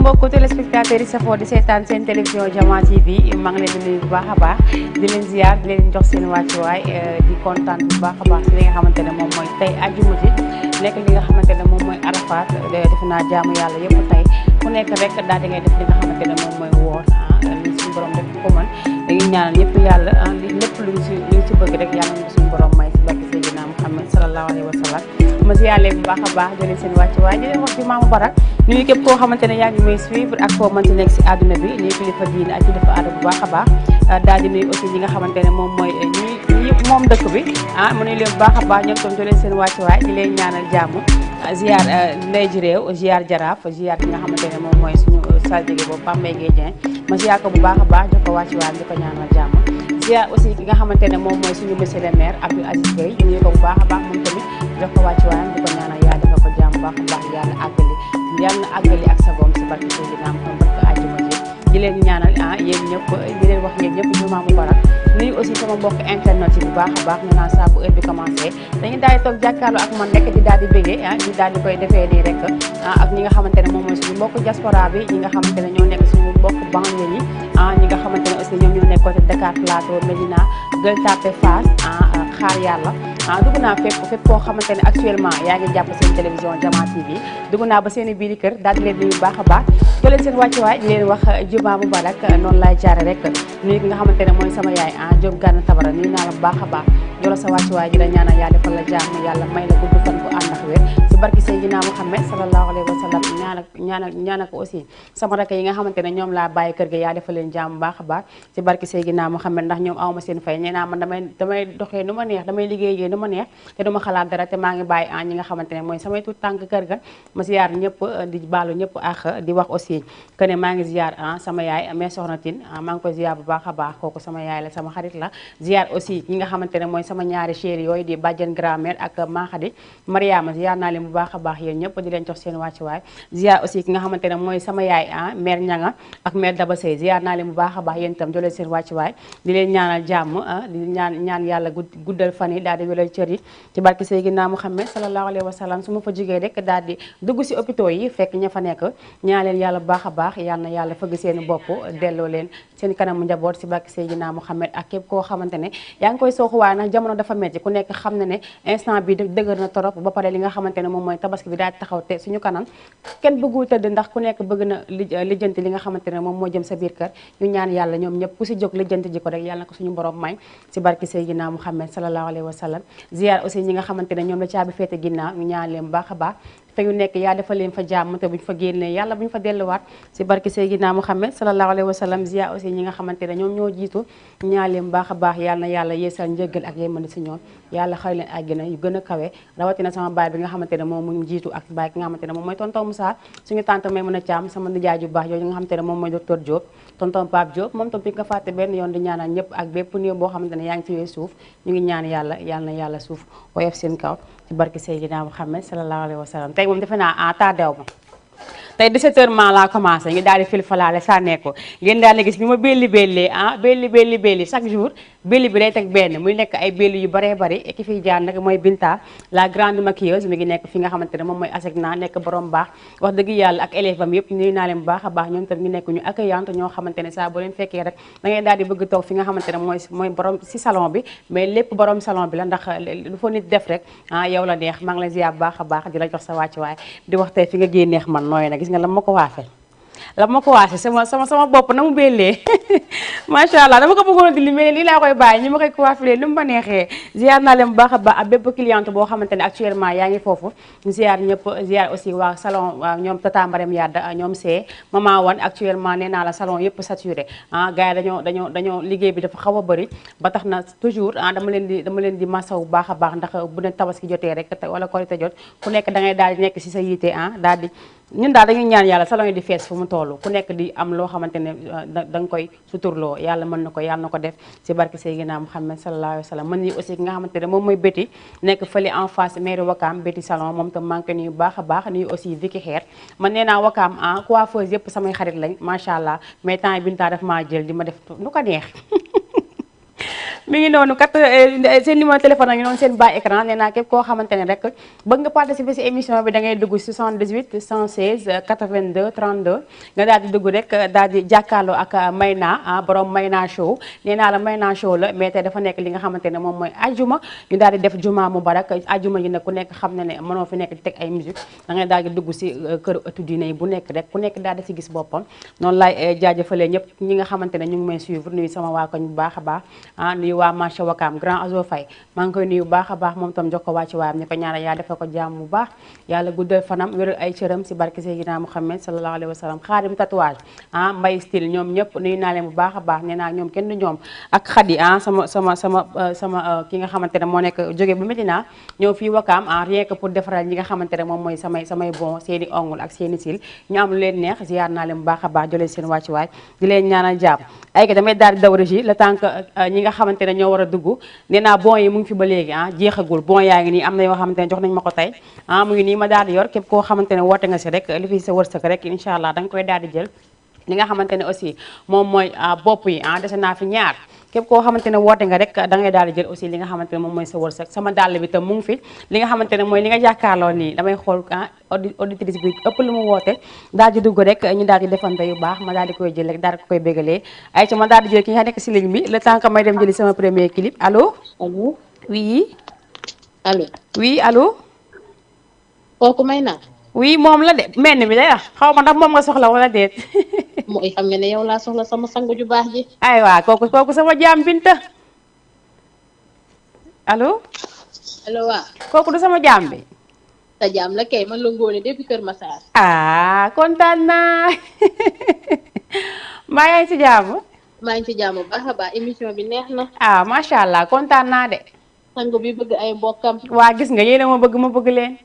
mbokku téléspectateurs yi safoo di seetaan seen télévision Diama TV maa ngi leen di nuyu bu baax a baax di leen ziar di leen jox seen wàccuwaay di kontaan bu baax a baax si li nga xamante ne moom mooy tey àjjuma ji nekk li nga xamante ne moom mooy Arafat defe naa jaamu yàlla yëpp tey ku nekk rek daal di ngay def li nga xamante ne moom mooy woor li suñu borom rek ko mën dañuy ñaanal yëpp yàlla lépp luñ ci bëgg rek yàlla na suñu borom may si barke Seydina Muhammad sallallahu alayhi wa sallam ma si yàlla bu baax a baax di leen seen wàccuwaay di leen wax ci maamu barak nuyu képp koo xamante ne yaa ngi may suivre ak foo mënti nekk si àdduna bi nuyu kilifa diine ak kilifa aada bu baax a baax daal di nuyu aussi ñi nga xamante ne moom mooy ñi moom dëkk bi mu nuyu leen bu baax a baax ñoom tam di leen seen wàccuwaay di leen ñaanal jàmm ziar ndey ji réew ziar jaraaf ziar bi nga xamante ne moom mooy suñu saltige boobu Pape Mbaye Guèye Dieng ma ziar ko bu baax a baax jox ko wàccuwaay di ko ñaanal jàmm ziar aussi ki nga xamante ne moom mooy suñu monsieur le maire Abdou Aziz Gueye ñu nuyu ko bu baax a baax moom tamit jox ko wàccuwaayam di ko ñaanal yaa dafa ko jàmm bu baax a baax yàlla àggali ak sagoom si barke Seydina Muhammad barke àjjuma ji di leen ñaanal yéen ñëpp di leen wax yéen ñëpp jumaa mubarak nuyu aussi sama mbokk internet yi bu baax a baax ñu naan saa bu heure bi commencé dañuy daal di toog jàkkaarloo ak man rek di daal di bégee ñu daal di koy defee nii rek ak ñi nga xamante ne moom mooy suñu mbokk diaspora bi ñi nga xamante ne ñoo nekk suñu mbokk banlieue yi ñi nga xamante ne aussi ñoom ñoo nekk côté Dakar Plateau Médina Gueule Tapée Fass xaar yàlla dugg naa fépp koo xamante ne actuellement yaa ngi jàpp seen télévision Diama TV dugg naa ba seen i biir kër daal di leen nuyu baax a baax jo leen seen wàccuwaay di leen wax jumaa mubarak noonu laay jaare rek nuyu ki nga xamante ne mooy sama yaay Diop Gana Tabara nuyu naa la bu baax a baax jolo sa wàccuwaay di la ñaanal yaa defal la jàmm yàlla may la gudd fan bu ànd ak wér si barki Seydina Muhammad sallallahu alayhi wa sallam ñaanal ko aussi sama rakk yi nga xamante ne ñoom laa bàyyi kër ga yaa defal leen jàmm bu baax a baax si barki Seydina Muhammad ndax ñoom awma seen fay ñee naa man damay doxee nu ma neex damay liggéeyee nu ma neex te duma xalaat dara te maa ngi bàyyi ñi nga xamante ne mooy samay tuut tànk kër ga ma ziar ñëpp di baalu ñëpp ak di wax aussi que ne maa ngi ziar sama yaay mais soxna Tine maa ngi koy ziar bu baax a baax kooku sama yaay la sama xarit la ziar aussi ñi nga xamante ne mooy sama ñaari chéri yooyu di bàjjen grand-mère ak Mahadi Mariama ziar naa leen bu baax a baax yéen ñëpp di leen jox seen wàccuwaay ziar aussi ki nga xamante ne mooy sama yaay mère Ñanga ak mère Daba Sey ziar naa leen bu baax a baax yéen itam joleen seen wàccuwaay di leen ñaanal jàmm di ñaan yàlla guddal fan yi daal di wéral cër yi ci barke Seydina Muhammad sallallahu alayhi wa sallam su ma fa jógee rek daal di dugg si hôpitaux yi fekk ña fa nekk ñaan leen yàlla bu baax a baax yal na yàlla fëgg seen bopp delloo leen seen kanamu njaboot si barke Seydina Muhammad ak képp koo xamante ne yaa ngi koy sooxuwaay nag jamono dafa metti ku nekk xam na ne instant bi dëgër na torop ba pare li nga xamante ne moom mooy tabaski bi daal di taxaw te suñu kanam kenn bëggul tëdd ndax ku nekk bëgg na lijjanti li nga xamante ne moom moo jëm sa biir kër ñu ñaan yàlla ñoom ñëpp ku si jóg lijjanti ji ko rek yàlla na ko suñu borom may si barke Seydina Muhammad sallallahu alayhi wa sallam ziar aussi ñi nga xamante ne ñoom la caabi féete ginnaaw ñu ñaan leen bu baax a baax te ñu nekk yaa defal leen fa jàmm te buñ fa génnee yàlla buñ fa delluwaat si barke Seydina Muhammad sallallahu alayhi wa sallam ziar aussi ñi nga xamante ne ñoom ñoo jiitu ñaan leen bu baax a baax yàlla na yàlla yeesal njëggal ak yémandi si ñoom yàlla xëy leen àjjana yu gën a kawe rawatina sama baay bi nga xamante ne moom mu jiitu ak baay ki nga xamante ne moom mooy tonton Moussa suñu tante may mën a caam sama nijaay ju baax yooyu nga xamante ne moom mooy docteur Diop tonton Pape Diop moom tam fi nga fàtte benn yoon di ñaanal ñëpp ak bépp néew boo xamante ne yaa ngi ci suuf ñu ngi ñaan yàlla na yàlla suuf woyof seen kaw ci barke Seydina Muhammad sallallahu alayhi wa sallam tey moom defe naa tardé ma tey 17h maa laa commencé ñu daal di fil falaale sànnee ko ngeen daal di gis bi ma belli chaque jour belli bi day teg benn muy nekk ay belli yu baree bari ki fiy jaar nag mooy Binta la grande maquilleuse mi ngi nekk fi nga xamante ne moom mooy ASECNA nekk borom baax wax dëgg yàlla ak élève am yëpp nuyu naa leen bu baax a baax ñoom tam ñu nekk ñu accueillante ñoo xamante ne saa boo leen fekkee rek da ngay daal di bëgg toog fi nga xamante ne mooy borom si salon bi mais lépp borom salon bi la ndax lu fa nit def rek yow la neex maa ngi la ziar bu baax a baax di la jox sa wàccuwaay di wax tey fi nga génneex man nooy na gis nga la ma ko waafee sama bopp na mu bellee macha allah dama ko bëggoon di li mais lii laa koy bàyyi ñu ma koy coiffé nu mu ma neexee ziar naa leen bu baax a baax ak bépp cliente boo xamante ne actuellement yaa ngi foofu ziar ñëpp ziar aussi waa salon ñoom Tata Mbarem Yadda ñoom see Mama Wan actuellement nee naa la salon yëpp saturé gars yi dañoo liggéey bi dafa xaw a bëri ba tax na toujours dama leen di masaw bu baax a baax ndax bu ne tabaski jotee rek wala korite jot ku nekk da ngay daal di nekk si sa yiite daal di ñun daal dañuy ñaan yàlla salon yi di fees fu mu toll ku nekk di am loo xamante ne da nga koy suturloo yàlla mën na ko yàlla na ko def si barke Seydina Muhammad sallallahu alayhi wa sallam mën ni aussi ki nga xamante ne moom mooy Betty nekk fële en face mairie Wakam Betty salon moom tam manqué nuyu baax a baax nuyu aussi Vicky Xeer man nee naa Wakam coiffeuse yëpp samay xarit lañ macha allah mais temps yi Binta daf maa jël di ma def lu ko neex mi ngi noonu kat seen numéro téléphone a ngi noonu seen bas écran nee naa képp koo xamante ne rek bëgg nga participer si émission bi da ngay dugg 78 116 82 32 nga daal di dugg rek daal di jàkkaarloo ak Mayna borom Mayna show nee naa la Mayna show la mais tey dafa nekk li nga xamante ne moom mooy ajuma ñu daal di def juma mubarak ajuma ji nag ku nekk xam ne ne mënoo fi nekk di teg ay musique da ngay daal di dugg si këru ëttu diine yi bu nekk rek ku nekk daal di si gis boppam noonu laay jaajëfalee ñëpp ñi nga xamante ne ñu ngi may suivre nuyu sama waa koñ bu baax a baax nuyu waa marché Wakaam grand Azo Faye maa ngi koy nuyu bu baax a baax moom tam jox ko wàcci waayam ñu ko ñaanal yaa defal ko jàmm bu baax yàlla guddal fanam wéral ay cëram si barke Seydina Muhammad sallallahu alayhi wa sallam xaadim tatouage mbay style ñoom ñëpp nuyu naa leen bu baax a baax nee naa ñoom kenn du ñoom ak xadi sama ki nga xamante ne moo nekk jóge ba Medina ñëw fii Wakaam rien que pour defaral ñi nga xamante ne moom mooy samay bon seeni ongul ak seeni sil ñu am lu leen neex ziar naa leen bu baax a baax joleen seen wàcci waay di leen ñaanal jàmm ay ka damay daal di daw régie le temps que ñi nga xamante ne ñoo war a dugg nee naa bon yi mu ngi fi ba léegi jeexagul bon yaa ngi nii am na yoo xamante ne jox nañ ma ko tey mu ngi nii ma daal di yor képp koo xamante ne woote nga si rek li fi sa wërsëg rek incha allah da nga koy daal di jël li nga xamante ne aussi moom mooy bopp yi dese naa fi ñaar képp koo xamante ne woote nga rek da ngay daal di jël aussi li nga xamante ne moom mooy sa wërsëg sama dàll bi tam mu ngi fi li nga xamante ne mooy li nga jàkkaarloo nii damay xool auditrice bi ëpp lu mu woote daal di dugg rek ñu daal di defante yu baax ma daal di koy jël rek daal di koy bégalee ay ci ma daal di jël ki nga nekk si ligne bi le temps que may dem jëli sama premier clip allo oui allo kooku may naa oui moom la de menn bi day xaw ma ndax moom nga soxla wala déet mooy xam nga ne yow laa soxla sama sangu ju baax ji ay waa kooku sama jaam Binta allo waa kooku du sama jaam bi sa jaam la kay man la Ngóone depuis Kër Massar kontaan naa mbaa yaa ngi ci jàmm maa ngi ci jàmm baax a baax émission bi neex na macha allah kontaan naa de sangu bi bëgg ay mbokkam waa gis nga yéen a ma bëgg leen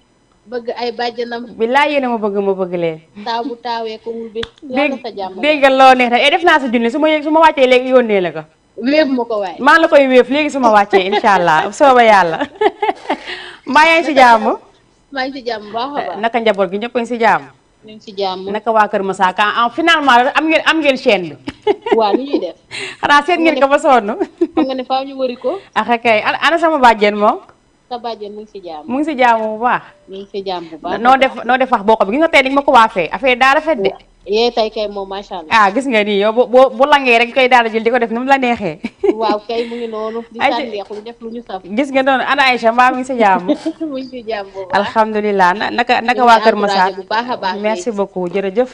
bëgg ay bàjjanam billaay yéen a ma bëgg leen taaw bu taawee ko wul bi yàlla sa jàmm déggal loo neex na def naa sa junni su ma wàccee léegi yónnee la ko wéef ma ko waay maa la koy wéef léegi su ma wàccee incha allah sooba yàlla mbaa yaa ngi si jàmm maa ngi si jàmm baax a baax naka njaboot gi ñëpp a ngi si jàmm ñu ngi si jàmm naka waa Kër Massa finalement am ngeen chaîne bi waaw ni ñuy def xanaa seet ngeen ko ba sonn xam nga ne faaw ñu wëri ko kay ana sama bàjjen moom sa bàjjen mu ngi si jàmm mu ngi si jàmm bu baax mu ngi si jàmm bu baax noo def wax boo ko bi gis nga tey dañ ma ko waafee affaire daa rafet de yee tey kay moom macha allah gis nga nii yow bu langee rek koy daal di jël di ko def ni mu la neexee waaw kay mu ngi noonu di sànneexu def lu ñu saf gis nga noonu ana Aïcha mbaa mu ngi si jàmm mu ngi si jàmm bu baax alhamdulilah naka waa Kër Massar bu baax a baax merci beaucoup jërëjëf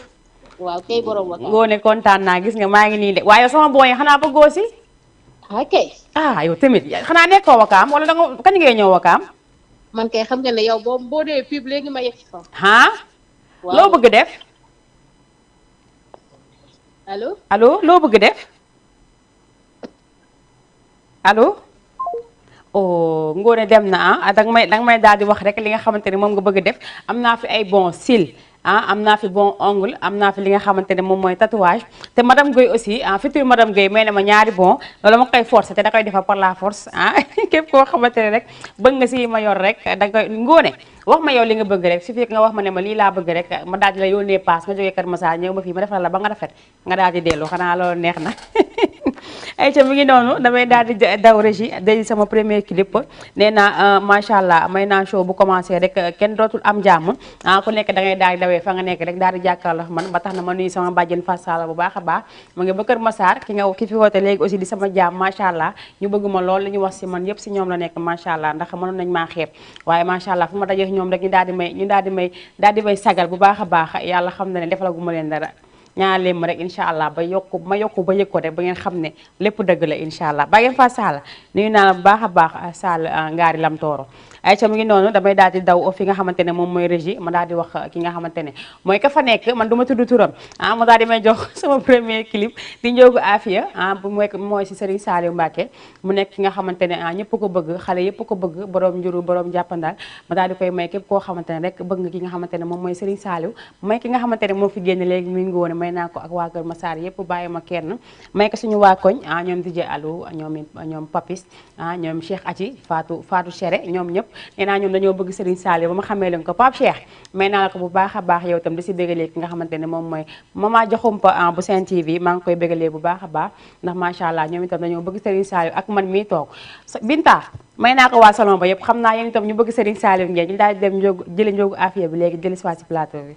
waaw kay borom wa Ngoone kontaan naa gis nga maa ngi nii de waaye sama booy xanaa bëggoo si kay yow tamit xanaa nekkoo Wakaam wala danga kañ ngay ñëw Wakaam man kay xam nga ne yow boo dee pub léegi ma yegg si fa loo bëgg def allo loo bëgg def allo Ngoone dem na danga may daal di wax rek li nga xamante ne moom nga bëgg def am naa fi ay bon cils am naa fi bon ongle am naa fi li nga xamante ne moom mooy tatouage te madame Guèye aussi future madame Guèye may na ma ñaari bon loolu ma koy forcer te da koy defar par la force képp koo xamante ne rek bëgg nga si ma yor rek da koy Ngoone wax ma yow li nga bëgg rek su fekk nga wax ma ne ma lii laa bëgg rek ma daal di la yónnee paas ma jógee Kër Massar ñëw ma fii ma defal la ba nga rafet nga daal di dellu xanaa loolu neex na ay ca mi ngi noonu damay daal di daw régie day sama premier clip nee naa macha allah may naa show bu commencé rek kenn dootul am jàmm ku nekk da ngay daal di dawee fa nga nekk rek daal di jàkkaarloo man ba tax na ma nuyu sama bàjjen Fass Sala bu baax a baax mu ngi ba Kër Massar ki fi woote léegi aussi di sama jàmm macha allah ñu bëgg ma lool li ñu wax si man yëpp si ñoom la nekk macha allah ndax mënoon nañ maa xeeb waaye macha allah fu ma dajee ñoom rek ñu daal di may sagal bu baax a baax yàlla xam na ne defalaguma leen dara ñaan leen ma rek incha allah ba yokku ba yëg ko rek ba ngeen xam ne lépp dëgg la incha allah ba ngeen fa Sall nuyu naa la bu baax a baax Sall ngaari lam tooro ay ca mu ngi noonu damay daal di daw fi nga xamante ne moom mooy régie ma daal di wax ki nga xamante ne mooy ka fa nekk man du ma tudd turam ma daal di may jox sama premier clip di Njoogu Afia bu mooy si Serigne Saliou Mbacké mu nekk ki nga xamante ne ñëpp ko bëgg xale yëpp ko bëgg borom njuru borom jàppandal ma daal di koy may képp koo xamante ne rek bëgg nga ki nga xamante ne moom mooy Serigne Saliou may ki nga xamante ne moo fi génn léegi muy Ngoone may may naa ko ak waa Kër Massar yëpp bàyyi ma kenn may ko suñu waa koñ ñoom DJ Alou ñoom Papis ñoom Cheikh Aci Fatou Chere ñoom ñëpp nee naa ñoom dañoo bëgg Serigne Saliou ba ma xamee leen ko Pape Cheikh may naa la ko bu baax a baax yow itam di si bégalee ki nga xamante ne moom mooy Mama Joxumpa bu Sen TV maa ngi koy bégalee bu baax a baax ndax macha allah ñoom itam dañoo bëgg Serigne Saliou ak man mii toog Binta may naa ko waa salon ba yëpp xam naa yéen itam ñu bëgg Serigne Saliou ngeen ñu daal di dem jëli njóogu affaire bi léegi jëli si waat si plateau bi.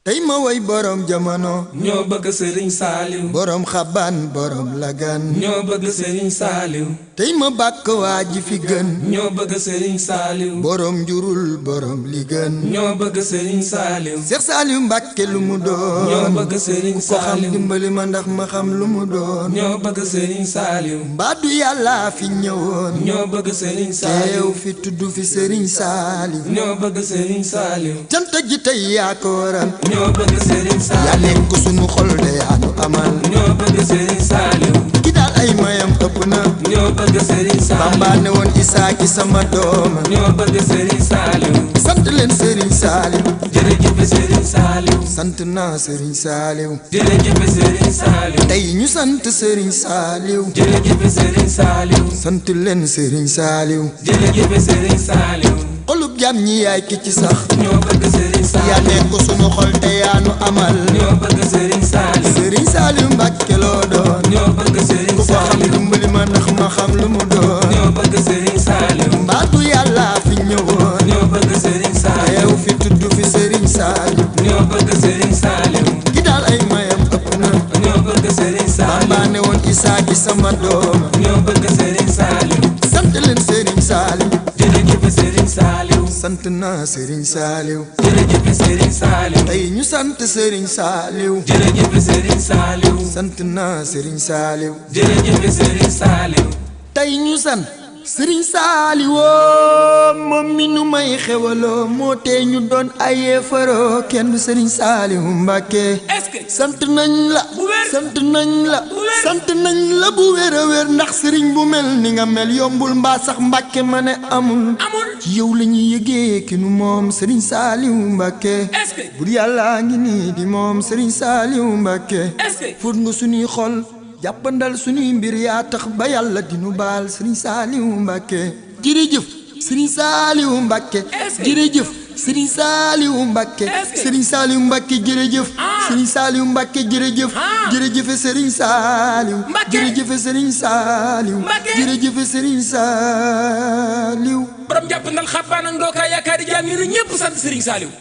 tey ma way borom jamono ñoo bëgg Serigne Saliou borom xaban borom lagan ñoo bëgg Serigne Saliou tey ma bàkk waa ji fi gën ñoo bëgg Serigne Saliou borom njurul borom li gën ñoo bëgg Serigne Saliou Cheikh Saliou Mbacké lu mu doon ñoo bëgg Serigne ko xam Saliou dimbali ma ndax ma xam lu mu doon ñoo bëgg Serigne Saliou mbaadu yàlla fi ñëwoon ñoo bëgg Serigne teew Saliou fi tudd fi Serigne Saliou ñoo bëgg Serigne Saliou cant ji tey yaa ko waral ñoo bëgg Serigne yaa Saliou nekk sunu xol de yaa nu amal ñoo bëgg Serigne Saliou ki daal ay mayam ëpp na ñoo bëgg Serigne Saliou Bamba ne woon Isaa ki sama dooma ñoo bëgg Serigne Saliou sant leen Serigne Saliou jërëjëf Serigne Saliou sant naa Serigne Saliou jërëjëf Serigne Saliou tey ñu sant Serigne Saliou jërëjëf Serigne Saliou sant leen Serigne Saliou jërëjëf Serigne Saliou xolub jàmm ñi yaay ki ci sax ñoo bëgg Serigne yaa Saliou nekk sunu xol te yaa nu amal ñoo bëgg Serigne Saliou Serigne Saliou Mbacké loo doon ñoo bëgg Serigne ku ko xam Saliou dimbali ma ndax ma xam lu mu doon ñoo bëgg Serigne Saliou mbaatu yàlla fi ñëwoon ñoo bëgg Serigne Saliou teew fi tudd fi Serigne Saliou ñoo bëgg Serigne Saliou ki daal ay mayam ëpp na ñoo bëgg Serigne Saliou Bamba ne woon Isaa ki sama dooma ñoo bëgg Serigne Saliou sant leen Serigne Saliou jërëjëf Serigne Saliou sant naa Serigne Saliou jërëjëf Serigne Saliou tey ñu sant Serigne Saliou jërëjëf Serigne Saliou sant naa Serigne Saliou jërëjëf Serigne Saliou tey ñu sant Serigne Saliou moom mi nu may xewaloo moo tee ñu doon ay yéefaroo kenn du Serigne Saliou Mbacké est-ce que sant nañ la bu wér sant nañ la wér sant nañ la bu wér a wér ndax Serigne bu mel ni nga mel yombul mbaa sax Mbacké ma ne amul amul ci yow la ñuy yëgee ki nu moom Serigne Saliou Mbacké est-ce que bur yàlla ngi nii di moom Serigne Saliou Mbacké est-ce que fóot nga suñuy xol jàppandal suñuy mbir yaa tax ba yàlla dinu baal Serigne Saliou Mbacké jërëjëf Serigne Saliou Mbacké jërëjëf Serigne Saliou Mbacké Serigne Saliou Mbacké jërëjëf Serigne Saliou Mbacké jërëjëf jërëjëf Serigne Saliou jërëjëf Serigne Saliou jërëjëf Serigne Saliou borom jàpp ndal xabbaan ak ndookaa yaakaari jaam yi ñëpp sant Serigne Saliou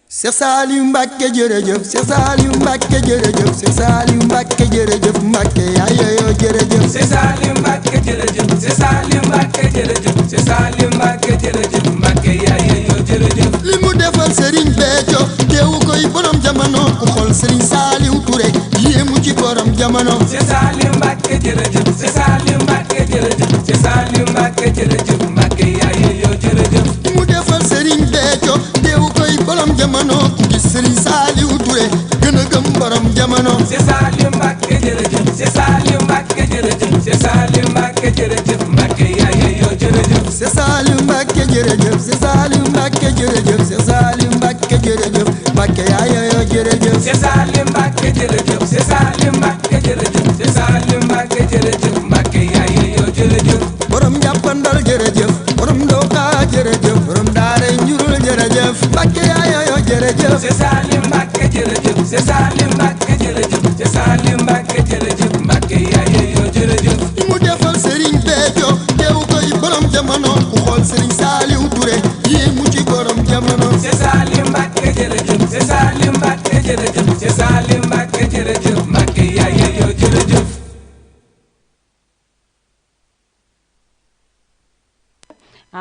Cheikh Saliou Mbacké jërëjëf Cheikh Saliou Mbacké jërëjëf Cheikh Saliou Mbacké jërëjëf Mbacké yaay yooyo jërëjëf Cheikh Saliou Mbacké jërëjëf Cheikh Saliou Mbacké jërëjëf Cheikh Saliou Mbacké jërëjëf Mbacké yaay yooyo jërëjëf li mu defal Serigne Béthio teewu koy borom jamono ku xool Serigne Saliou Touré yéemu ci borom jamono Cheikh Saliou Mbacké jërëjëf Cheikh Saliou Mbacké jërëjëf Cheikh Saliou Mbacké jërëjëf Mbacké yaay yooyo jërëjëf li mu defal Serigne Béthio teewu koy borom jamono ku gis Serigne Saliou Touré gën a gëm borom jamono Cheikh Saliou Mbacké jërëjëf Cheikh Saliou Mbacké jërëjëf Cheikh Saliou Mbacké jërëjëf Mbacké yaay yooyo jërëjëf Cheikh Saliou Mbacké jërëjëf Cheikh Saliou Mbacké jërëjëf Cheikh Saliou Mbacké jërëjëf Mbacké yaay yooyo jërëjëf Cheikh Saliou Mbacké jërëjëf Cheikh Saliou Mbacké jërëjëf Cheikh Saliou Mbacké jërëjëf Mbacké yaay yooyo jërëjëf borom jàppandal jërëjëf borom ndooka jërëjëf borom daara njurul jërëjëf Mbacké yaay yooyo jërëjëf Cheikh Saliou Mbacké jërëjëf Cheikh Saliou Mbacké jërëjëf Cheikh Saliou Mbacké jërëjëf Mbacké yaay yooyo jërëjëf li mu defal Serigne Béthio teewu koy borom jamono ku xool Serigne Saliou Touré yéemu ci borom jamono Cheikh Saliou Mbacké jërëjëf Cheikh Saliou Mbacké jërëjëf Cheikh Saliou Mbacké jërëjëf Mbacké yaay yooyo jërëjëf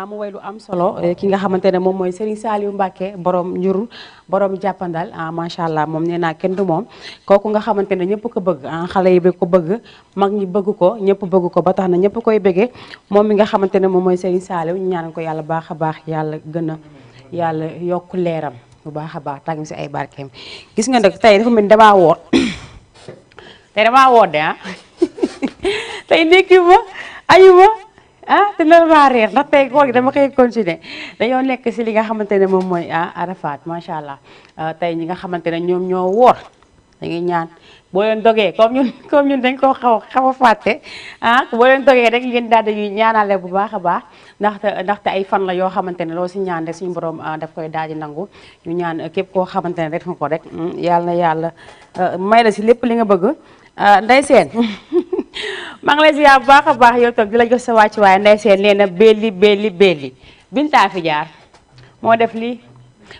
mu way lu am solo ki nga xamante ne moom mooy Serigne Saliou Mbacké borom njur borom jàppandal macha allah moom nee naa kenn du moom kooku nga xamante ne ñëpp ko bëgg xale yi bi ko bëgg mag ñi bëgg ko ñëpp bëgg ko ba tax na ñëpp koy bëggee moom mi nga xamante ne moom mooy Serigne Saliou ñu ñaanal ko yàlla baax a baax yàlla gën a yàlla yokk leeram bu baax a baax tàgg si ay barkeem gis nga nag tey dafa mel ni damaa woor te damaa wodde tey ndékki ma ayu ma te nar maa reer ndax tey koor gi dama koy continuer dañoo nekk si li nga xamante ne moom mooy Arafat macha allah tey ñi nga xamante ne ñoom ñoo woor dañuy ñaan boo leen dogee comme ñun dañ koo xaw a fàtte boo leen dogee rek ngeen daal dañuy ñaanale bu baax a baax ndaxte ay fan la yoo xamante ne loo si ñaan rek suñu borom daf koy daal di nangu ñu ñaan képp koo xamante ne rek nga ko rek yàlla na yàlla may la si lépp li nga bëgg Ndeye Sène maa ngi lay ziar bu baax a baax yow tam di la jox sa wàcc waaye Ndeye Sène nee na belli Binta fi jaar moo def lii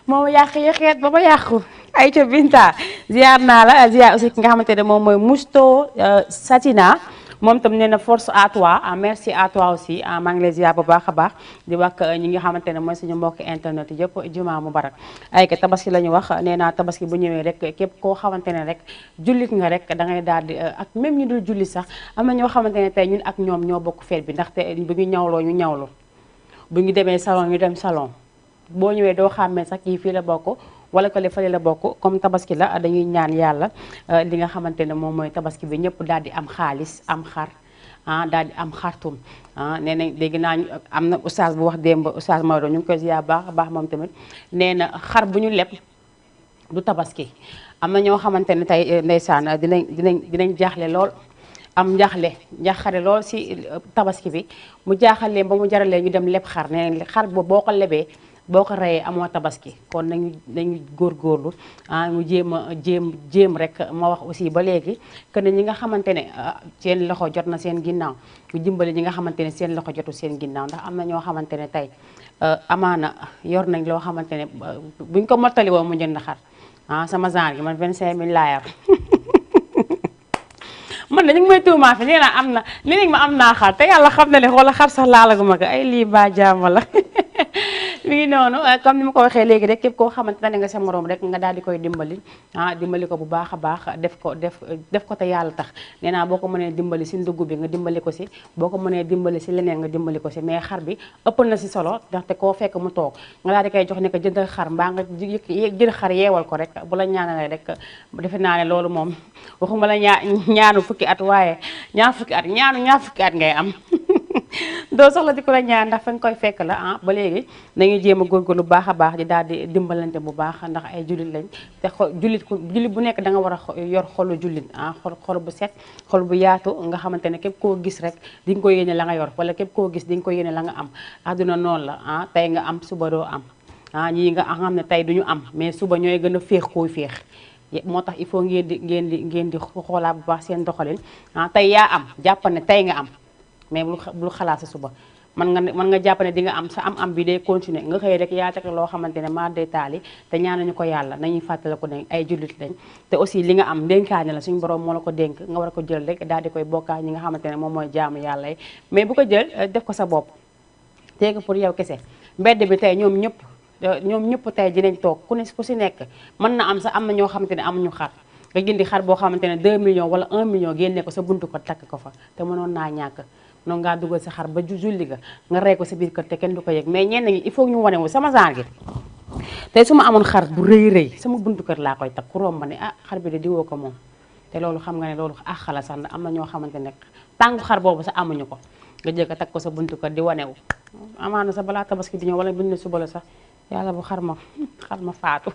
moo yàq yëxeet ba ma yàqu ay ca Binta ziar naa la ziar aussi ki nga xamante ne moom mooy Mousto Satina moom tam nee na force à toi merci à toi aussi maa ngi lay ziar bu baax a baax di wax ñi nga xamante ne mooy suñu mbokki internet yëpp juma mubarak ay ka tabaski la ñu wax nee naa tabaski bu ñëwee rek képp koo xamante ne rek jullit nga rek da ngay daal di ak même ñu dul jullit sax am na ñoo xamante ne tey ñun ak ñoom ñoo bokk feet bi ndaxte bu ñu ñawloo ñu ñawlu bu ñu demee salon ñu dem salon boo ñëwee doo xàmmee sax kii fii la bokk wala ko le fale la bokk comme tabaski la dañuy ñaan yàlla li nga xamante ne moom mooy tabaski bi ñëpp daal di am xaalis am xar daal di am xartum nee nañ dégg naa am na oustaz bu wax démb oustaz Maodo ñu ngi koy ziar baax a baax moom tamit nee na xar bu ñu leb du tabaski am na ñoo xamante ne tey ndeysaan dinañ jaaxle lool am njaaxare lool si tabaski bi mu jaaxal leen ba mu jaralee ñu dem leb xar nee nañ xar boo ko lebee boo ko reyee amoo tabaski kon nañu góorgóorlu mu jéem rek ma wax aussi ba léegi que ne ñi nga xamante ne seen loxo jot na seen ginnaaw ñu dimbali ñi nga xamante ne seen loxo jotu seen ginnaaw ndax am na ñoo xamante ne tey amaana yor nañ loo xamante ne buñ ko mottali woon mu jënd xar sama genre gi man 25000 laa yor man dañu ngi may tuumaa fi nee naa am na li nañ ma am naa xar te yàlla xam na ne xoola xar sax laalaguma ko ay lii ba jàmm la mi ngi noonu comme ni ma ko waxee léegi rek képp koo xamante ne nga sa morom rek nga daal di koy dimbali dimbali ko bu baax a baax def ko te yàlla tax nee naa boo ko mënee dimbali si ndugg bi nga dimbali ko si boo ko mënee dimbali si leneen nga dimbali ko si mais xar bi ëppal na si solo ndaxte koo fekk mu toog nga daal di koy jox ne ko jëndal xar mbaa nga jël xar yeewal ko rek bu la ñaanalee rek defe naa ne loolu moom waxuma la ñaanu fukki at waaye ñaar fukki at ngay am doo soxla di ko la ñaan ndax fa nga koy fekk la ba léegi dañuy jéem a góorgóorlu bu baax a baax di daal di dimbalante bu baax ndax ay jullit lañ te jullit bu nekk da nga war a yor xolu jullit xol bu set xol bu yaatu nga xamante ne képp koo gis rek di nga ko yéene la nga yor wala képp koo gis di nga ko yéene la nga am àdduna noonu la tey nga am suba doo am ñii nga xam ne tey duñu am mais suba ñooy gën a féex kooy féex moo tax il faut ngeen di xoolaat bu baax seen doxalin tey yaa am jàpp ne tey nga am mais bul xalaat sa suba mën nga jàpp ne di nga am sa am bi day continuer nga xëy rek yaa teg loo xamante ne maa day taali te ñaanuñu ko yàlla nañuy fàttale ko ne ay jullit lañ te aussi li nga am dénkaane la suñu borom moo la ko dénk nga war a ko jël rek daal di koy bokkaa ñi nga xamante ne moom mooy jaamu yàlla yi mais bu ko jël def ko sa bopp teeg pour yow kese mbedd bi tey ñoom ñëpp tey dinañ toog ku si nekk mën na am sax am na ñoo xamante ne amuñu xar nga jëndi xar boo xamante ne 2 millions wala 1 million génne ko sa buntu ko takk ko fa te mënoon naa ñàkk noonu ngaa dugal sa xar ba julli nga rey ko sa biir kër te kenn du ko yëg mais ñenn ñi il faut ñu wane wu sama genre gi tey su ma amoon xar bu rëy sama buntu kër laa koy takk ku romb ne xar bi de diwoo ko moom te loolu xam nga ne loolu xala sax am na ñoo xamante ne tàngu xar boobu sax amuñu ko nga jël ko takk ko sa buntu kër di wane wu amaana sa balaa tabaski di ñëw wala buñ ne suba la sax yàlla bu xar ma faatu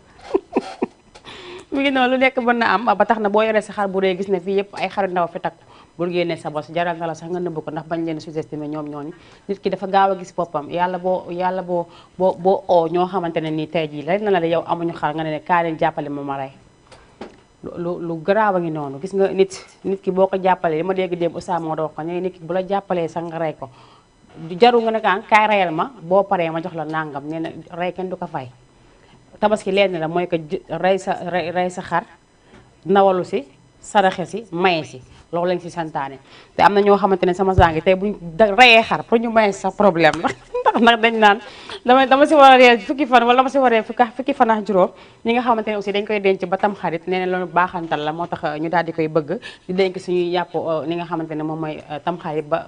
mu ngi noonu lu nekk mën na am ba tax na boo yoree sa xar bu rëy gis ne fii yëpp ay xar ndaw fi takk bul génnee sa bos jaral na la sax nga nëbb ko ndax bañ leen sous-estimer ñoom ñooñu nit ki dafa gaaw a gis boppam yàlla boo oo ñoo xamante ne nii tey jii rek na la de yow amuñu xar nga ne kaa leen jàppale ma rey lu garaaw a ngi noonu gis nga nit ki boo ko jàppalee li ma dégg démb Oustaz moo wax ko ne nit ki bu la jàppalee sax nga rey ko jaru nga ne kaan kaay reyal ma boo paree ma jox la nangam nee na rey kenn du ko fay tabaski leen la mooy que rey sa xar nawalu si saraxe si maye si loolu lañ si santaane te am na ñoo xamante ne sama sangi tey buñ reyee xar pour ñu maye sa problème la ndax dañ naan dama si war a reer fukki fan wala dama si war a reer fukki fan ak juróom ñi nga xamante ne aussi dañ koy denc ba tam xarit nee na loolu baaxantal la moo tax ñu daal di koy bëgg di denc suñuy yàpp li nga xamante ne moom mooy tam xarit ba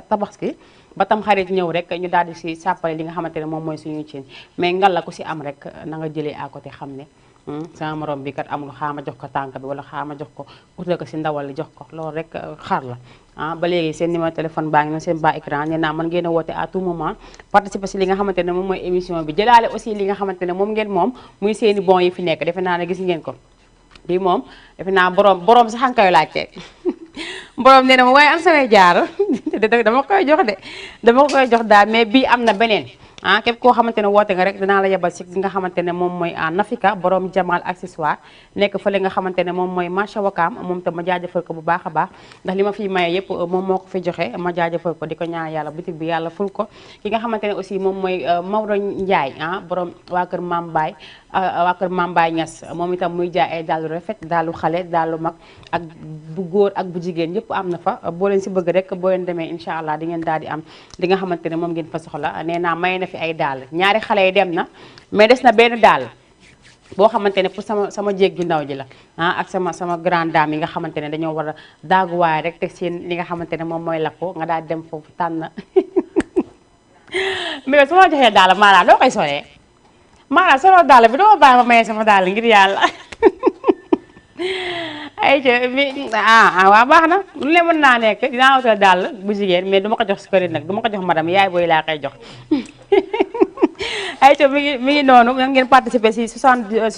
tabaski ba tam xarit ñëw rek ñu daal di si sàppale li nga xamante ne moom mooy suñuy cin mais ngal la ku si am rek na nga jëlee à côté xam ne sama morom bi kat amul xaama jox ko tànk bi wala xaama jox ko utal ko si ndawal li jox ko loolu rek xar la ba léegi seen numéro téléphone baa ngi noonu seen bas écran nee naa mën ngeen a woote à tout moment participer si li nga xamante ne moom mooy émission bi jëlaale aussi li nga xamante ne moom ngeen moom muy seeni bon yi fi nekk defe naa ne gis ngeen ko bii moom defe naa borom sax nga koy laajte borom nee na ma waaye am samay jaar dama koy jox de dama koy jox daal mais bii am na beneen képp koo xamante ne woote nga rek dinaa la yebal si nga xamante ne moom mooy Nafika borom Jamal accessoire nekk fële nga xamante ne moom mooy marché Wakaam moom tam ma jaajëfal ko bu baax a baax ndax li ma fiy maye yëpp moom moo ko fi joxe ma jaajëfal ko di ko ñaan yàlla boutique bi yàlla ful ko ki nga xamante ne aussi moom mooy Maodo Ndiaye borom waa kër Mam Baye waa kër Mam Baye Niass moom itam muy jaay ay dàllu rafet dàllu xale dàllu mag ak bu góor ak bu jigéen yëpp am na fa boo leen si bëgg rek boo leen demee incha allah di ngeen daal di am li nga xamante ne moom ngeen fa soxla nee naa may na fi ay dàll ñaari xale yi dem na mais des na benn dàll boo xamante ne pour sama jéeg ju ndaw ji la ak sama grande dame yi nga xamante ne dañoo war a daaguwaay rek teg seen li nga xamante ne moom mooy lakko nga daal di dem foofu tànn mais su ma joxee dàll maanaam doo koy solee maanaam solo dàll bi doo bàyyi ma maye sama dàll ngir yàlla ay waaw baax na lu ne mën naa nekk dinaa wutal dàll bu jigéen mais duma ko jox si kërit nag duma ko jox madame yaay booy laa koy jox ay mi ngi noonu ngeen participer si 78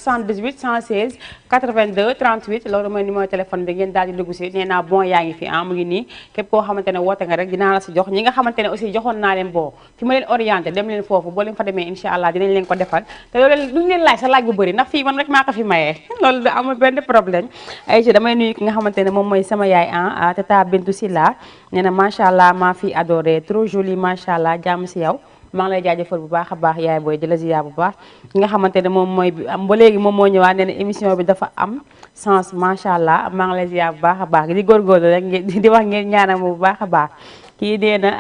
116 82 38 loolu mooy numéro téléphone bi ngeen daal di dugg si nee naa bon yaa ngi fi mu ngi nii képp koo xamante ne woote nga rek dinaa la si jox ñi nga xamante ne aussi joxoon naa leen bon fi ma leen orienté dem leen foofu boo leen fa demee incha allah dinañ leen ko defal te loolu duñ leen laaj sa laaj bu bëri ndax fii man rek maa ko fi mayee loolu du amul benn problème ay damay nuyu ki nga xamante ne moom mooy sama yaay tata Bintou Silla nee na macha allah maa fi adoré trop joli macha allah jàmm si yow maa ngi lay jaajëfal bu baax a baax yaay booy di la ziar bu baax ki nga xamante ne moom mooy ba léegi moom moo ñëwaat nee na émission bi dafa am sens macha allah maa ngi lay ziar bu baax a baax di góorgóorlu rek di wax ngeen ñaanal bu baax a baax kii nee na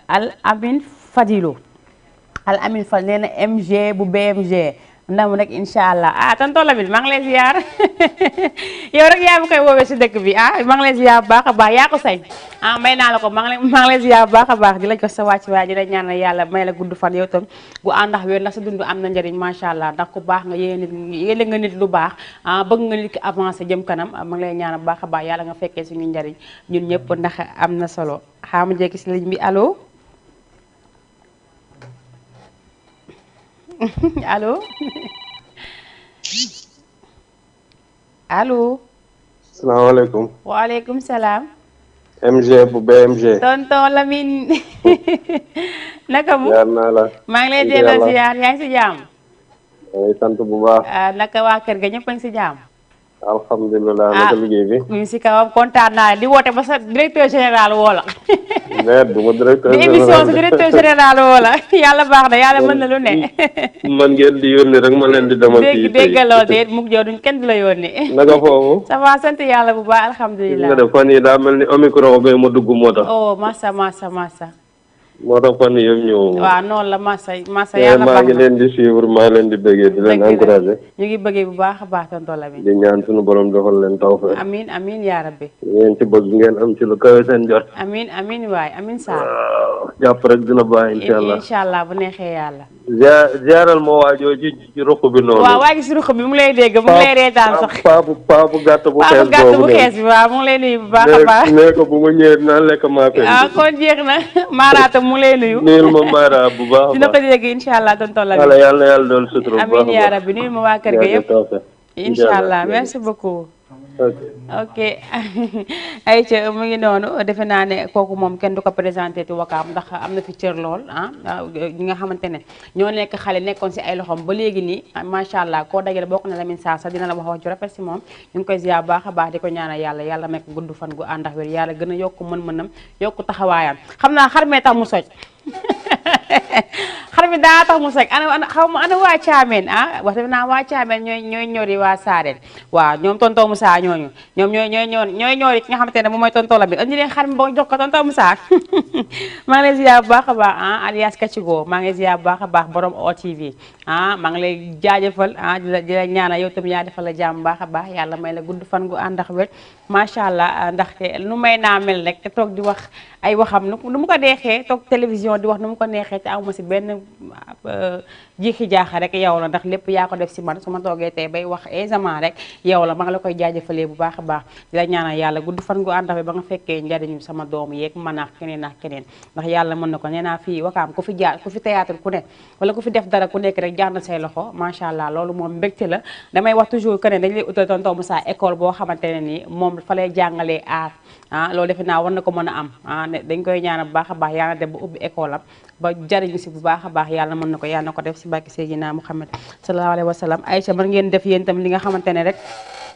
Al Amin Fadilou Al Amin Fadilou nee na MG bu BMG ndam rek incha allah tonton Lamine maa ngi lay ziar yow rek yaa ma koy woowee si dëkk bi maa ngi lay ziar bu baax a baax yaa ko sañ may naa la ko maa ngi lay ziar bu baax a baax di la jox sa wàcc waaye di la ñaanal yàlla may la gudd fan yow tam gu àndax wér ndax sa dund am na njëriñ macha allah ndax ku baax nga yéene nga nit lu baax bëgg nga nit ki avancé jëm kanam maa ngi lay ñaanal bu baax a baax yàlla nga fekkee suñu njëriñ ñun ñëpp ndax am na solo xaama jekki si ligne bi allo allo allo. salaamaaleykum. waaleykum salaam. MG bu BMG. tonton Lamine. naka mu. ziar naa la. maa ngi lay delloo ziar yaa ngi si jàmm. maa ngi sant bu baax. naka waa kër ga ñëpp a ngi si jàmm. alhamdulilah naka liggéey bi. ñu si kawam kontaan naa di woote ba sa directeur général woo la. du ma directeur di émission sa directeur général woo la yàlla baax na yàlla mën na lu ne. man ngeen di yónni rek ma leen di demal. fii déggaloo de mukk jow duñ kenn du la yónni. naka foofu. ça va sant yàlla bu baax alhamdulilah. nga def fan yii daa mel ni omicron bee ma dugg moo tax. oh massa. moo tax fan yii yëpp ñëw. waaw noonu la massa yàlla baax na maa ngi leen di suivre maa leen di bëggee di leen encouragé. ñu ngi bëggee bu baax a baax tonton Lamine. di ñaan suñu borom defal leen tawfeex. amiin yaa rabbi. ngeen ci bëgg ngeen am ci lu kawe seen jot. amiin waay amiin Sarr. waaw jàpp rek dina baax incha allah bu neexee yàlla. ziaral ma waajoo ci ruq bi noonu. waaw waa gi si ruq bi mu ngi lay dégg mu ngi lay reetaan sax. paa bu gàtt bu xees bi waaw mu ngi lay nuyu bu baax a baax. nee ko bu ma ñëwee dinaa lekk maa fay. kon jeex na maaraata mu ngi lay nuyu. nuyul ma maara bu baax a baax dina ko dégg incha allah tonton la. yàlla doon sutura bu baax a baax. amiin yaa rabbi nuyu ma waa kër ga yëpp. incha allah merci beaucoup. ok ayca mu ngi noonu defe naa ne kooku moom kenn du ko présenté ti Wakaam ndax am na fi cër lool ñi nga xamante ne ñoo nekk xale nekkoon si ay loxoom ba léegi nii macha allah koo dajale bokk na Lamine Sarr sax dina la wax ju rafet si moom ñu ngi koy ziar baax a baax di ko ñaanal yàlla may ko gudd fan gu àndax wér yàlla gën a yokk mën-mënam yokk taxawaayam xam naa xar mee tax mu soj xar mi daa tax mu soj xaw ma ana waa Caameen wax defe naa waa Caameen ñooy ñori waa Saareen waaw ñoom tonton Moussa ñooñu ñoom ñooy ñoori ki nga xamante ne moom mooy tonton Lamine andi leen xar mi ba jox ko tonton Moussa maa ngi lay ziar bu baax a baax alias Kachigo maa ngi lay ziar bu baax a baax borom OTV maa ngi lay jaajëfal di la ñaanal yow tam yaa defal la jàmm baax a baax yàlla may la gudd fan gu ànd ak wér macha allah ndaxte nu may naa mel rek te toog di wax ay waxam nu mu ko neexee toog télévision di wax nu mu ko neexee te amuma si benn jiixi jaaxa rek yow la ndax lépp yaa ko def si man su ma toogee tey bay wax aisément rek yow la ma nga la koy jaajëfalee bu baax a baax di la ñaanal yàlla gudd fan gu ànd ak ba nga fekkee njariñu sama doom yeeg man ak keneen ndax yàlla mën na ko nee naa fii Wakaam ku fi jaar ku fi théâtre ku ne wala ku fi def dara ku nekk rek jaar na say loxo macha allah loolu moom mbégte la damay wax toujours que ne dañu lay utal tonton Moussa école boo xamante ne nii moom fa lay jàngalee aar loolu defe naa war na ko mën a am dañ koy ñaanal bu baax a baax yàlla dem ba ubbi école am ba jariñu si bu baax a baax yàlla mën na ko def si barke Seydina Muhammad sallallahu alayhi wa sallam Aïcha mën ngeen def yéen tam li nga xamante ne rek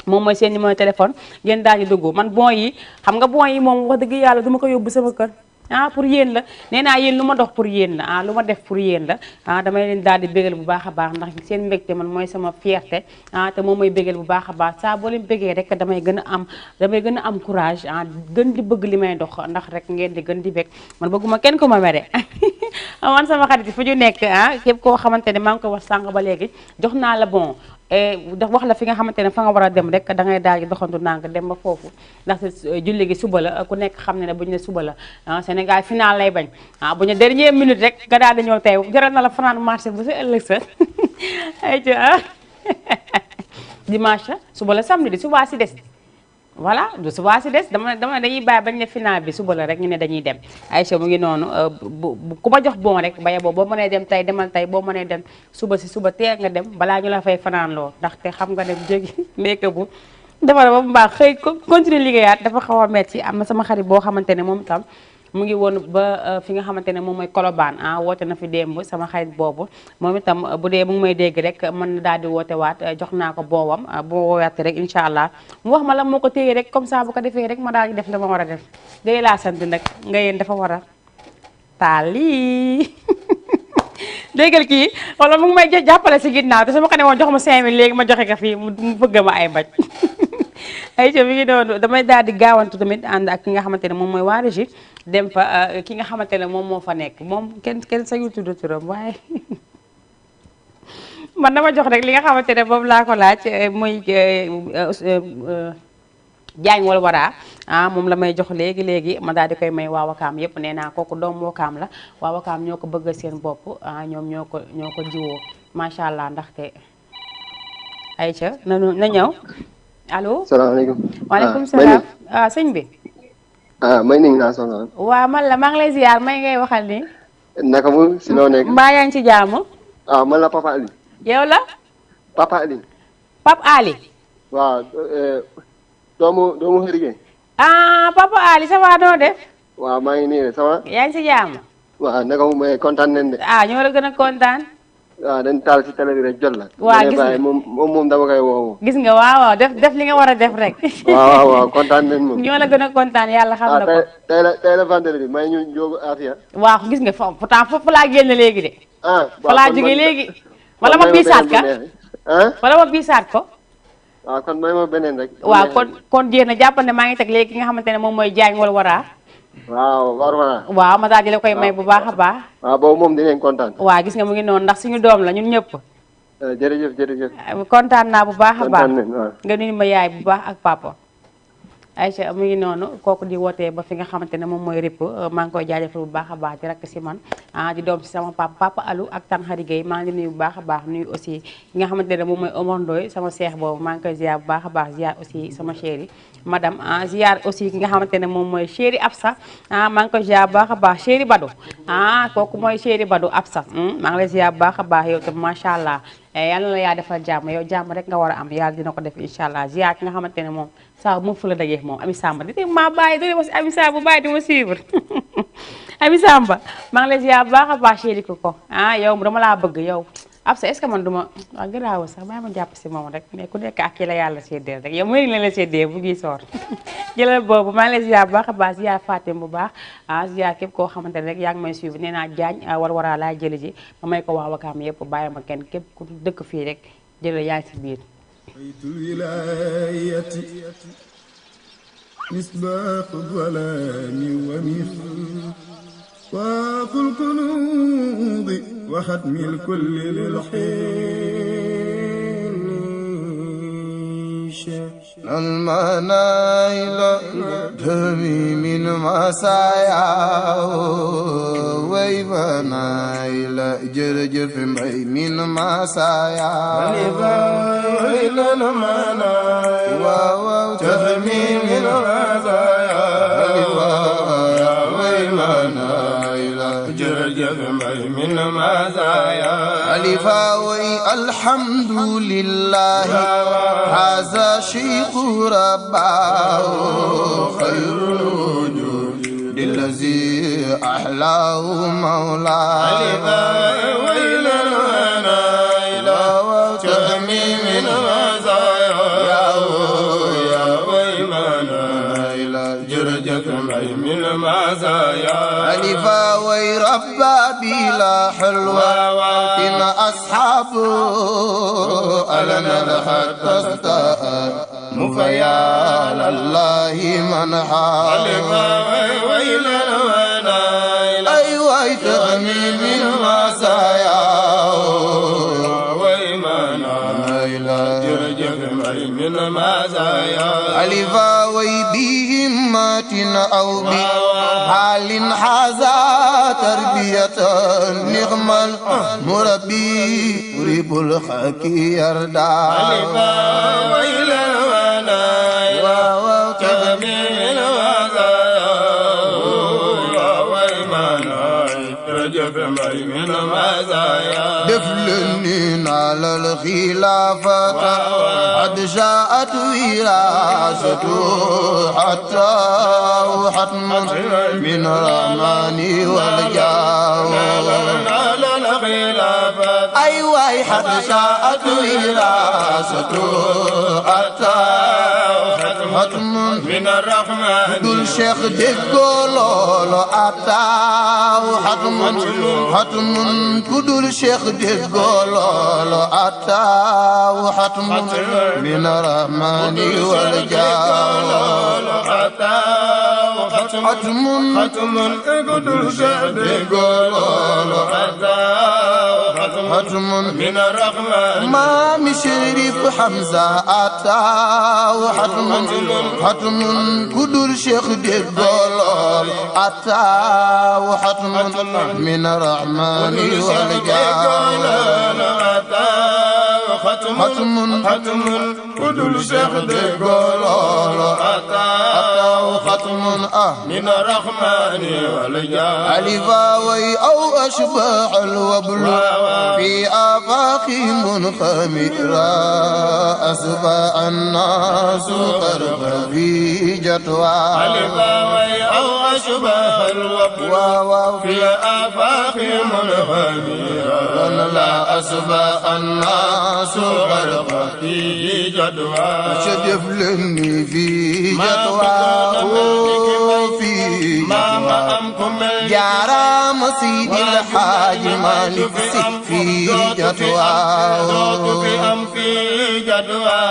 moom mooy seen numéro téléphone ngeen daal di dugg man bon yi xam nga bon yi moom wax dëgg yàlla duma ko yóbbu sama kër pour yéen la nee naa yéen lu ma dox pour yéen la lu ma def pour yéen la damay leen daal di bégal bu baax a baax ndax seen mbégte man mooy sama fierté te moom mooy bégal bu baax a baax saa boo leen bégee rek damay gën a am courage gën di bëgg li may dox ndax rek ngeen di gën di bég man bëgguma kenn ko ma mere man sama xarit fu ñu nekk képp koo xamante ne maa ngi ko wax sànq ba léegi jox naa la bon wax la fi nga xamante ne fa nga war a dem rek da ngay daal di doxantu ndànk dem ba foofu ndaxte julli gi suba la ku nekk xam ne bu ñu ne suba la Sénégal final lay bañ bu ñu dernière minute rek nga daal di ñëw tey jaral na la fanaan marché bu sa ëllëg sa ay dimanche suba la samedi suba si des voilà du suba si des dama dañuy bàyyi bañ ne final bi suba la rek ñu ne dañuy dem Aïcha mu ngi noonu ku ma jox bon rek baye boo mënee dem tey demal tey boo mënee dem suba si suba teel nga dem balaa ñu la fay fanaan loo ndaxte xam nga ne jógi nekk bu defar ba mu baax xëy continuer liggéeyaat dafa xaw a metti am na sama xarit boo xamante ne moom tam mu ngi woon ba fi nga xamante ne moom mooy Colobane woote na fi démb sama xarit boobu moom itam bu dee mu ngi may dégg rek mën na daal di woote waat jox naa ko boowam bu ma woowaatee rek incha allah mu wax ma la moo ko téye rek comme ça bu ko defee rek ma daal di def la ma war a def ngay laa sant nag nga yéen dafa war a taali déggal kii wala mu ngi may jàppale si ginnaaw te su ma ko ne woon jox ma 5000 léegi ma joxe ko fii mu bëgg ma ay mbaj Aïcha mi ngi doon damay daal di gaawantu tamit ànd ak ki nga xamante ne moom mooy waa Régie dem fa ki nga xamante ne moom moo fa nekk moom kenn sañu tudd turam waaye man dama jox rek li nga xamante ne moom laa ko laaj muy Diagne wala Wara moom la may jox léegi ma daal di koy may waa Wakaam yëpp nee naa kooku doom Wakaam la waa Wakaam ñoo ko bëgg seen bopp ñoom ñoo ko jiwoo macha allah ndaxte Aïcha na ñëw allo salaamaaleykum. waaleykum salaam sëñ bi. may nañu naa soxna. waaw man la maa ngi lay ziar may ngay waxal ni. naka mu si loo nekk. mbaa yaa ngi ci jàmm. man la Papa Ali. yow la. Papa Ali. Papa Ali. waaw doomu xërigéey. Papa Ali ça va noo def. waaw maa ngi nii de ça va. yaa ngi ci jàmm. waaw naka mu may kontaan nañ de. ñoo la gën a kontaan. waaw dañ taal si télé bi rek jot la. waaw gis nga moom dama koy woo. gis nga waaw def li nga war a def rek. waaw kontaan nañ moom. ñoo la gën a kontaan yàlla xam na ko. tey la vendredi may ñu jógu Afia. waaw gis nga pourtant foofu laa génn léegi de. fa laa jógee léegi. wala ma biisaat ka wala ma biisaat ko. waaw kon may ma beneen rek. waaw kon jéem a jàpp ne maa ngi teg léegi ki nga xamante ne moom mooy Diagne wala Wara. waaw ma daal di la koy may bu baax a baax. waaw boobu moom dinañ kontaan. waaw gis nga mu ngi noonu ndax suñu doom la ñun ñëpp. jërëjëf. kontaan naa bu baax a baax waaw. nga nuyu ma yaay bu baax ak papa. Aïcha mu ngi noonu kooku di wootee ba fi nga xamante ne moom mooy RIP maa ngi koy jaajëfal bu baax a baax di rakk si man di doom si sama papa Alou ak Tan Xari Gueye maa ngi nuyu bu baax a baax nuyu aussi ki nga xamante ne moom mooy Omar Ndoye sama seex boobu maa ngi koy ziar bu baax a baax ziar aussi sama chéri madame ziar aussi ki nga xamante ne moom mooy chéri Absa maa ngi koy ziar bu baax a baax chéri Badou kooku mooy chéri Badou Absa maa ngi lay ziar bu baax a baax yow tam macha allah yàlla na la yaa defal jàmm yow jàmm rek nga war a am yàlla dina ko def incha allah ziar ki nga xamante ne moom saa moom fu la dajee moom Ami Samba di maa bàyyi doole ma si Ami Samba bàyyi di ma suivre Ami Samba maa ngi lay ziar bu baax a baax chéri ko yow dama laa bëgg yow Absa est-ce que man duma waaw gëraaw sax bàyyi ma jàpp si moom rek mais ku nekk ak ki la yàlla séddee rek yow mooy la la séddee bu ngi soor jëlal boobu maa ngi lay ziar bu baax a baax ziar Fatim bu baax ziar képp koo xamante ne rek yaa ngi may suivre nee naa Diagne war laa jëli ji ma may ko waa Wakaam yëpp bàyyi ma kenn képp ku dëkk fii rek jëlal yaa ngi si biir مصباح الظلام ومصباح الكنوز وختم الكل للحين المنايل دمي من مسايا ويمنايل جرجر في مي من مسايا ويل المنايل دمي من مسايا ويمنايل جرجر في مي من مسايا ألفاوي الحمد لله هذا شيخ رباه خير الوجود الذي أحلاه مولاه ويل المنايل تهمي من مزايا يا ويمنايل جرجك من مزايا ألفا ويربى بلا حلوة إن أصحابه ألنا حتى استاء مفيال الله من حال ويل المنايل أيوة تغني من مسايا ويمنايل جرجك من مزايا ألفا ويبهمات أو بحال حازا تربية نغم المربي ريب الحكي يردى ويل المنايل وكمل المزايا ويمنايل رجف من مزايا دفلنين على الخلافة قد جاءت وراثته حتى وحتم من الرحمن والجاه أيوة حد جاءت وراثته حتى حتم من الرحمن دول شيخ ديغولو أتا حتم كدول شيخ ديغولو أتا وحتم من الرحمن والجاه حتم كدول شيخ ديغولو حتم من الرحمن ما مشرف حمزة أتا حتم كدول شيخ ديغولو أتا وحتم من الرحمن والجاه حتم كدول شيخ ديغولو أتا وختم من الرحمن والجاه ألفاوي أو أشباح الوبل في آفاق منخمرا أسباء الناس قرب في جتوى ألفاوي أو أشباح الوبل في آفاق منخمرا لا أسباء الناس قرب في جتوى شدف لني في جتوى في جارا مسيد الحاج مالك في جتوى في جتوى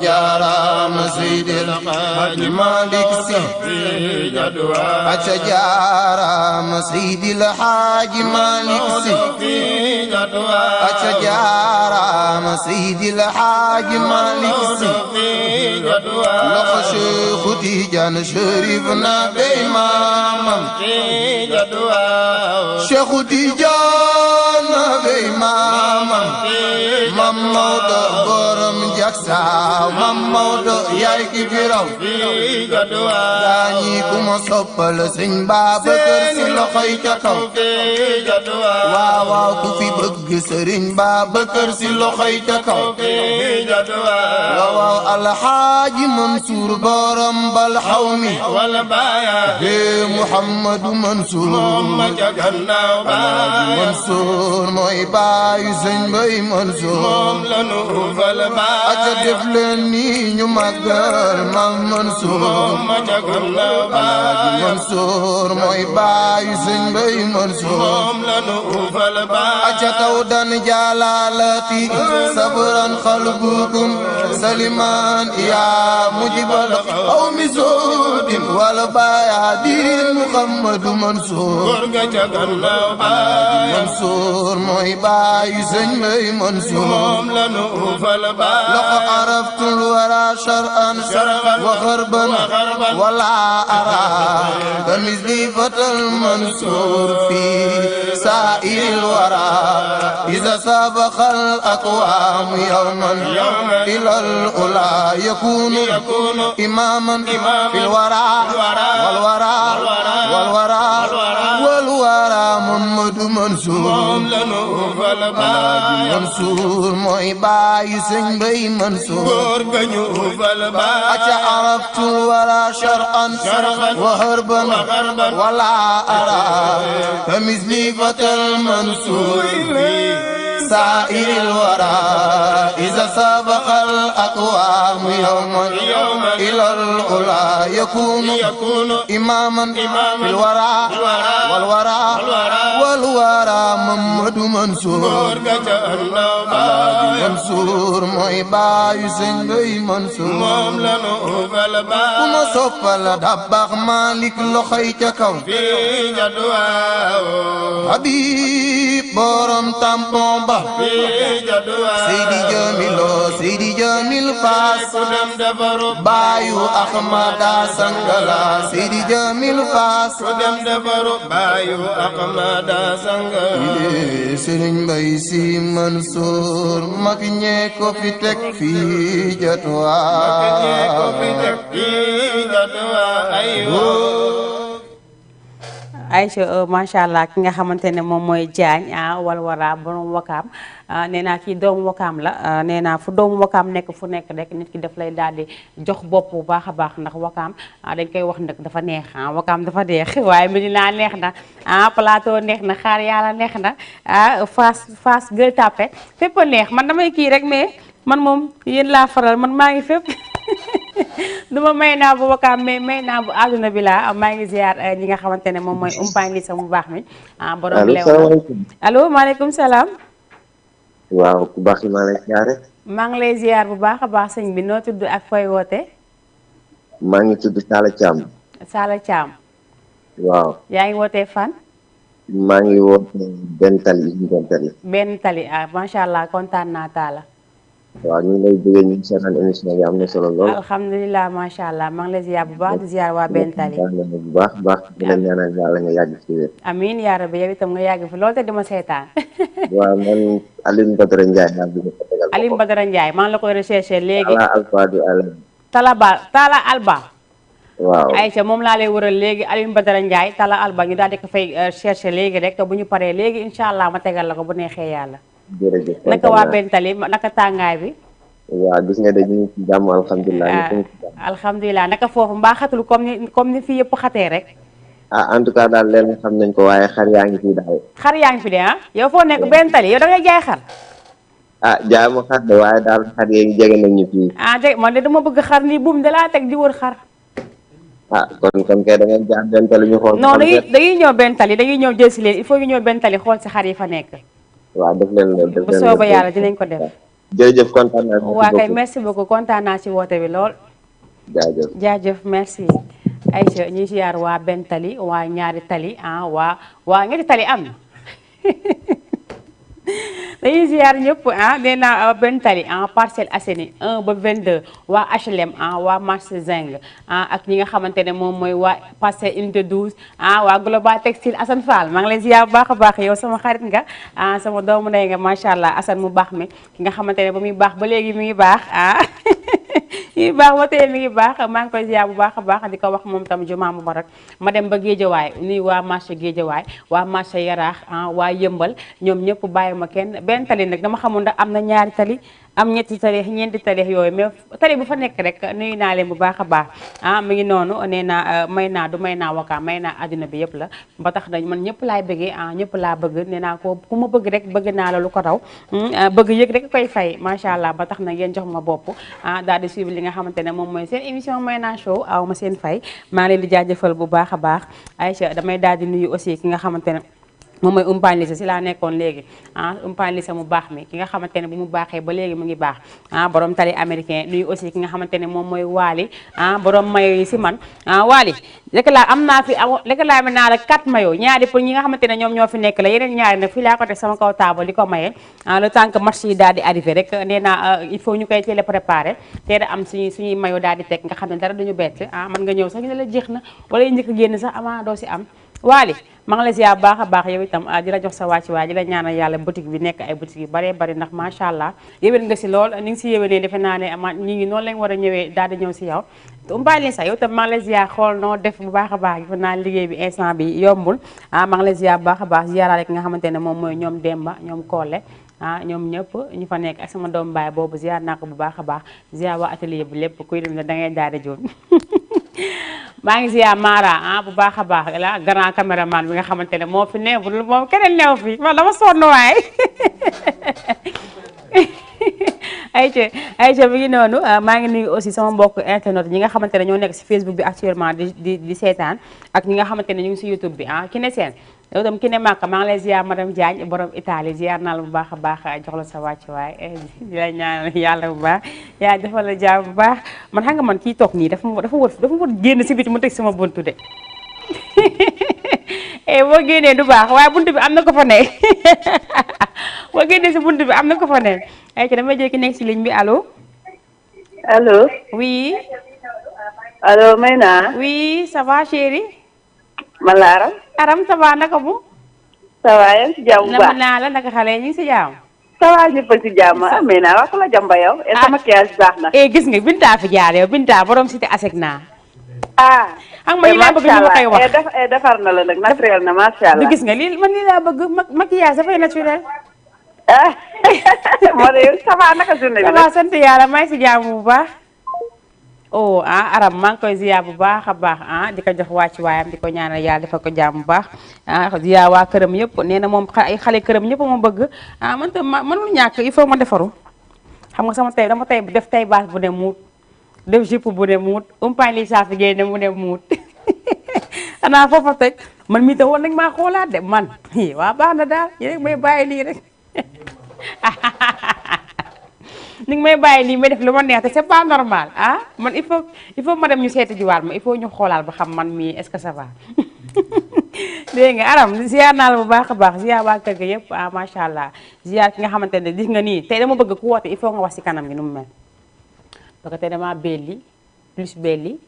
جارا مسيد الحاج مالك في جتوى أشجارا مسيد الحاج مالك في جتوى أشجارا مسيد الحاج مالك في جتوى لخ شيخ تيجان شريفنا بإمامم في جتوى شيخ تيجان بإمامم مام موضوع برم جاكسا مام موضوع يايكي فيرو في جتوى داني كما صبل سن بابكر سلخي جتو في جتوى واو كفي بغ سرين بابكر سلخي جتو في جتوى واو الحاج منصور برم بالحومي والبايا في محمد منصور محمد جغنا منصور موي باي سن باي منصور لنو فالبايا اجدف لني ñu magal mam Mansour محمد جغنا منصور موي باي سن باي منصور لنو فالبايا اجتو دان جلالتي صبرا قلبكم سلما من يا مجيب القوم سود والبيادين محمد منصور منصور موي باي سن مي منصور لقد عرفت الورى شرعا وغربا ولا أرى كمثلي فتى المنصور في سائر الورى إذا سبق الأقوام يوما إلى الأولى يكون إماما في الورى والورى محمد منصور منصور موي باي سن بي منصور أتى عرفت الورى شرعا وهربا ولا أرى كمثلي فتى المنصور سائر الورى إذا سبق الأقوام يوما إلى الأولى يكون إماما في الورى والورى محمد منصور منصور موي باي سن بي منصور وما صفل دباغ مالك لخيتك حبيب بورم تامبون با Seydi Jamil Faas Bayu Ahmada Sangala Seydi Jamil Faas Bayu Ahmada Sangala Serigne Mbaye Sy Mansour mag ñe ko fi tek fi jatwa Aïcha macha allah ki nga xamante ne moom mooy Diagne walwara borom wakaam nee naa kii doomu wakaam la nee naa fu doomu wakaam nekk fu nekk rek nit ki daf lay daal di jox bopp bu baax a baax ndax wakaam dañ koy wax nag dafa neex wakaam dafa neex waaye Medina neex na plateau neex na xaar yàlla neex na Fass Gueule Tapée fépp a neex man damay kii rek mais man moom yéen laa faral man maa ngi fépp duma may naa bu wakaam mais may naa bu àdduna bi laa maa ngi ziar ñi nga xamante ne moom mooy umpaañ li sa mu baax mi borom lew allo maaleykum salaam waaw ku baax yi maa lay ziare maa ngi lay ziar bu baax a baax sëñ bi noo tudd ak fooy woote maa ngi tudd Sala Thiam Sala Thiam waaw yaa ngi wootee fan maa ngi woote benn tali macha allah kontaan naa Talla waaw ñu ngi lay bëggee ñu ngi seetaan émission bi am na solo lool alhamdulilah macha allah maa ngi lay ziar bu baax di ziar waa benn tali bu baax di la ñaanal yàlla nga yàgg ci wér amiin yaa rabbi yow itam nga yàgg fi lool te dima seetaan waaw man Alioune Badara Ndiaye laa bëgg a tegal Alioune Badara Ndiaye maa ngi la koy recherché léegi Tala Alba waaw Aïcha moom laa lay wëral léegi Alioune Badara Ndiaye Tala Alba ñu daal di ko fay cherché léegi rek bu ñu paree léegi incha allah ma tegal la ko bu neexee yàlla jërëjëf naka waa benn tali naka tàngaay bi waaw gis nga dañuy ci jàmm alhamdulilah naka foofu mbaa xatul comme ni fii yëpp xatee rek en tout cas daal leen xam nañ ko waaye xar yaa ngi fii daal xar yaa ngi fi de yow foo nekk benn tali yow da ngay jaay xar jaay ma xar de waaye daal xar yee jege nañ ñu fii jege man de dama bëgg xar nii buum da laa teg di wër xar kon kay da ngeen jaar benn tali ñu xool non dañuy ñëw benn tali dañuy ñëw jël si leen il faut ñu ñëw benn tali xool si xar yi fa nekk waaw def leen loolu bu soobee yàlla dinañ ko def jërëjëf kontaan naa waa kay merci beaucoup kontaan naa ci woote bi lool jaajëf merci Aïcha ñi ziar waa benn tali waa ñaari tali waa ñetti tali am na dañuy ziar ñëpp nee naa benn tali Parcelles Assainies 1 ba 22 waa HLM waa marché Zing ak ñi nga xamante ne moom mooy waa Parcelles unité 12 waa Global Textile Assane Fall maa ngi leen ziar bu baax a baax yow sama xarit nga sama doomu ndey nga macha allah Assane mu baax mi ki nga xamante ne ba muy baax ba léegi mi ngi baax mi ngi baax ba tey mi ngi baax maa ngi koy ziar bu baax a baax di ko wax moom tam jumaa mubarak ma dem ba Géejawaay nuyu waa marché Géejawaay waa marché Yaraax waa Yëmbal ñoom ñëpp bàyyi ma kenn benn tali nag dama xamul ndax am na ñaari tali am ñetti tali ñeenti tali yooyu mais tali bu fa nekk rek nuyu naa leen bu baax a baax mi ngi noonu nee naa may naa wakaam may naa adduna bi yëpp la ba tax dañ man ñëpp laay bëggee ñëpp laa bëgg nee naa ko ku ma bëgg rek bëgg naa la lu ko raw bëgg yëg rek koy fay macha allah ba tax na ngeen jox ma bopp daal di suivre li nga xamante ne moom mooy seen émission may naa show aw ma seen fay maa leen di jaajëfal bu baax a baax Aïcha damay daal di nuyu aussi ki nga xamante ne moom mooy umpaañ lisa si laa nekkoon léegi umpaañ lisa mu baax mi ki nga xamante ne bu mu baaxee ba léegi mu ngi baax borom tali américain nuyu aussi ki nga xamante ne moom mooy Waly borom mayo yi si man Waly am naa fi réclamé naa la 4 mayo ñaari pour ñi nga xamante ne ñoom ñoo fi nekk la yeneen ñaari nag fii laa ko teg sama kaw taabal di ko maye le temps que match yi daal di arrivé rek nee naa il faut ñu koy teel a préparé teel a am suñuy mayo daal di teg nga xam ne dara duñu bett mën nga ñëw sax ñu ne la jeex na wala yi njëkk génn sax avant doo si am Waly maa ngi la ziar baax a baax yow itam di la jox sa wàcc waay di la ñaanal yàlla boutique bi nekk ay boutique yu baree bari ndax macha allah yéwén nga si lool ni ngi si yéwénee defe naa ne ñi ngi noonu lañ war a ñëwee daal di ñëw si yow umpaañ li sax yow itam maa ngi la ziar xool noo def bu baax a baax defe naa liggéey bi instant bi yombul maa ngi la ziar bu baax a baax ziaraale ki nga xamante ne moom mooy ñoom Demba ñoom Kole ñoom ñëpp ñu fa nekk ak sama doom baay boobu ziar naa ko bu baax a baax ziar waa atelier bi lépp kuy dem ne da ngay daal di jóg maa ngi ziar Mara bu baax a baax la grand caméraman bi nga xamante ne moo fi neewul moom keneen neew fi man dama sonn waaye ayca bi ngi noonu maa ngi nuyu aussi sama mbokk internet ñi nga xamante ne ñoo nekk si Facebook bi actuellement di seetaan ak ñi nga xamante ne ñu ngi si YouTube bi ki ne seen yow tam ki ne màkk maa ngi lay ziar madame Diagne borom Italie ziar naa la bu baax a baax jox la sa wàccuwaay di la ñaanal yàlla bu baax yaa defal la jàmm bu baax man xam nga man kii toog nii dafa war génn si biti mu teg sama buntu de boo génnee du baax waaye buntu bi am na ko fa ne boo génnee si buntu bi am na ko fa ne ay ci damay jël ki nekk si ligne bi allo. allo. oui. allo Mayna. oui ça va chérie. man la Aram. Aram ça va naka mu. ça va yaa ngi si jàmm bu baax naa la naka xale ñu ngi si jàmm. ça va ñëpp a si jàmm Mayna wax la jàmba yow. et sama maquillage baax na. gis nga Binta fi jaar yow Binta borom cité Asegna. ak ma lii laa bëgg ñu ma koy wax defar na la nag naturel na macha allah. du gis nga lii man lii laa bëgg maquillage dafay naturel. moo de yow ça va naka journée bi. ça va sant yàlla may si jàmm bu baax. Aram maa ngi koy ziar bu baax a baax di ko jox wàcc waayam di ko ñaanal yàlla defal ko jàmm bu baax ziar waa këram yëpp nee na moom ay xale këram ñëpp ma bëgg man tam mënul ñàkk il faut ma defaru xam nga sama tey dama tey def tey baas bu ne muut def jupe bu ne muut umpaañ li saa fi génne mu ne muut xanaa foofa teg man mii tam war nañ maa xoolaat de man waa baax na daal yéen may bàyyi lii rek ni nga may bàyyi nii may def lu ma neex te c'est pas normal man il faut ma dem ñu seeti jiwaat ma il faut ñu xoolaal ba xam man mii est-ce que ça va dégg nga Aram ziar naa la bu baax a baax ziar waa kër ga yëpp macha allah ziar ki nga xamante ne gis nga nii tey dama bëgg ku woote il faut nga wax si kanam gi nu mu mel parce que tey dama belli plus belli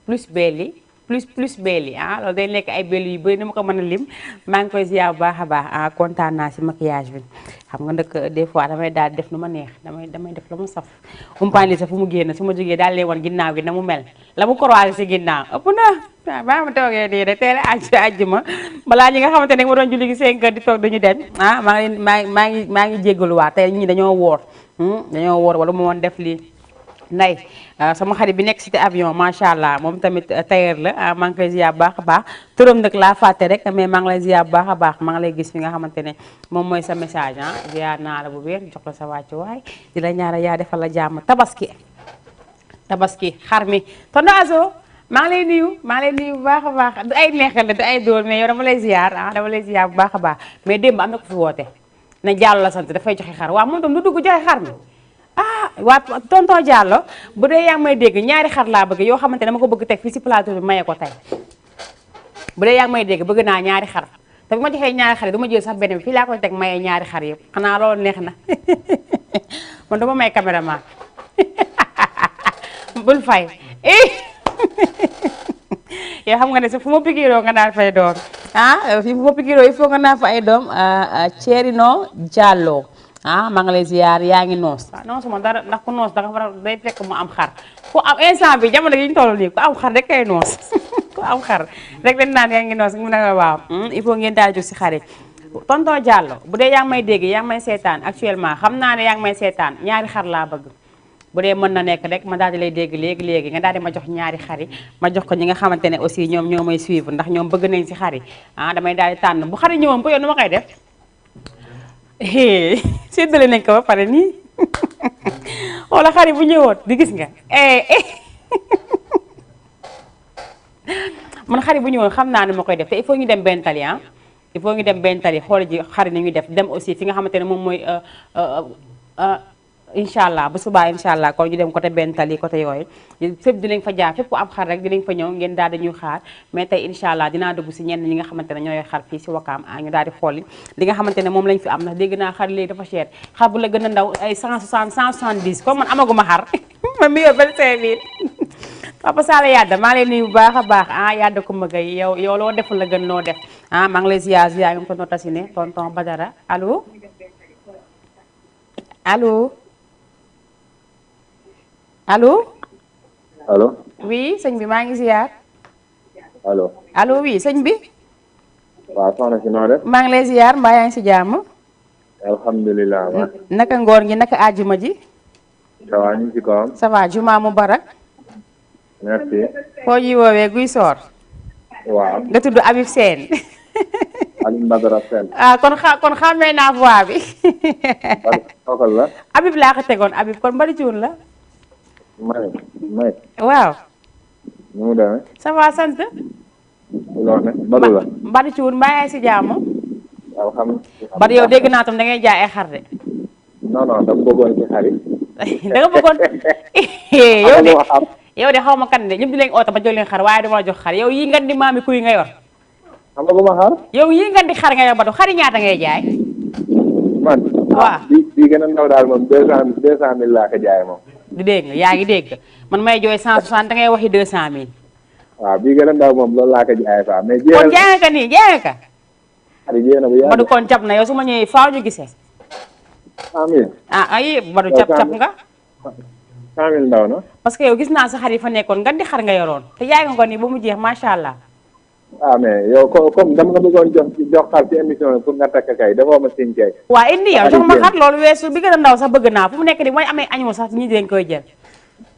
plus belli plus belli loolu day nekk ay belli yu bëri ni ma ko mën a lim maa ngi koy ziar bu baax a baax kontaan naa si maquillage bi xam nga nag des fois damay daal def nu ma neex damay def lu ma saf umpaañ li sa fu mu génn su ma jógee daal leen wan ginnaaw gi na mu mel la mu croisé si ginnaaw ëpp na baa ma toogee nii de teel ajj ma balaa ñi nga xamante ne ma doon julli gi 5 heures di toog dañu dem maa ngi jéggaluwaat tey ñi dañoo woor wala mu woon def lii nday sama xarit bi nekk cité avion macha allah moom tamit tailleur la maa ngi koy ziar bu baax a baax turam nag laa fàtte rek mais maa ngi lay ziar bu baax a baax maa ngi lay gis fi nga xamante ne moom mooy sa message ziar naa la bu wér jox la sa wàccu waay di la ñaara yaa defal la jàmm tabaski xar mi tonton Azo maa ngi lay nuyu bu baax a baax du ay neexal la du ay dóor mais yow dama lay ziar dama lay ziar bu baax a baax mais démb am na ko fi woote na Diallo la sant dafay joxe xar waaw moom tam du dugg joxe xar mi waa tonton Diallo bu dee yaa ngi may dégg ñaari xar laa bëgg yoo xamante ne dama ko bëgg teg fii si plateau bi maye ko tey bu dee yaa ngi may dégg bëgg naa ñaari xar te bu ma joxee ñaari xar yi du ma jël sax benn bi fii laa koy teg maye ñaari xar yëpp xanaa loolu neex na man dama may caméraman bul fay yow xam nga ne fu ma pikiroo nga naan fay doom fii fu ma pikiroo il faut nga naan fa ay doom Thierno Diallo maa ngi lay ziar yaa ngi noos noos ma dara ndax ku noos danga war a day fekk mu am xar ku am instant bi jamono gi ñu toll nii ku am xar rek kay noos ku am xar rek dañ naan yaa ngi noos mu ne la waaw il faut ngeen daal jóg si xar yi tonton Diallo bu dee yaa ngi may dégg yaa ngi may seetaan actuellement xam naa ne yaa ngi may seetaan ñaari xar laa bëgg bu dee mën na nekk rek ma daal di lay dégg léegi nga daal di ma jox ñaari xar yi ma jox ko ñi nga xamante ne aussi ñoom ñoo may suivre ndax ñoom bëgg nañ si xar yi damay daal di tànn bu xar yi ñëwoon bu yoon nu ma koy def séddale nañ ko ba pare nii wala xar yi bu ñëwoon di gis nga man xar yi bu ñëwoon xam naa ne ma koy def te il faut ñu dem benn tali il faut ñu dem benn tali xool ji xar ni ñu def dem aussi fi nga xamante ne moom mooy incha allah bu subaa incha allah kon ñu dem côté benn tali côté yooyu fépp dinañ fa jaar fépp am xar rek dinañ fa ñëw ngeen daal di ñuy xaar mais tey incha allah dinaa dugg si ñenn ñi nga xamante ne ñooy xar fii si Wakaam ñu daal di xool li nga xamante ne moom lañ fi am ndax dégg naa xar léegi dafa cher xar bu la gën a ndaw ay 160 170 comme man amaguma xar man mi yor 25000 Papa Sala Yadda maa ngi lay nuyu bu baax a baax Yadda Coumba Gaye yow loo deful la gën loo def maa ngi lay ziar ngi tonton Tassine tonton Badara allo allo allo. allo. oui sëñ bi maa ngi ziar. allo. allo oui sëñ bi. waaw soxna si noo def. maa ngi lay ziar mbaa yaa ngi si jàmm. alhamdulilah. naka ngoor gi naka àjjuma ji. ça va ñu ngi ci kawam. ça va juma mubarak. merci. foo ñuy woowee Guy Soor. waaw. nga tudd Habib Sène. Alioune Badara Sène. kon xàmmee naa voix bi. kooku la. Habib laa ko tegoon Habib kon bari cuun la. may. waaw. nu mu demee. ça va sant. loolu ne Badou la. bari cuun mbaa yaa ngi si jàmm. alhamdulilah. bari yow dégg naa tam da ngay jaay ay xar de. non dama bëggoon ci xar yi. da nga bëggoon. yow de xaw ma kan de ñëpp di leen oote ba jox leen xar waaye dama la jox xar yow yii nga di maami kuy nga yor. xam nga bu ma xar. yow yii nga di xar nga yor ba du xari ñaata ngay jaay. man. waaw bii gën a ndaw daal moom 200000 laa ko jaay moom. di dégg nga yaa ngi dégg man may jooy 160 da ngay waxi 200000. waaw bii gën a ndaw moom loolu laa ko jaay fa mais. kon jaay nga ka nii jaay nga ka. xar yi na bu yàgg. Badou kon cap na yow su ma ñëwee faaw ñu gisee. 100000. ay Badou cap nga. 100000 ndaw na. parce que yow gis naa sa xar yi fa nekkoon nga di xar nga yoroon te jaay nga ko nii ba mu jeex macha allah. mais yow comme dama nga bëggoon jox xar ci émission pour nga takk kay dafa ma siñ kay. waa indi yow jox ma xar loolu weesu bi gën a ndaw sax bëgg naa fu mu nekk nii mooy amee añu sax ñi dañ koy jël.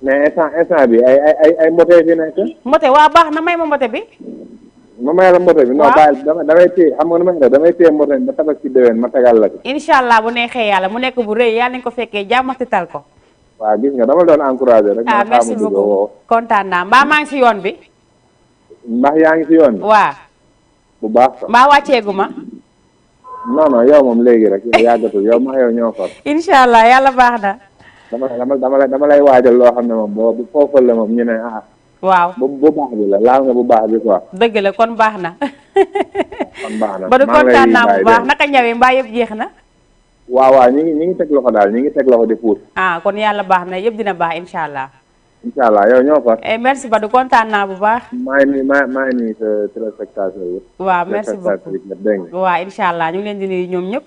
mais instant bi ay mbote fi nekk. mbote waa baax na may ma mbote bi. ma may la mbote bi. non bàyyi damay téye xam nga nu may def damay téye mbote bi ba tabax ci déwén ma tegal la ko. incha allah bu neexee yàlla mu nekk bu rëy yàlla nañu ko fekkee jàmmati tal ko. waaw gis nga dama doon encouragé rek. merci beaucoup kontaan naa mbaa maa ngi si yoon bi. ndax yaa ngi si yoon bi. waaw. bu baax sax. mbaa wàcceegu ma. non yow moom léegi rek yàggatul yow maa yow ñoo far. incha allah yàlla baax na. dama lay waajal loo xam ne moom boo foofal la moom ñu ne waaw bu baax bi la laal nga bu baax bi quoi. dëgg la kon baax na. kon baax na ba du kontaan naa bu baax naka ñawee mbaa yëpp jeex na. waaw ñi ngi teg loxo daal ñi ngi teg loxo di puus. kon yàlla baax na yëpp dina baax incha allah. incha allah yow ñoo far. merci Badou kontaan naa bu baax. maa ngi nii sa téléspectateur yi. waaw merci beaucoup waaw incha allah ñu ngi leen di nuyu ñoom ñëpp.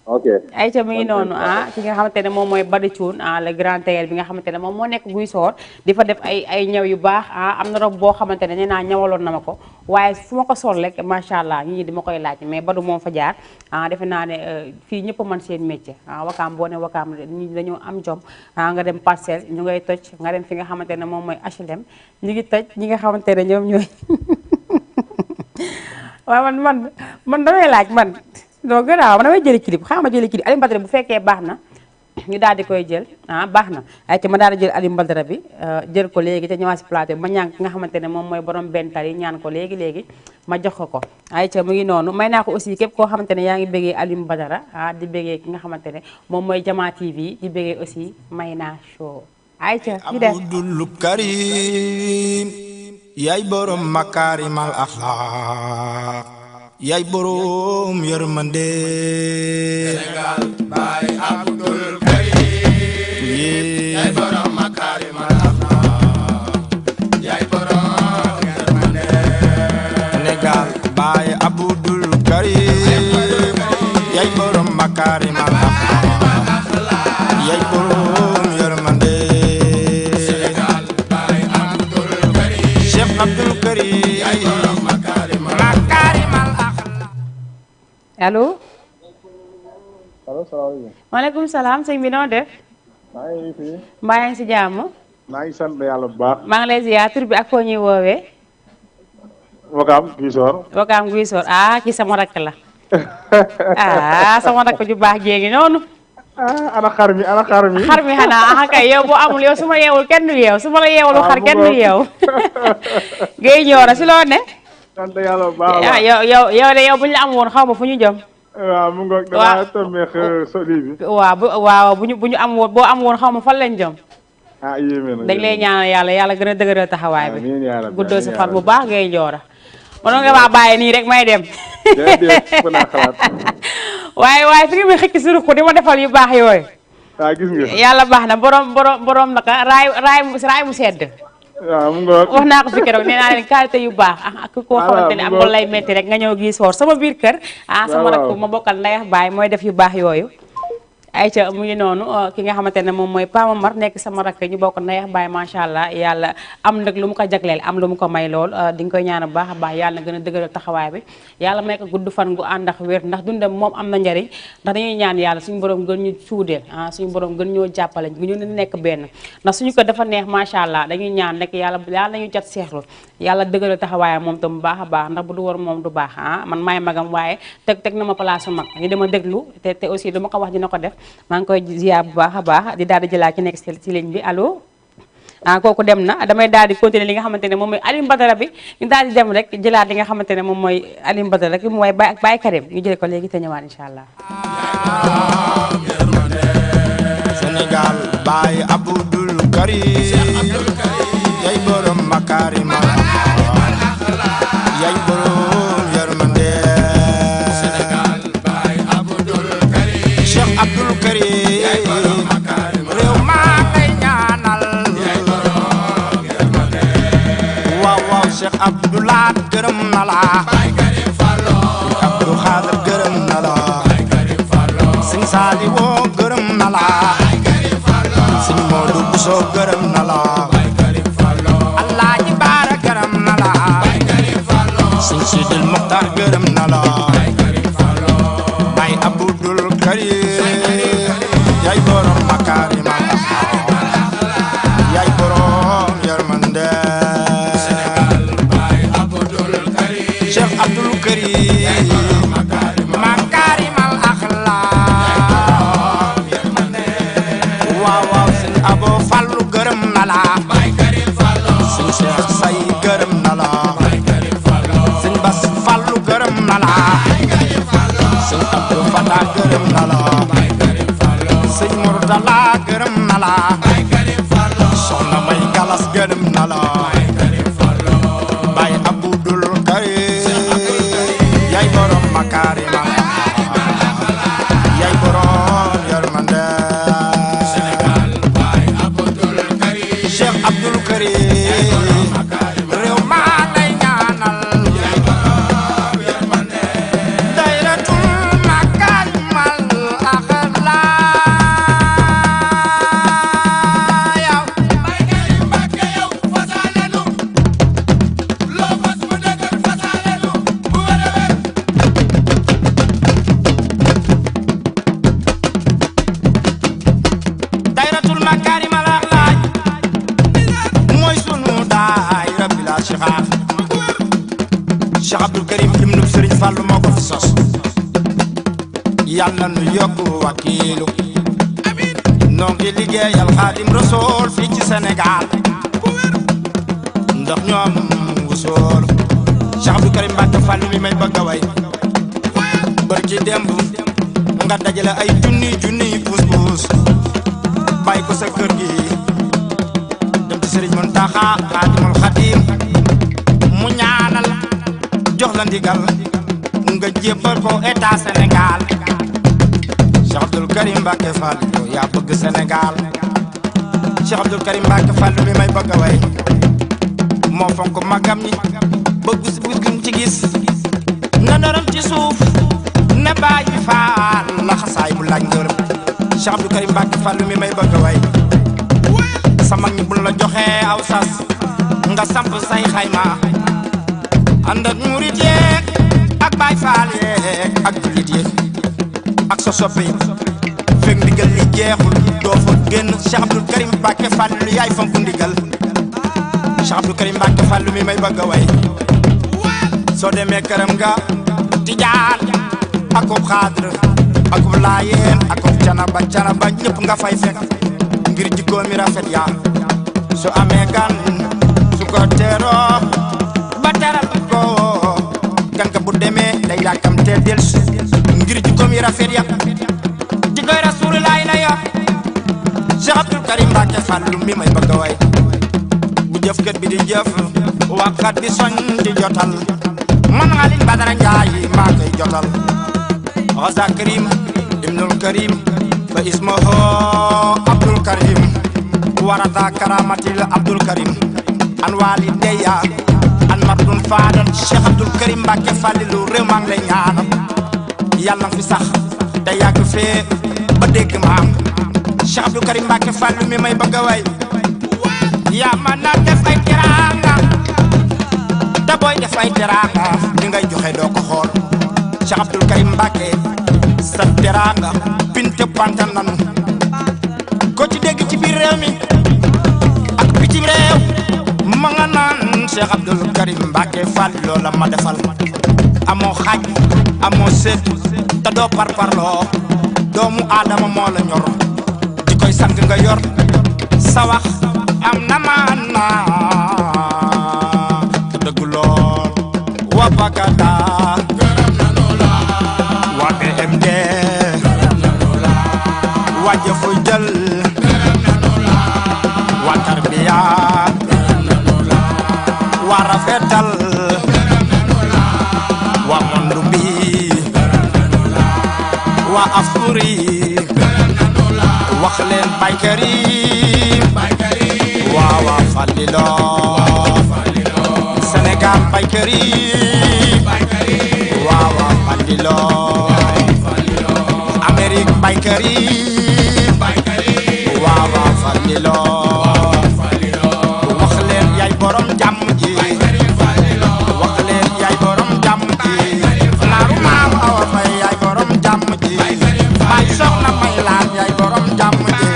ok ayca mi ngi noonu ki nga xamante ne moom mooy Badou Thioune le grand tailleur bi nga xamante ne moom moo nekk Guy Soor di fa def ay ñaw yu baax am na rob boo xamante ne nee naa ñawaloon na ma ko waaye fu ma ko sol rek macha allah ñi di ma koy laaj mais Badou moom fa jaar defe naa ne fii ñëpp mën seen métier Wakaam boo ne Wakaam ñi dañoo am jom nga dem Parcelles ñu ngay toj nga dem fi nga xamante ne moom mooy HLM ñu ngi toj ñi nga xamante ne ñoom ñooy waaw man damay laaj man donc gannaaw man damay jëli clip xam ma jëli clip Alioune Badara bu fekkee baax na ñu daal di koy jël baax na ay ci ma daal di jël Alioune Badara bi jël ko léegi te ñëwaat si plateau bi ma ñaan ki nga xamante ne moom mooy borom benn tali ñaan ko léegi ma jox ko ay ca mu ngi noonu may naa ko aussi képp koo xamante ne yaa ngi bëggee Alioune Badara di bëggee ki nga xamante ne moom mooy Jama TV di bëggee aussi may naa show ay ca ñu def Abdul Karim yaay borom makarimal akhlaq yaay borom yërmande Sénégal baay Abdul Karim yaay borom makarimal akhlaq yaay borom yërmande Sénégal baay Abdul Karim yaay borom makarimal akhlaq yaay borom yërmande Sénégal baay Abdul Karim Cheikh Abdul Karim yaay borom makarimal allo. allo salaamaaleykum. maaleykum salaam sëñ bi noo def. maa ngi fi. mbaa yaa ngi si jàmm. maa ngi sant yàlla bu baax. maa ngi lay ziar tur bi ak foo ñuy woowee. Wakaam Guy Soor. Wakaam Guy Soor kii sama rakk la. sama rakk ju baax jéegi noonu. ana xar mi. xar mi xanaa kay yow boo amul yow su ma yeewul kenn du yeew su ma la yeewul xar kenn du yeew. Guèye Nioro si loo ne. sant yàlla bu baax ah yow de yow bu ñu la am woon xaw ma fu ñu jëm. waaw mu ngoog damaa tombeex soli bi. waaw bu ñu am woon boo am woon xaw ma fan lañ jëm. ah yéeme na dañ lay ñaanal yàlla gën a dëgëral taxawaay bi. amiin yaa rabbi guddoo sa fan bu baax ngay joora. mënoon nga maa bàyyi nii rek may dem. déedéet mën naa xalaat. waaye fi nga may xëcc si ruq di ma defal yu baax yooyu. waaw gis nga. yàlla baax na borom naka raay mu sedd. waaw mu ngoog wax naa ko fi keroog nee naa leen qualité yu baax ak koo xamante ne am ko lay metti rek nga ñëw gis woor sama biir kër sama rakk ma bokkal ndey baay mooy def yu baax yooyu ayca mu ngi noonu ki nga xamante ne moom mooy Pa Momar nekk sama rakk ñu bokk ndey baay macha allah yàlla am nag lu mu ko jagleel am lu mu ko may lool di nga koy ñaan bu baax a baax yàlla na gën a dëgëral taxawaay bi yàlla may ko gudd fan gu ànd ak wér ndax dundam moom am na njariñ ndax dañuy ñaan yàlla suñu borom gën ñu suudeel suñu borom gën ñoo jàppale ñu nekk benn ndax suñu ko dafa neex macha allah dañuy ñaan rek yàlla nañu jot seexlu yàlla dëgëral taxawaayam moom tam bu baax a baax ndax bu du war moom du baax man maay magam waaye teg na ma place su mag ñu dama déglu te aussi dama ko wax dina ko def maa ngi koy ziar bu baax a baax di daal di jëlaat ci nekk ci ligne bi allo kooku dem na damay daal di continuer li nga xamante ne moom mooy Alioune Badara bi ñu daal di dem rek jëlaat li nga xamante ne moom mooy Alioune Badara rek mooy Baye Karim ñu jël ko léegi te ñëwaat incha allah. Sénégal Baye Abdoul Karim yay borom makarima yay borom yërmande Sénégal Baye Abdoul Karim Cheikh Abdoul Karim réew maa ngay ñaanal yay borom yërmande waaw Cheikh Abdoulaat gërëm na la Baye Karim Fallo Abdou Khadir gërëm na la Baye Karim Fallo Sëñ Saliou gërëm na la Baye Karim Fallo Sëñ Modou Bousso gërëm na la Baye Karim Fallo Alaaji Baara gërëm na la Baye Karim Fallo Sëñ Sidil Mokhtar gërëm na la Baye Karim Fallo Baye Abdoul Karim yaay borom makarima yaay borom yërmande Sénégal Baye Abdoul Karim Cheikh Abdoul Karim makarimal akhlaq waaw Sëñ Abo Fallu gërëm na la Baye Karim Fallu Sëñ Cheikh Say gërëm na la Baye Karim Fallu Sëñ Bass Fallu gërëm na la Baye Karim Fallu Sëñ Abdou Fatah gërëm na la Baye Karim Fallu Sëñ Murtala gërëm na la Baye Karim Fallu Soxna May Galas gërëm na la Baye Karim Fallu Baye Abdoul Karim yaay borom makarima yaay borom yërmande Sénégal Baye Abdoul Karim Cheikh Abdoul Karim réew maa ngay ñaanal yaay borom yërmande dayratul makarimal akhlaq yow Baye Karim Mbacké yow fasalenu loo fas mu dëgër fasalenu bu wér a wér dayratul makarimal akhlaq mooy sunu daayira bi la Cheikh Abdoul Karim ibnu Serigne Fallou moo ko fi sos yàlla nu yokku wakiilu noo ngi liggéeyal Xaadim Rasool fii ci Sénégal ndax ñoom wusool Cheikh Abdoul Karim Mbacké Fallou mi may bëgg a way barki démb nga dajale ay junni puus bàyyi ko sa kër gi dem ci Serigne Mountakha Khadimul Khadim mu ñaanal jox la ndigal nga jébbal ko état Sénégal Cheikh Abdoul Karim Mbacké Fallou yow yaa bëgg Sénégal Cheikh Abdoul Karim Mbacké Fallou mi may bëgg a way moo fonk magam ñi bëgg si ci gis na naram ci suuf ne bàyyi faal la xasaay bu laaj ngërëm Cheikh Abdoul Karim Mbacké Fallou mi may bëgg a way sa mag ñi bu la joxee aw sas nga samp say xayma ànd ak murit yeeg ak baay faal yeeg ak jullit yeeg ak sa soppe yi fekk ndigal li jeexul doo fa génn Cheikh Abdoul Karim Mbacké Fallou yaay fonk ndigal Cheikh Abdoul Karim Mbacké Fallou mi may bëgg a way soo demee këram nga tijaan akub xaadir akub laayeen akub canaba ñëpp nga fay fekk ngir jikko mi rafet yaa su amee gan su ko teeroo ba teral ko Fallu mi may bëgg a way bu jëfkat bi di jëf waxkat bi soñ di jotal man Alioune Badara Ndiaye maa koy jotal Ghaza Karim ibnul Karim fa ismuhu Abdul Karim warata karamatil Abdul Karim an walideya an mardun faadal Cheikh Abdul Karim Mbacke Fallilu réew maa ngi lay ñaanal yàlla fi sax te yàgg fee ba dégg maam Cheikh Abdul Karim Mbacke Fallu mi may bëgg a way yaa man na def ay teraanga te booy def ay teraanga di ngay joxe doo ko xool Cheikh Abdul Karim Mbacke sa teraanga pinte panta nanu ko ci dégg ci biir réew mi ak bitim réew ma nga naan Cheikh Abdul Karim Mbacke Fall loola ma defal amoo xaaj amoo seet te doo parparloo doomu aadama moo la ñor di koy sang nga yor sa wax am na maana te dëgg lool wa bagada wa BMD wa jëfu jël wa tarbiya wa rafetal wa mondu bi wa afuri wax leen baykari wa Fallilo Sénégal baykari wa Fallilo Amérique baykari wa Fallilo wax leen yaay borom jàmm ji wax leen yaay borom jàmm ji naaru maam awa fay yaay borom jàmm ji may soxna may laan yaay borom jàmm ji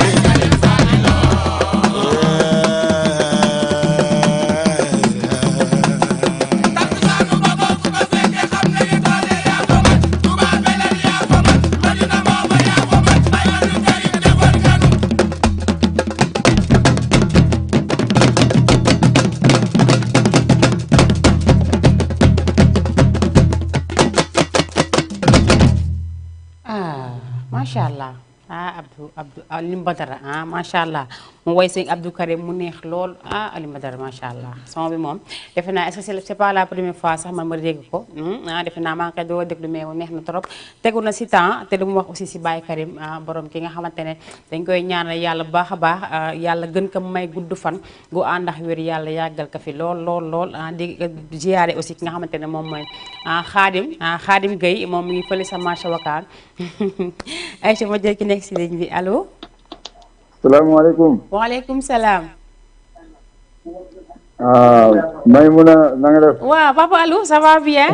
macha allah Abdou Alioune Badara macha allah mu woy sëñ Abdou Karim mu neex lool Alioune Badara macha allah son bi moom defe naa est-ce que c'est pas la première fois sax man ma dégg ko defe naa maa ngi koy doo déglu mais neex na trop tegu na si temps te lu mu wax aussi si Baye Karim borom ki nga xamante ne dañ koy ñaanal yàlla bu baax a baax yàlla gën ko may gudd fan gu ànd ak wér yàlla yàggal ko fi lool di ziyaare aussi ki nga xamante ne moom mooy Khadim Gueye moom mi ngi fële sa marché Wakaan Aïcha ma jël ki nekk si ligne bi allo. salaamaaleykum. waaleykum salaam. Maymuna na nga def. waaw papa Alou ça va bien.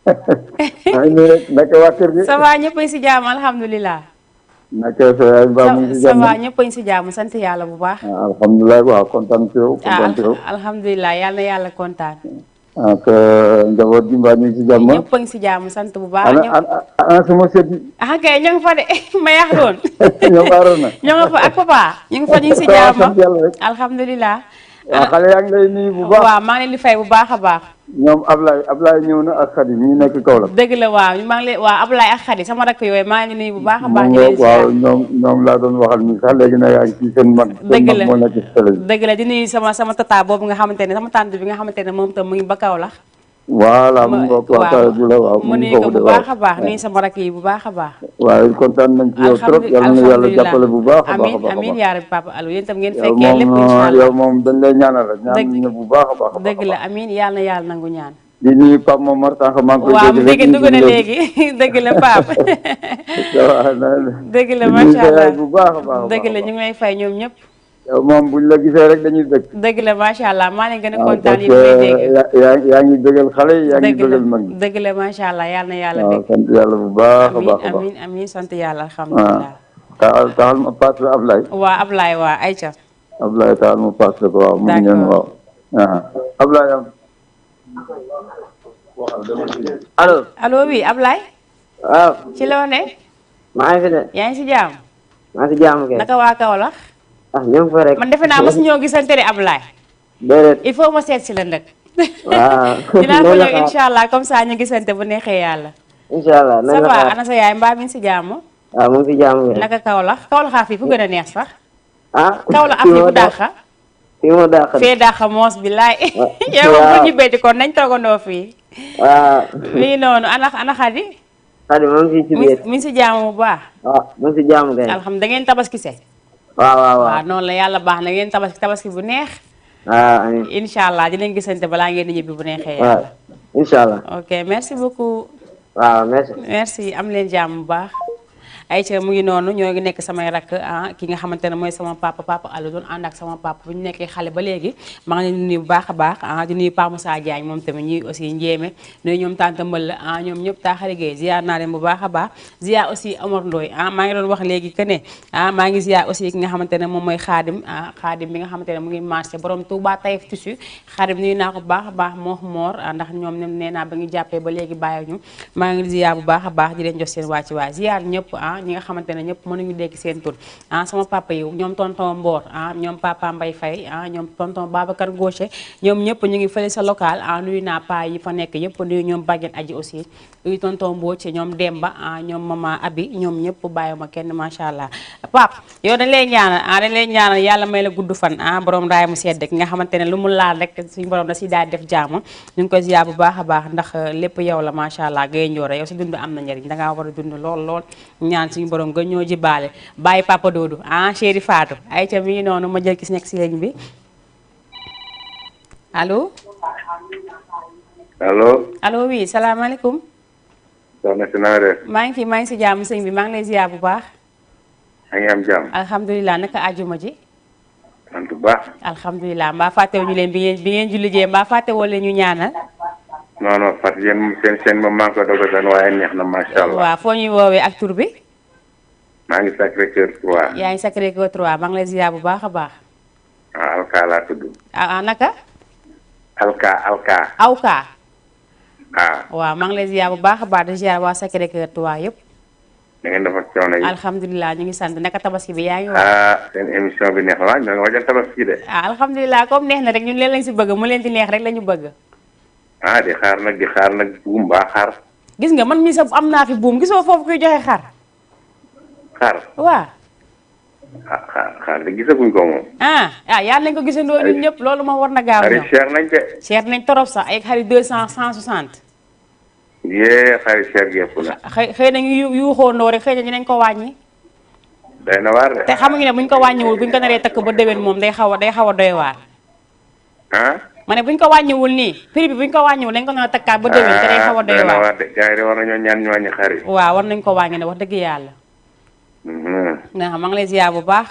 maa ngi nuyu rek naka waa kër gi. ça va ñëpp a ngi si jàmm alhamdulilah. naka sa yaay mbaa mu ngi si jàmm. ça va ñëpp a ngi si jàmm sant yàlla bu baax. alhamdulilah waaw kontaan ci yow. kontaan ci yow alhamdulilah yàlla na yàlla kontaan. ak njaboot gi mbaa ñu ngi si jàmm. ñëpp a ngi si jàmm sant bu baax. ana sama sët yi. kay ñoo ngi fa de ma yàq doon. ñoom aaroon na. ñoo ngi fa ak papa. ñu ngi fa ñu ngi si jàmm alhamdulilah. waaw xale yaa ngi lay nuyu bu baax. waaw maa ngi leen di fay bu baax a baax. ñoom Ablaye ñëw na ak Khady ñu nekk Kaolack. dëgg la waaw maa ngi leen waaw Ablaye ak Khady sama rakk yooyu maa ngi nuyu bu baax a baax. waaw ñoom laa doon waxal ni sax léegi nag yaa ngi ci seen mag. dëgg la moo nekk ci télé bi. dëgg la di nuyu sama tata boobu nga xamante ne sama tante bi nga xamante ne moom tam mu ngi ba Kaolack. voilà mu ngi ko waaw mu nuyu ko bu baax a baax nuyu sama rakk yi bu baax a baax. waaw kontaan nañ ci yow trop yal na yàlla jàppale bu baax a baax amiin yaa rabbi papa Alou yéen tam ngeen fekkee lépp incha allah yow moom dañ lay ñaanal rek ñaan bu baax a baax. dëgg la amiin yàlla na yàlla nangu ñaan. di nuyu Pape Momar sànq maa ngi koy. waaw dégg dugg na léegi dëgg la Pape. dëgg la macha allah bu baax a baax dëgg la ñu ngi lay fay ñoom ñëpp. yow moom buñ la gisee rek dañuy dëgg. dëgg la macha allah maa leen gën a kontaan yi may dégg. yaa ngi bëggal xale yi yaa ngi bëggal mag ñi. dëgg la macha allah yàlla na yàlla dégg. sant yàlla bu baax a baax a baax. amiin sant yàlla alhamdulilah. taxal ma paas la Ablaye. waaw Ablaye waaw Aïcha. Ablaye taxal ma paas la ko waaw mu ngi ñëw waaw. Ablaye am. allo oui Ablaye. waaw. ci loo ne. maa ngi fi de. yaa ngi si jàmm. maa ngi si jàmm kay. naka waa Kaolack. ñoo ngi fa rek. man defe naa mosu ñoo gisante ne Ablaye. déedéet. il faut ma seet si la nag. waaw. dinaa ko ñëw incha allah comme ça ñu gisante bu neexee yàlla. incha allah ça va ana sa yaay mbaa mi ngi si jàmm. waaw mu ngi si jàmm kay. naka Kaolack xaa fii fu gën a neex sax. ah Kaolack am fi bu dàqa. fii moo dàqa. fee dàqa moos bi laay. yow bu ñu béyti kon nañ toogandoo fii. waaw. mii noonu ana Xadi. Xadi moo ngi ci biir. mi ngi si jaamu bu baax. waaw mu ngi si jaamu kay. alhamdulilah da ngeen tabaski se. waaw noonu la yàlla baax na ngeen tabaski bu neex. amiin. incha allah dinañ gisante balaa ngeen di ñibbi bu neexee waaw yàlla. incha allah. ok merci beaucoup. waaw merci. merci am leen jàmm bu baax. Aïcha mu ngi noonu ñoo ngi nekk samay rakk ki nga xamante ne mooy sama papa Alou doon ànd ak sama papa bu ñu nekkee xale ba léegi maa ngi leen di nuyu bu baax a baax di nuyu Pa Moussa Diagne moom tamit ñuy aussi njéeme nuyu ñoom tante Mbëll ñoom ñëpp taa xaligéey ziar naa leen bu baax a baax ziar aussi Omar Ndoye maa ngi doon wax léegi que ne maa ngi ziar aussi ki nga xamante ne moom mooy xaadim bi nga xamante ne mu ngi marché borom Touba Taïf Tissu xaadim nuyu naa ko bu baax a baax moo moor ndax ñoom nem nee naa ba ngi jàppee ba léegi bàyyi ñu maa ngi ziar bu baax a baax di leen jox seen wàcci waay ziar ñëpp ñi nga xamante ne ñëpp mënuñu dégg seen tur sama papa yi ñoom tonton Mboor ñoom papa Mbay Fay ñoom tonton Babacar Gauche ñoom ñëpp ñu ngi fële sa local nuyu naa pa yi fa nekk yëpp nuyu ñoom Baguen Aji aussi nuyu tonton Mbooc ñoom Demba ñoom mama Abi ñoom ñëpp bàyyiwuma kenn macha allah pap yow dañ lay ñaanal yàlla may la gudd fan borom raay mu sedd ki nga xamante ne lu mu laal rek suñu borom da si daal def jàmm ñu ngi koy ziar bu baax a baax ndax lépp yow la macha allah gay njoore yow sa dund am na njëriñ dangaa war a dund lool ñaan suñu borom nga ñoo ji baale bàyyi papa Doudou chéri Fatou ay ca mi noonu ma jël ki si nekk si ligne bi allo oui salaamaaleykum soxna si naa def maa ngi si jàmm sëñ bi maa ngi lay ziar bu baax maa ngi am jàmm alhamdulilah naka àjjuma ji sant bu baax alhamdulilah mbaa fàttewu ñu leen bi ngeen julli jee mbaa fàttewoo leen ñu ñaanal non fat yéen seen moom maa ngi ko doog a doon waaye neex na macha allah waaw foo ñuy woowee ak tur bi maa ngi Sacré-Cœur 3 yaa ngi Sacré-Cœur 3 maa ngi lay ziar bu baax a baax Alka laa tudd naka Alka Awka waaw maa ngi lay ziar bu baax a baax di ziar waa Sacré-Cœur 3 yëpp da ngeen defar coono yi alhamdulilah ñu ngi sant naka tabaski bi yaa ngi wax seen émission bi neex na waaw ñoo ngi waajal tabaski de alhamdulilah comme neex na rek ñun leen lañ si bëgg mu leen di neex rek la ñu bëgg di xaar nag buum baa xaar gis nga man mi sa am naa fi buum gisoo foofu kuy joxe xar waaw xaar de gisaguñ ko moom yàlla nañ ko gisandoo ñun ñëpp loolu moom war na gaaw ñëw cher nañ de cher nañ torop sax ay xarit 200 160 xarit cher gi yëpp la xëy nañu yuuxoondoo rek xëy na dinañ ko wàññi day na waar de te xamuñu ne buñ ko wàññiwul buñ ko naree takk ba déwén moom day xaw a doy waar ma ne buñ ko wàññiwul nii prix bi buñ ko wàññiwul dañ ko nar a takkaat ba déwén te day xaw a doy waar de gars yi war nañoo ñaan ñu wàññi xar yi waaw war nañ ko wàññi ne wax dëgg yàlla maa ngi lay ziar bu baax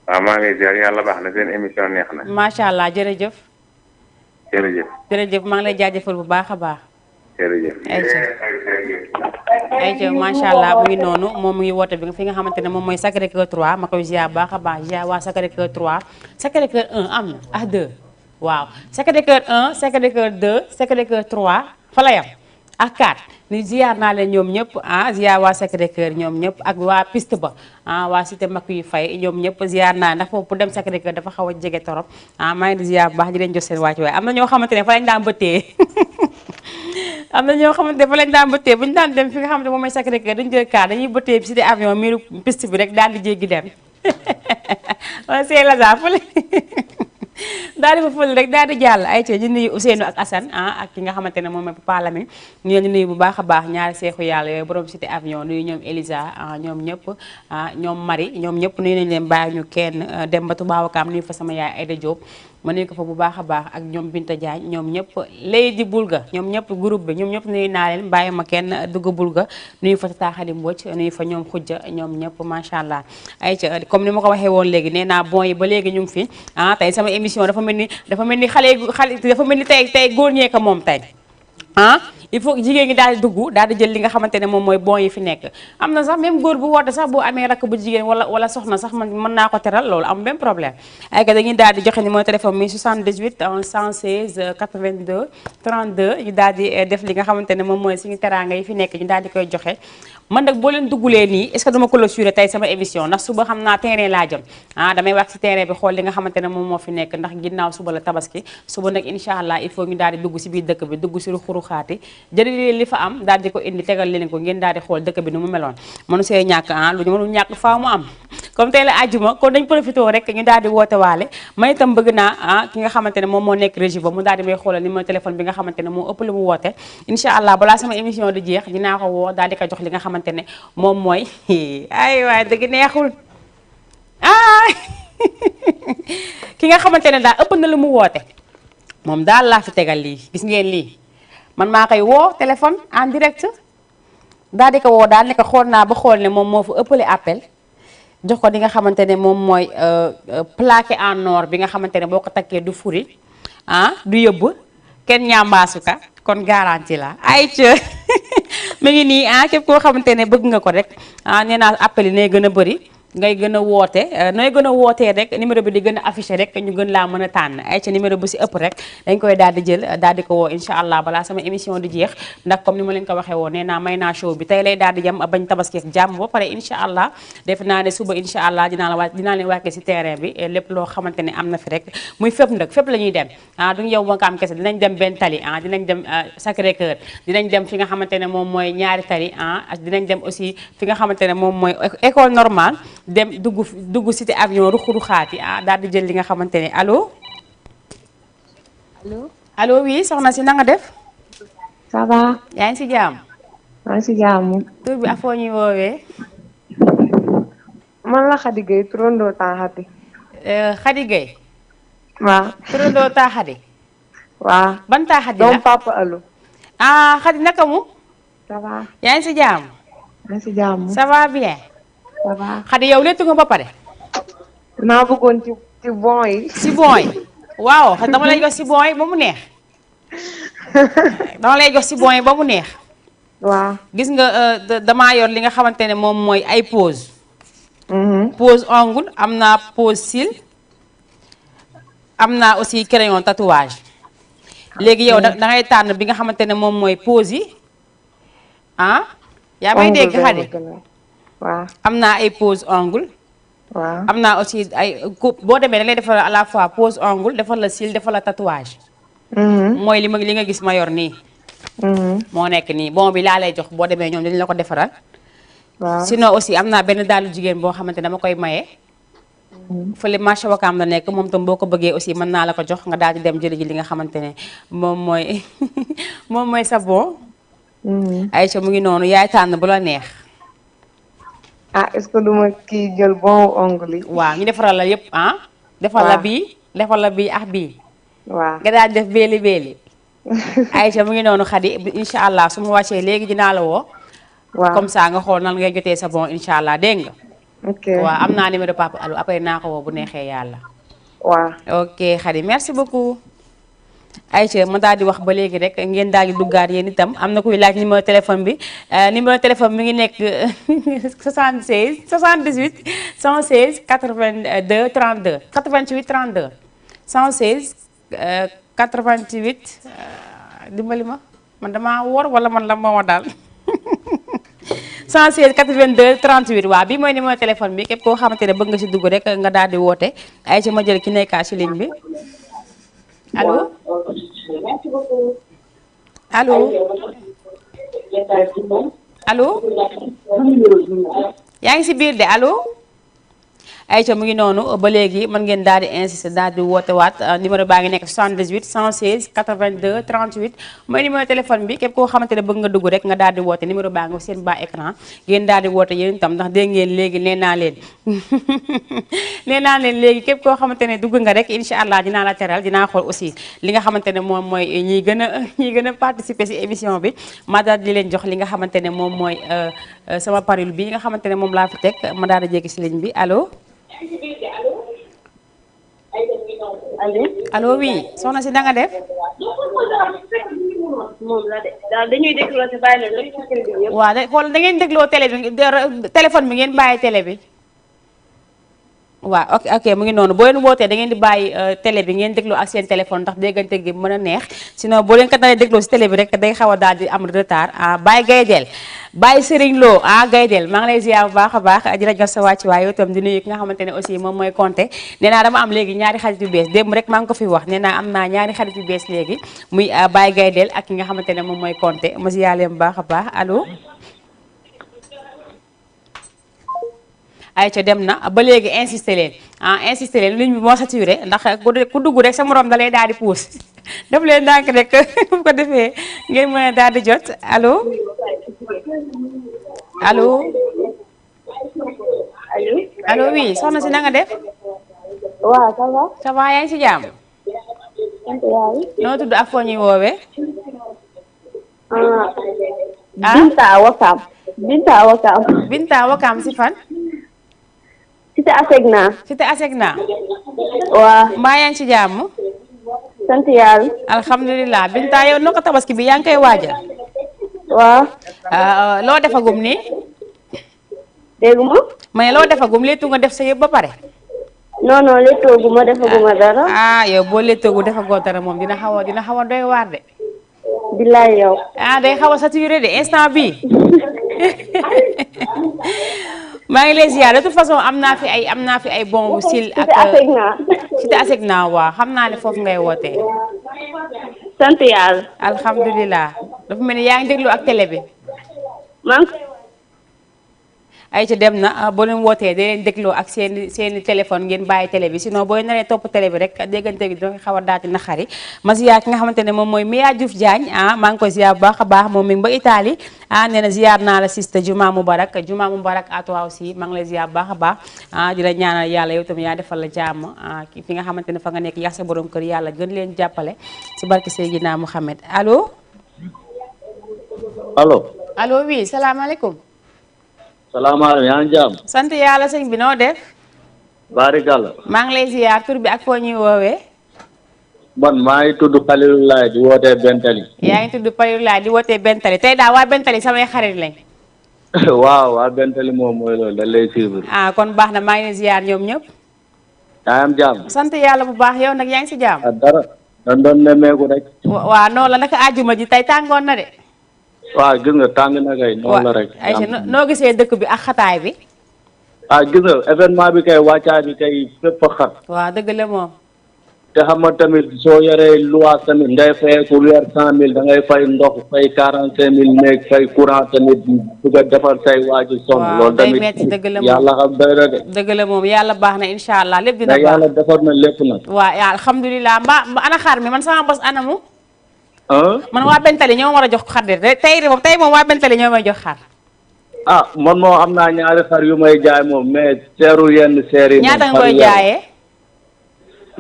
waaw maa ngi lay ziar yàlla baax na seen émission neex na macha allah jërëjëf maa ngi lay jaajëfal bu baax a baax jërëjëf ayca macha allah mu ngi noonu moom mu ngi woote bi fi nga xamante ne moom mooy Sacré-Cœur 3 ma koy ziar bu baax a baax ziar waa Sacré-Cœur 3 Sacré-Cœur 1 am na 2 waaw Sacré-Cœur 1 Sacré-Cœur 2 Sacré-Cœur 3 fa la yam ak 4 ni ziar naa leen ñoom ñëpp ziar waa Sacré-Cœur ñoom ñëpp ak waa piste ba waa cité makk yu fay ñoom ñëpp ziar naa ndax foofu pour dem Sacré-Cœur dafa xaw a jege torop maa ngi di ziar bu baax di leen jox seen wàcc waaye am na ñoo xamante ne fa lañ daan bëttee am na ñoo xamante ne fa lañ daan bëttee bu ñu daan dem fi nga xamante moom mooy Sacré-Cœur dañu jël car dañuy bëttee cité avion miiru piste bi rek daal di jéggi dem wala c'est lazare fële daal di fa fël rek daal di jàll ay ñu nuyu Ousseynou ak Assane ak ki nga xamante ne moom mooy Papa Lamine ñu leen di nuyu bu baax a baax ñaari seexu yàlla yooyu borom cité avion nuyu ñoom Elisa ñoom ñëpp ñoom Marie ñoom ñëpp nuyu nañu leen bàyyi ñu kenn dem ba Toubawakaam nuyu fa sama yaay Aïda Diop ma nuyu ko fa bu baax a baax ak ñoom Binta Diagne ñoom ñëpp Lady Bulga ñoom ñëpp groupe bi ñoom ñëpp nuyu naa leen bàyyi ma kenn dugg Bulga nuyu fa Tata Khady Mbodj nuyu fa ñoom Khoudia ñoom ñëpp macha allah ay comme ni ma ko waxee woon léegi nee naa bon yi ba léegi ñu ngi fi tey sama émission dafa mel ni xale dafa mel ni tey góor ñee ko moom tey il faut jigéen ñi daal di dugg daal di jël li nga xamante ne moom mooy bon yi fi nekk am na sax même góor bu woote sax boo amee rakk bu jigéen wala soxna sax man mën naa ko teral loolu am benn problème ay ka dañuy daal di joxe numéro téléphone mi 78 116 82 32 ñu daal di def li nga xamante ne moom mooy suñu teraanga yi fi nekk ñu daal di koy joxe man nag boo leen duggulee nii est-ce que dama clôturer tey sama émission ndax suba xam naa terrain laa jëm damay wax ci terrain bi xool li nga xamante ne moom moo fi nekk ndax ginnaaw suba la tabaski suba nag incha allah il faut ñu daal di dugg ci biir dëkk bi dugg ci xuruxaati jëli leen li fa am daal di ko indi tegal leen ko ngeen daal di xool dëkk bi nu mu meloon mënu see ñàkk lu ñu mënul ñàkk faaw mu am comme tey la àjjuma kon dañ profité rek ñu daal di woote waale man itam bëgg naa ki nga xamante ne moom moo nekk régie ba mu daal di may xoolal numéro téléphone bi nga xamante ne moo ëpp lu mu woote incha allah balaa sama émission di jeex dinaa ko woo daal di ko jox li nga xamante ne moom mooy ay waay dëgg neexul ki nga xamante ne daal ëpp na lu mu woote moom daal laa fi tegal lii gis ngeen lii man maa koy woo téléphone en direct daal di ko woo daal ne ko xool naa ba xool ne moom moo fa ëppale appel jox ko li nga xamante ne moom mooy plaqué en or bi nga xamante ne boo ko takkee du furi du yëbb kenn ñaambaasu ka kon garantie la ay ca mu ngi nii képp koo xamante ne bëgg nga ko rek nee naa appel yi nay gën a bëri ngay gën a woote nooy gën a wootee rek numéro bi di gën a affiché rek ñu gën laa mën a tànn ay ca numéro bu si ëpp rek dañ koy daal di jël daal di ko woo incha allah balaa sama émission di jeex ndax comme ni ma leen ko waxee woon nee naa may naa show bi tey lay daal di jam bañ tabaski ak jàmm ba pare incha allah def naa ne suba incha allah dinaa leen wàcce si terrain bi lépp loo xamante ne am na fi rek muy fépp nag fépp la ñuy dem duñu yow ba nga am kese dinañ dem benn tali dinañ dem Sacré Cœur dinañ dem fi nga xamante ne moom mooy ñaari tali dinañ dem aussi fi nga xamante ne moom mooy école normale dem dugg cité avion ruxuru xaati daal di jël li nga xamante ne allo. allo oui soxna si na nga def. ça va. yaa ngi si jàmm. maa ngi si jàmm. tur bi afoo ñuy woowee. man la Khady Gueye turandoo Taaxadi. Khady Gueye. waaw. turandoo Taaxadi. waaw. ban Taaxadi la doom papa Allo. Khady naka mu. ça va. yaa ngi si jàmm. maa ngi si jàmm. ça va bien. ça va. Khady yow léttu nga ba pare. naa bëggoon ci bon yi. si bon yi waaw dama lay jox si bon yi ba mu neex. dama lay jox si bon yi ba mu neex. waaw. gis nga damaa yor li nga xamante ne moom mooy ay pose. pose ongle am naa pose cils am naa aussi crayon tatouage. léegi yow da ngay tànn bi nga xamante ne moom mooy pose yi yaa may dégg Khady. waaw am naa ay pose ongle. waaw am naa aussi ay boo demee da lay defal à la fois pose ongle defal la cils defal la tatouage. mooy li nga gis ma yor nii. moo nekk nii bon bi laa lay jox boo demee ñoom dañu la ko defaral. waaw sinon aussi am naa benn daalu jigéen boo xamante dama koy maye. fële marché Wakaam la nekk moom tam boo ko bëggee aussi mën naa la ko jox nga daal di dem jëli ji li nga xamante ne moom mooy sa bon. Aïcha mu ngi noonu yaay tànn bu la neex. est-ce que duma kii jël bon ongle yi. waaw ñu defaral la yëpp defal la bii defal la bii ak bii. waaw nga daal def beeli beeli. Aïcha mu ngi noonu Khady incha allah su ma wàccee léegi dinaa la woo. waaw comme ça nga xool nan ngay jotee sa bon incha allah dégg nga. ok waaw am naa numéro papa Allo après naa ko woo bu neexee yàlla. waaw ok Khady merci beaucoup. Aïcha ma daal di wax ba léegi rek ngeen daal di duggaat yéen itam am na kuy laaj numéro téléphone bi numéro téléphone mi ngi nekk 76 78 116 82 32 88 32 116 88 dimbali ma man damaa wor wala man la moo daal 116 82 38 waaw bii mooy numéro téléphone bi képp koo xamante ne bëgg nga si dugg rek nga daal di woote Aïcha ma jël ki nekkaat si ligne bi. allo allo allo yaa ngi si biir de allo Aïcha mu ngi noonu ba léegi mën ngeen daal di insister daal di woote waat numéro baa ngi nekk 78 116 82 38 mooy numéro téléphone bi képp koo xamante ne bëgg nga dugg rek nga daal di woote numéro baa ngi seen bas écran ngeen daal di woote yéen itam ndax dégg ngeen léegi nee naa leen léegi képp koo xamante ne dugg nga rek incha allah dinaa la teral dinaa xool aussi li nga xamante ne moom mooy ñiy gën a participer si émission bi ma daal di leen jox li nga xamante ne moom mooy sama parole bi nga xamante ne moom laa fi teg ma daal di jéggi si ligne bi allo. allo oui soxna si da nga def. moom la de daal dañuy dégloo te bàyyi leen rek. waaw xool da ngeen dégloo télé bi téléphone bi ngeen bàyyi télé bi. waaw ok mu ngi noonu boo leen wootee da ngeen di bàyyi télé bi ngeen déglu ak seen téléphone ndax déggante gi mën a neex sinon boo leen ko naree dégloo si télé bi rek day xaw a daal di am retard Baye Gaydel Baye Serigne Lo Gaydel maa ngi lay ziar bu baax a baax di la jox sa wàcc waaye yow itam di nuyu ki nga xamante ne aussi moom mooy Konté nee naa dama am léegi ñaari xarit yu bees démb rek maa ngi ko fi wax nee naa am naa ñaari xarit yu bees léegi muy Baye Gaydel ak ki nga xamante ne moom mooy Konté ma ziar leen bu baax a baax allo ay ca dem na ba léegi insisté leen ligne bi moo saturé ndax ku dugg rek sa morom da lay daal di puus def leen ndànk rek bu ko defee ngeen mën a daal di jot allo allo oui soxna si na nga def. waaw ça va. ça va yaa ngi si jàmm. noo tudd ak foo ñuy woowee. Binta Wakam. Binta Wakam si fan. Cité Asegna. waaw. mbaa yaa ngi ci jàmm. sant yàlla. alhamdulilah Binta yow noo ko tabaski bi yaa ngi koy waajal. waaw. loo defagum nii. dégg nga. mais loo defagum léttu nga def sa yëpp ba pare. non léttoogu defaguma dara. yow boo léttoogu defagoo dara moom dina xaw a doy waar de. billaay yow. day xaw a saturé de instant bii. maa ngi lay ziar de toute façon am naa fi ay bon sil ak Cité Asegna waaw xam naa ne foofu ngay wootee. sant yàlla. alhamdulilah dafa mel ni yaa ngi déglu ak télé bi. ay ca dem na boo leen wootee da leen dégloo ak seeni téléphone ngeen bàyyi télé bi sinon booy naree topp télé bi rek déggante gi dina xaw a daati naxari ma ziar ki nga xamante ne moom mooy Mia Diouf Diagne maa ngi koy ziar bu baax a baax moom mi ngi ba Italie nee na ziar naa la siste juma mubarak à toi aussi maa ngi lay ziar bu baax a baax di la ñaanal yàlla yow tamit yaa defal la jàmm fi nga xamante ne fa nga nekk yax sa borom kër yàlla gën leen jàppale si barke Seydina Mouhamed allo oui salaamaaleykum. salaamaaleykum yaa ngi jàmm. sant yàlla sëñ bi noo def. barikàlla. maa ngi lay ziar tur bi ak foo ñuy woowee. man maa ngi tudd Falilulaay di wootee Bentali. yaa ngi tudd Falilulaay di wootee Bentali tey daal waa Bentali samay xarit lañ. waaw waa Bentali moom mooy loolu da lay suivre. kon baax na maa ngi lay ziar ñoom ñëpp. yaa ngi am jàmm. sant yàlla bu baax yow nag yaa ngi si jàmm. dara dañ doon nemmeeku rek. waaw noonu la naka àjjuma ji tey tàngoon na de. waaw gis nga tàng na kay noonu la rek. noo gisee dëkk bi ak xataay bi. gis nga événement bi kay wàccaay bi kay fépp a xat. waaw dëgg la moom. te xam nga tamit soo yoree luwaas tamit ngay fay ku weer 100 000 da ngay fay ndox fay 45 000 nekk fay courant tamit bëgg a defar say waaju sonn. loolu tamit yàlla xam doy na de. dëgg la moom yàlla baax na incha allah lépp dina baax yàlla defar na lépp nag. waaw alhamdulilah mbaa ana xar mi man sama bos anamu. man waa Bentali ñoo war a jox xar de tey moom waa Bentali ñoo may jox xar. man moom am naa ñaari xar yu may jaay moom mais seeru yenn seer yi. ñaata nga koy jaayee.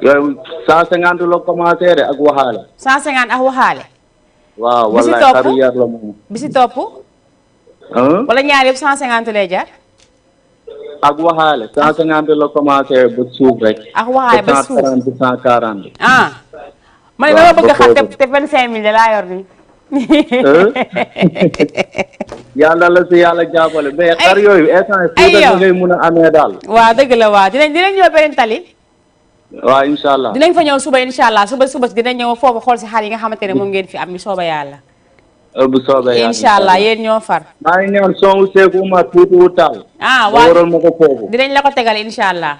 yooyu 150 la commencé de ak waxaale. 150 ak waxaale. waaw wallaay xaru yar la moom. bi si topp. wala ñaar yëpp 150 lay jar. ak waxaale 150 la commencé ba suuf rek. ak waxaale ba suuf 130 140. man dama bëgg a xam te 25000 de laa yor nii. yàlla la si yàlla jàppale mais xar yooyu instant fii da ngay mun a amee daal. waaw dëgg la waaw dinañ ñëw beneen tali. waaw incha allah dinañ fa ñëw suba incha allah suba dinañ ñëw foofu xool si xar yi nga xamante ne moom ngeen fi am bi sooba yàlla. bu soobee yàlla incha allah yéen ñoo far. maa ngi ñëwoon songu Seeku Umar tuuti wu taal. waaw waroon ma ko foofu. dinañ la ko tegal incha allah.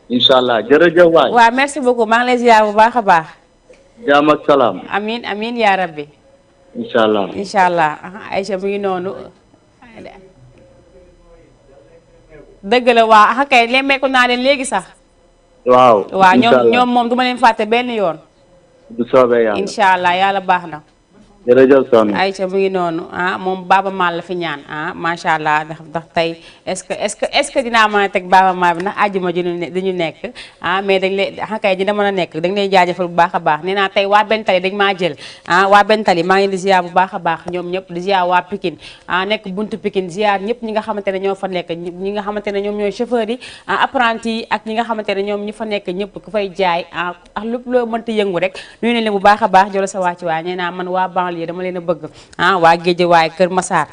incha allah jërëjëf waay. waaw merci beaucoup maa ngi lay ziar bu baax a baax. jaam ak salaam. amiin yaa rabbi. incha allah incha allah Aïcha mu ngi noonu. dëgg la waa kay lemmeeku naa leen léegi sax. waaw ñoom moom du ma leen fàtte benn yoon. bu soobee yàlla incha allah yàlla baax na. jërëjëf soxna Aïcha mu ngi noonu moom Baaba Maal la fi ñaan macha allah ndax tey est-ce que dinaa mën a teg Baaba Maal bi ndax àjjuma ji dañu nekk mais dañ lay kay dina mën a nekk dañ lay jaajëfal bu baax a baax nee naa tey waa Bentali dañ maa jël waa Bentali maa ngi di ziar bu baax a baax ñoom ñëpp di ziar waa Pikine nekk buntu Pikine ziar ñëpp ñi nga xamante ne ñoo fa nekk ñi nga xamante ne ñoom ñooy chauffeur yi apprenti yi ak ñi nga xamante ne ñoom ñi fa nekk ñëpp ku fay jaay ak lépp loo mënta yëngu rek nuyu nañ leen bu baax a baax jël sa wàcc waa nee naa man waa banlieue dama leen a bëgg waa Guédiawaye Kër Massar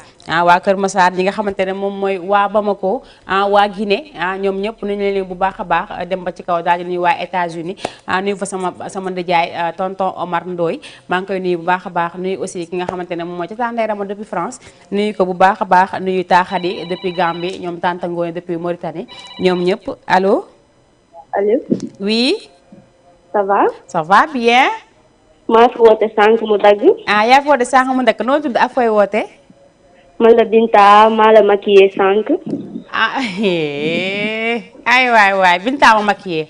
waa Kër Massar ñi nga xamante ne moom mooy waa Bamako waa Guinée ñoom ñëpp nuyu leen bu baax a baax dem ba ci kaw daal di nuyu waa États-Unis nuyu fa sama ndijaay tonton Omar Ndoye maa ngi koy nuyu bu baax a baax nuyu aussi ki nga xamante ne moom mooy ci Tandey Rama depuis France nuyu ko bu baax a baax nuyu Taxadi depuis Gambie ñoom Tanta Ngoye depuis Mauritanie ñoom ñëpp allo. allo. oui. ça va. ça va bien. maa fi woote sànq mu dagg. yaa fi woote sànq mu dagg noo tudd ak fooy woote. man la Binta maa la maquillé sànq. ay waay Binta ma maquillé.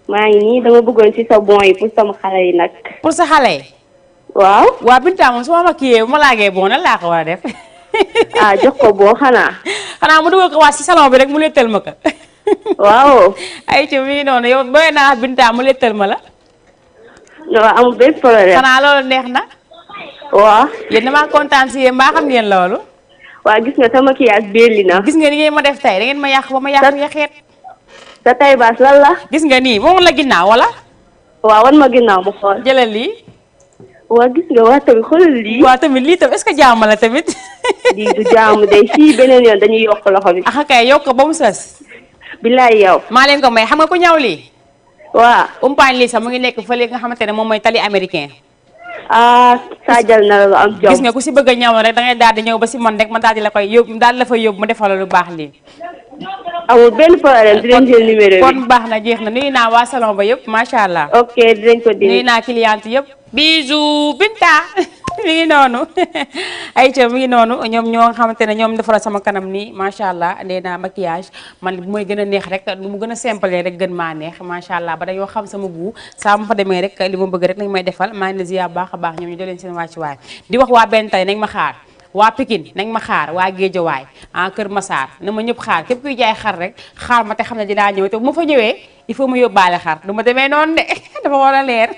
maa ngi nii dama bëggoon ci sa bon yi pour sama xale yi nag. pour sa xale yi. waaw. waaw Binta moom su ma maquillé bu ma laagee bon nan laa ko war a def. jox ko bon xanaa. xanaa mu dugal ko waa ci salon bi rek mu lettal ma ko. waaw. ay ci mi ngi noonu yow booy naa Binta mu lettal ma la. non amul benn problème. xanaa loolu neex na. waaw. yéen damaa kontaan si yéen mbaa xam ngeen loolu. waaw gis nga sama maquillage belli na. gis nga ni ngeen ma def tey da ngeen ma yàq ba ma yàq yaxeet. sa tay baas lan la. gis nga nii moom la ginnaaw wala. waaw wan ma ginnaaw mu xool. jëlal lii. waa gis nga waa tamit xoolal lii. waa tamit lii tamit est-ce que jaamu la tamit. lii du jaamu day fii beneen yoon dañuy yokk loxo bi. kay yokk ba mu sës. billaay yow. maa leen ko may xam nga ku ñaw lii. waaw. umpaañ lii sax mu ngi nekk fële nga xamante ne moom mooy tali américain. saajal na la am jom. gis nga ku si bëgg a ñaw rek da ngay daal di ñëw ba si man rek ma daal di la koy yóbbu daal di la fa yóbbu mu defal lu baax lii. amul benn problème dinañ jël numéro bi. kon baax na jeex na nuyu naa waa salon ba yëpp macha allah. ok dinañ ko déglu nuyu naa cliente yëpp. bisous Binta mi ngi noonu ayca mi ngi noonu ñoom ñoo nga xamante ne ñoom defaral sama kanam nii macha allah nee naa maquillage man bu mooy gën a neex rek lu mu gën a simple rek gën maa neex macha allah ba dañoo xam sama goût saa ma fa demee rek li ma bëgg rek nañ may defal maa ngi leen ziar baax a baax ñoom ñu doon leen seen wàccuwaay di wax waa benn tey nañ ma xaar. waa Pikine nañ ma xaar waa Guédiawaye Kër Massar na ma ñëpp xaar képp kuy jaay xar rek xaar ma te xam ne dinaa ñëw te bu ma fa ñëwee il faut ma yóbbaale xar du ma demee noonu de dafa war a leer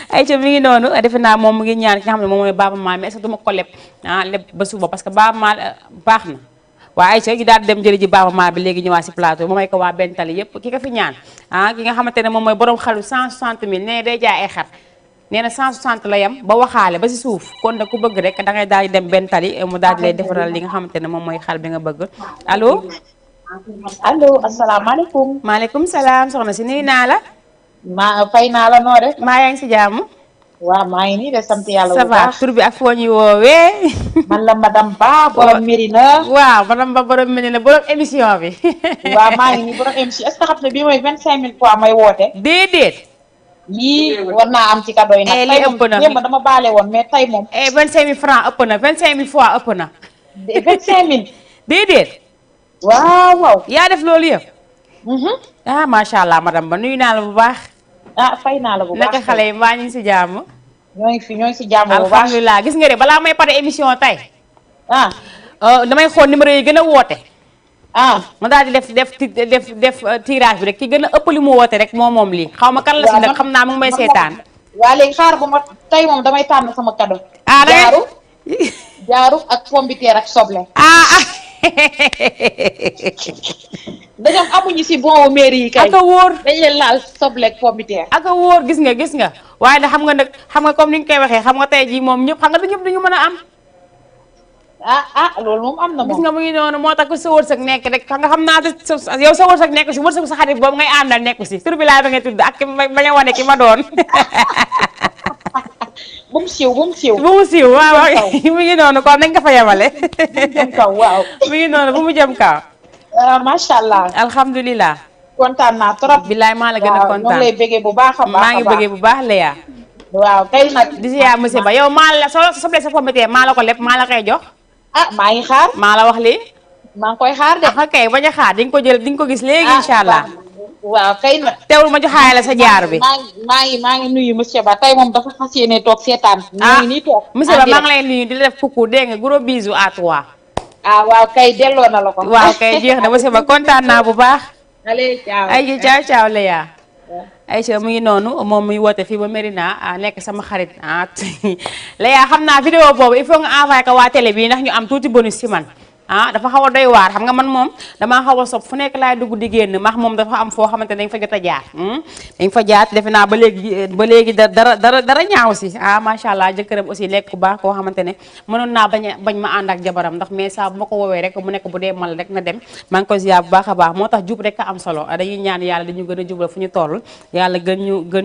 ay ca mi ngi noonu defe naa moom mu ngi ñaan ki nga xam ne moom mooy Baaba Maal mais est-ce que du ma ko leb leb ba suba parce que Baaba Maal baax na waaye ay ca gi daal di dem jëli ji Baaba Maal bi léegi ñëwaat si plateau ma may ko waa benn tali yëpp ki ko fi ñaan ki nga xamante ne moom mooy borom xalu 160 000 nee day jaay ay xar nee na 160 la yam ba waxaale ba si suuf kon nag ku bëgg rek da ngay daal di dem benn tali mu daal di lay defaral li nga xamante ne moom mooy xar bi nga bëgg allo. allo asalaamaaleykum. maaleykum salaam soxna si nuyu naa la. fay naa la noo def. maa yaa ngi si jàmm. waaw maa ngi nii de sant yàlla ça bu va baax. tur bi ak foo ñuy woowee. man la madame Ba borom Mérina. waaw madame Ba borom Mérina borom émission bi. waaw maa ngi nii borom émission est-ce que xam ne bii mooy 25000 fois may woote. déedéet. lii war naa am ci cadeau yi nag. lii ëpp na démb dama baale woon mais tey moom. 25000 francs ëpp na 25000 fois ëpp na. 25000. déedéet. waaw waaw. yaa def loolu yëpp. macha allah madame Ba nuyu naa la bu baax. fay naa la bu baax naka xale yi mbaa ñu ngi si jàmm. ñoo ngi si jàmm bu baax alhamdulilah gis nga de balaa may pare émission tey. damay xool numéro yi gën a woote. ma daal di def tirage bi rek ki gën a ëpp li mu woote rek moom lii xaw ma kan la si nag xam naa mu ngi may seetaan. waa léegi xaar bu ma tey moom damay tànn sama cadeau. jaaru ak pombiteer ak soble. dañoo amuñu si bon mairie yi kay. ak a wóor dañ leen laal soble ak pombiteer. ak a wóor gis nga waaye nag xam nga nag xam nga comme ni ñu koy waxee xam nga tey jii moom ñëpp xam nga ñëpp duñu mën a am. loolu moom am na moom. gis nga mu ngi noonu moo tax ko sa wërsëg nekk rek xam nga xam naa yow sa wërsëg nekk si wërsëg sa xarit boobu ngay àndal nekk si tur bi laa ba nga tudd ak bañ a wane ki ma doon. bu mu siiw waaw mu ngi noonu kon nañ ko fa yemale. jëm kaw waaw. mu ngi noonu bu mu jëm kaw. macha allah. alhamdulilah. kontaan naa trop. bilaay maa la gën a kontaan waaw ñoo lay bëggee bu baax a baax. maa ngi bëggee bu baax Léa. waaw kay nag. di ziar monsieur Ba yow maa la soo soble sa pombiteer maa la ko lépp maa la koy jox. maa ngi xaar. maa la wax lii. maa ngi koy xaar de. kay bañ a xaar di nga ko jël di nga ko gis léegi incha allah. waaw kay nag. teewul ma joxaale la sa jaar bi. maa ngi nuyu monsieur Ba tey moom dafa fas yéene toog seetaan. maa ngi nii toog. monsieur Ba maa ngi lay nuyu di la def coucou dégg nga gros bisou à toi. waaw kay delloo na la ko. waaw kay jeex na monsieur Ba kontaan naa bu baax. allez ciao. ay ciao Léa. Aïcha mu ngi noonu moom muy woote fii ba Mérina nekk sama xarit Léa xam naa vidéo boobu il faut nga envoyé ko waa télé bi ndax ñu am tuuti bonus si man dafa xaw a doy waar xam nga man moom damaa xaw a sob fu nekk laay dugg di génn max moom dafa am foo xamante ne dañ fa jot a jaar dañ fa jaar defe naa ba léegi dara ñaaw si macha allah jëkkëram aussi lekk ku baax koo xamante ne mënoon naa bañ ma ànd ak jabaram ndax mais saa bu ma ko woowee rek mu nekk bu dee mal rek na dem maa ngi koy ziar bu baax a baax moo tax jub rek a am solo dañuy ñaan yàlla dañu gën a jubal fu ñu toll yàlla gën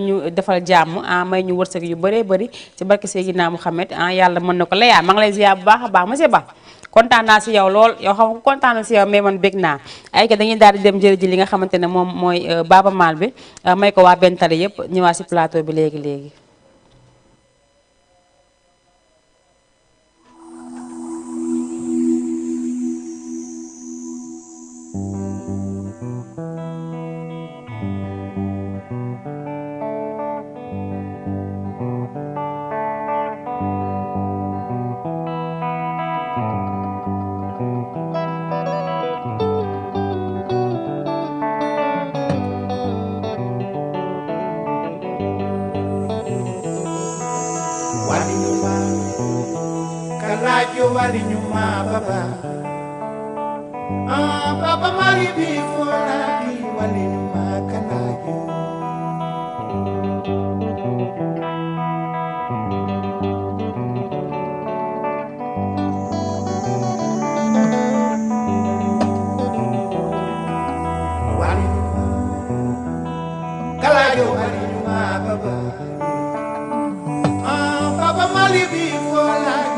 ñu defal jàmm may ñu wërsëg yu bëree bëri ci barke Seydina Mouhamed yàlla mën na ko layaa maa ngi lay ziar bu baax a baax monsieur Ba kontaan naa si yow lool yow xam nga kontaan si yow mais man bég naa ay ka dañuy daal di dem jëri ji li nga xamante ne moom mooy Baaba Maal bi may ko waa benn tali yëpp ñëwaat si plateau bi léegi Walinyuma baba Baba mali before I walinyuma kanayo Walinyuma kalayo walinyuma baba Baba mali before I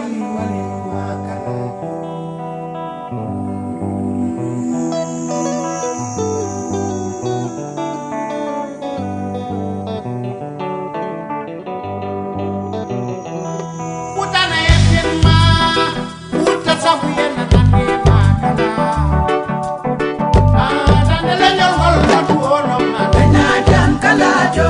Kalajo,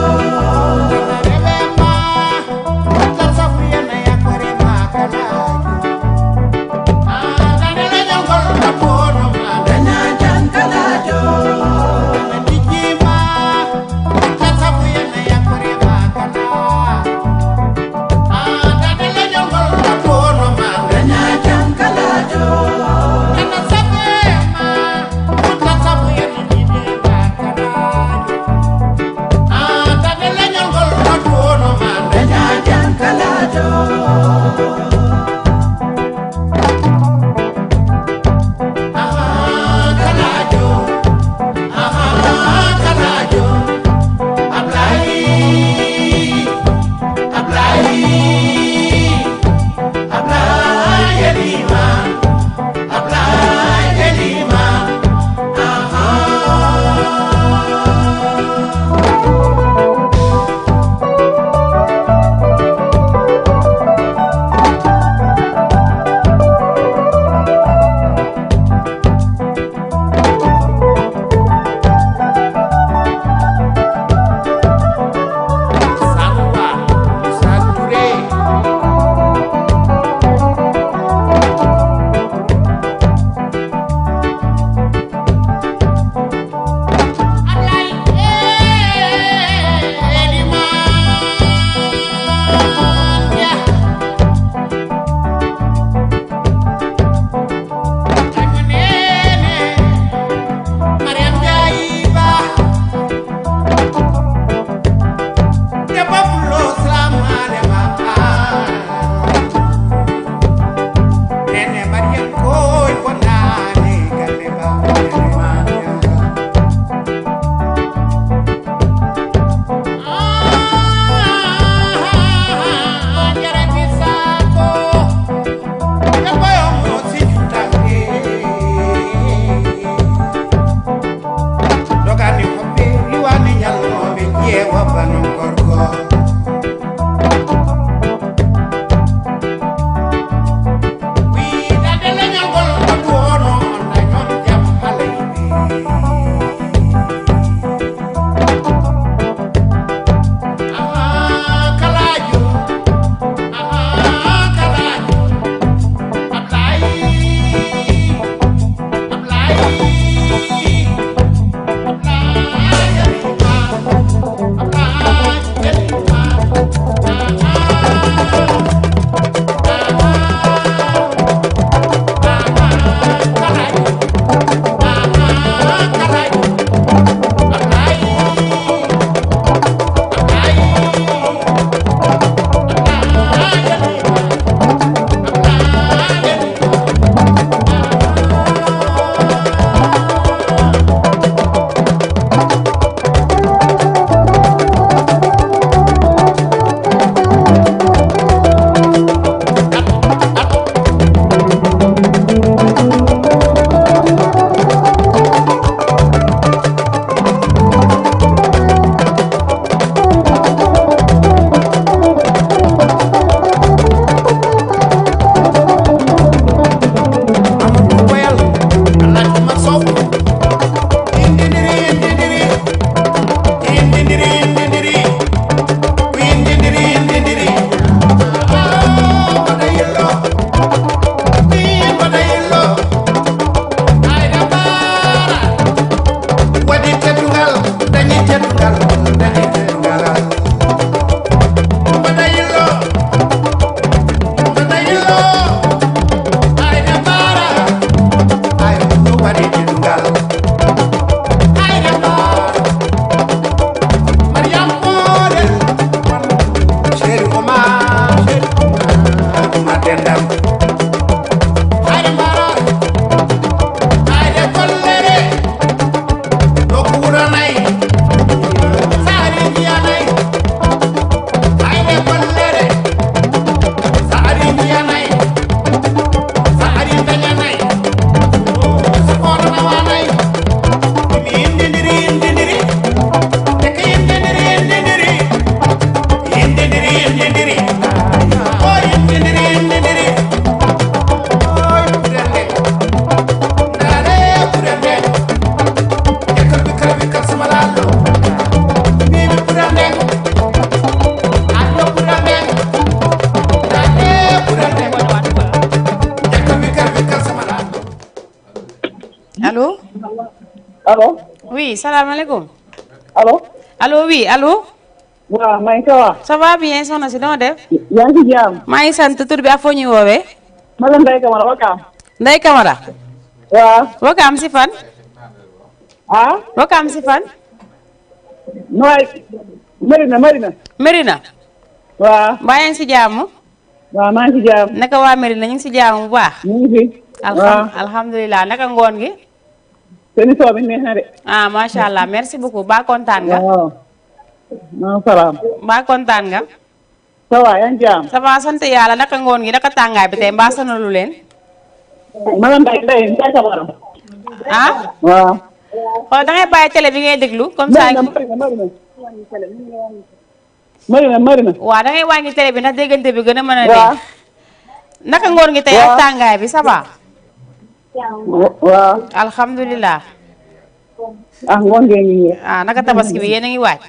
allo. oui salaamaaleykum. allo. allo oui allo. waaw maa ngi ça va. ça va bien soxna si noo def. yaa ngi ci jàmm. maa ngi sant tur bi ak foo ñuy woowee. ma la Ndeye Camara Wakaam. Ndeye Camara. waaw. Wakaam si fan. ah. Wakaam si fan. nooy. Marina. Marina. waaw. mbaa yaa ngi si jàmm. waaw maa ngi ci jàmm. naka waa Marina ñu ngi si jàmm bu baax. ñu ngi fi. waaw alhamdulilah naka ngoon gi. seen émission bi neex na de. ah macha allah merci beaucoup ba kontaan nga. waaw. maaleykum salaam. mbaa kontaan nga. ça va yaa ngi jàmm. ça va sant yàlla naka ngoon gi naka tàngaay bi tey mbaa sonalu leen. ma la Ndeye Camara. ah. waaw. xool da ngay bàyyi télé bi ngay déglu comme ça. Marina. waaw da ngay wàññi télé bi ndax déggante bi gën a mën a dégg. naka ngoon gi tey ak tàngaay bi ça va. waaw. alhamdulilah. ah ngoon ngeen ngi ñëw. ah naka tabaski bi yéen a ngi waaj.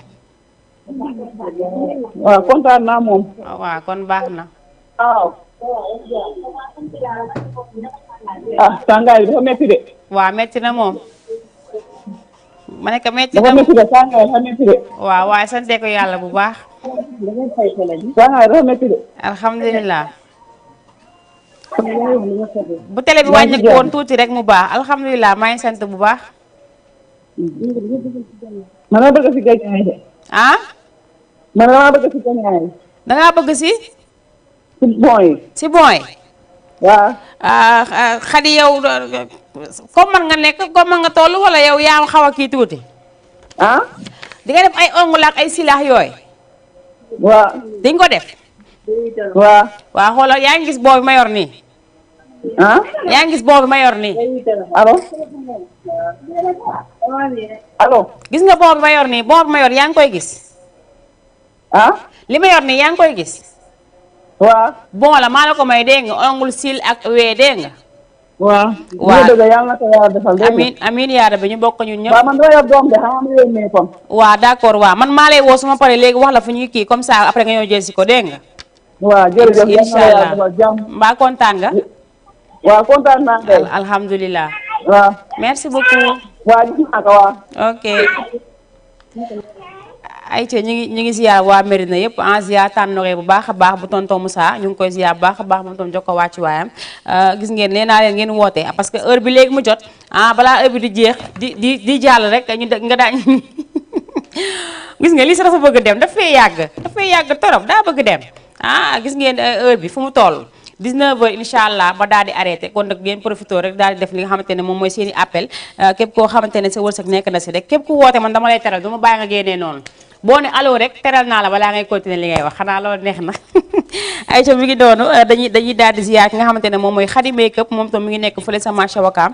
waaw kontaan naa moom. waaw kon baax na. waaw. ah tàngaay bi dafa métti de. waaw métti na moom. ma ne ko métti na dafa métti de tàngaay dafa métti de. waaw waaye sante ko yàlla bu baax. tàngaay dafa métti de. alhamdulilah. bu télé bi wàññi ko woon tuuti rek mu baax alhamdulilah maa ngi sant bu baax. man ma bëgg si gañaay. ah. man dama bëgg si gañaay. da ngaa bëgg si. si bon yi. si bon yi. waaw. Xadi yow comme man nga nekk comme man nga toll wala yow yaa xaw a kii tuuti. ah. di nga def ay ongles ak ay silax yooyu. waaw. di nga ko def. waaw. waaw xoolal yaa ngi gis boobu ma yor nii. ah. yaa ngi gis boobu ma yor nii. allo. allo. gis nga boobu ma yor nii boobu ma yor yaa ngi koy gis. ah. li ma yor nii yaa ngi koy gis. waaw. bon la maa la ko may dégg nga ongle sil ak wee dégg nga. waaw. waaw dëgg yàlla na ko yàlla defal dégg nga. amiin amiin yaa rabbi ñu bokk ñun ñëpp. waaw man dama yor doom de xam nga ma yónnee kon. waaw d'accord waaw man maa lay woo su ma paree léegi wax la fu ñuy kii comme ça après nga ñëw jël si ko dégg nga. waaw jërëjëf yàlla na yàlla defal jàmm. mbaa kontaan nga. waaw kontaan naa kay. alhamdulilah. waaw. merci beaucoup. waaw gis naa ko waaw. ok. ayca ñu ngi ziar waa Mérina yëpp en ziar tànnoree bu baax a baax bu tonton Moussa ñu ngi koy ziar bu baax a baax moom tam jox ko wàccu waayam gis ngeen nee naa leen ngeen woote parce que heure bi léegi mu jot balaa heure bi di jeex di jàll rek ñu nga daañ gis nga lii sax dafa bëgg dem dafay yàgg torop daa bëgg dem gis ngeen heure bi fu mu toll 19h incha allah ba daal di arrêté kon nag ngeen profité rek daal di def li nga xamante ne moom mooy seen i appel képp koo xamante ne sa wërsëg nekk na si rek képp ku woote man dama lay teral du ma bàyyi nga génnee noonu boo ne allo rek teral naa la balaa ngay continuer li ngay wax xanaa loolu neex na ayca mi ngi doonu dañuy daal di ziar ki nga xamante ne moom mooy Khady Makeup moom tam mi ngi nekk fële sa marché Wakaam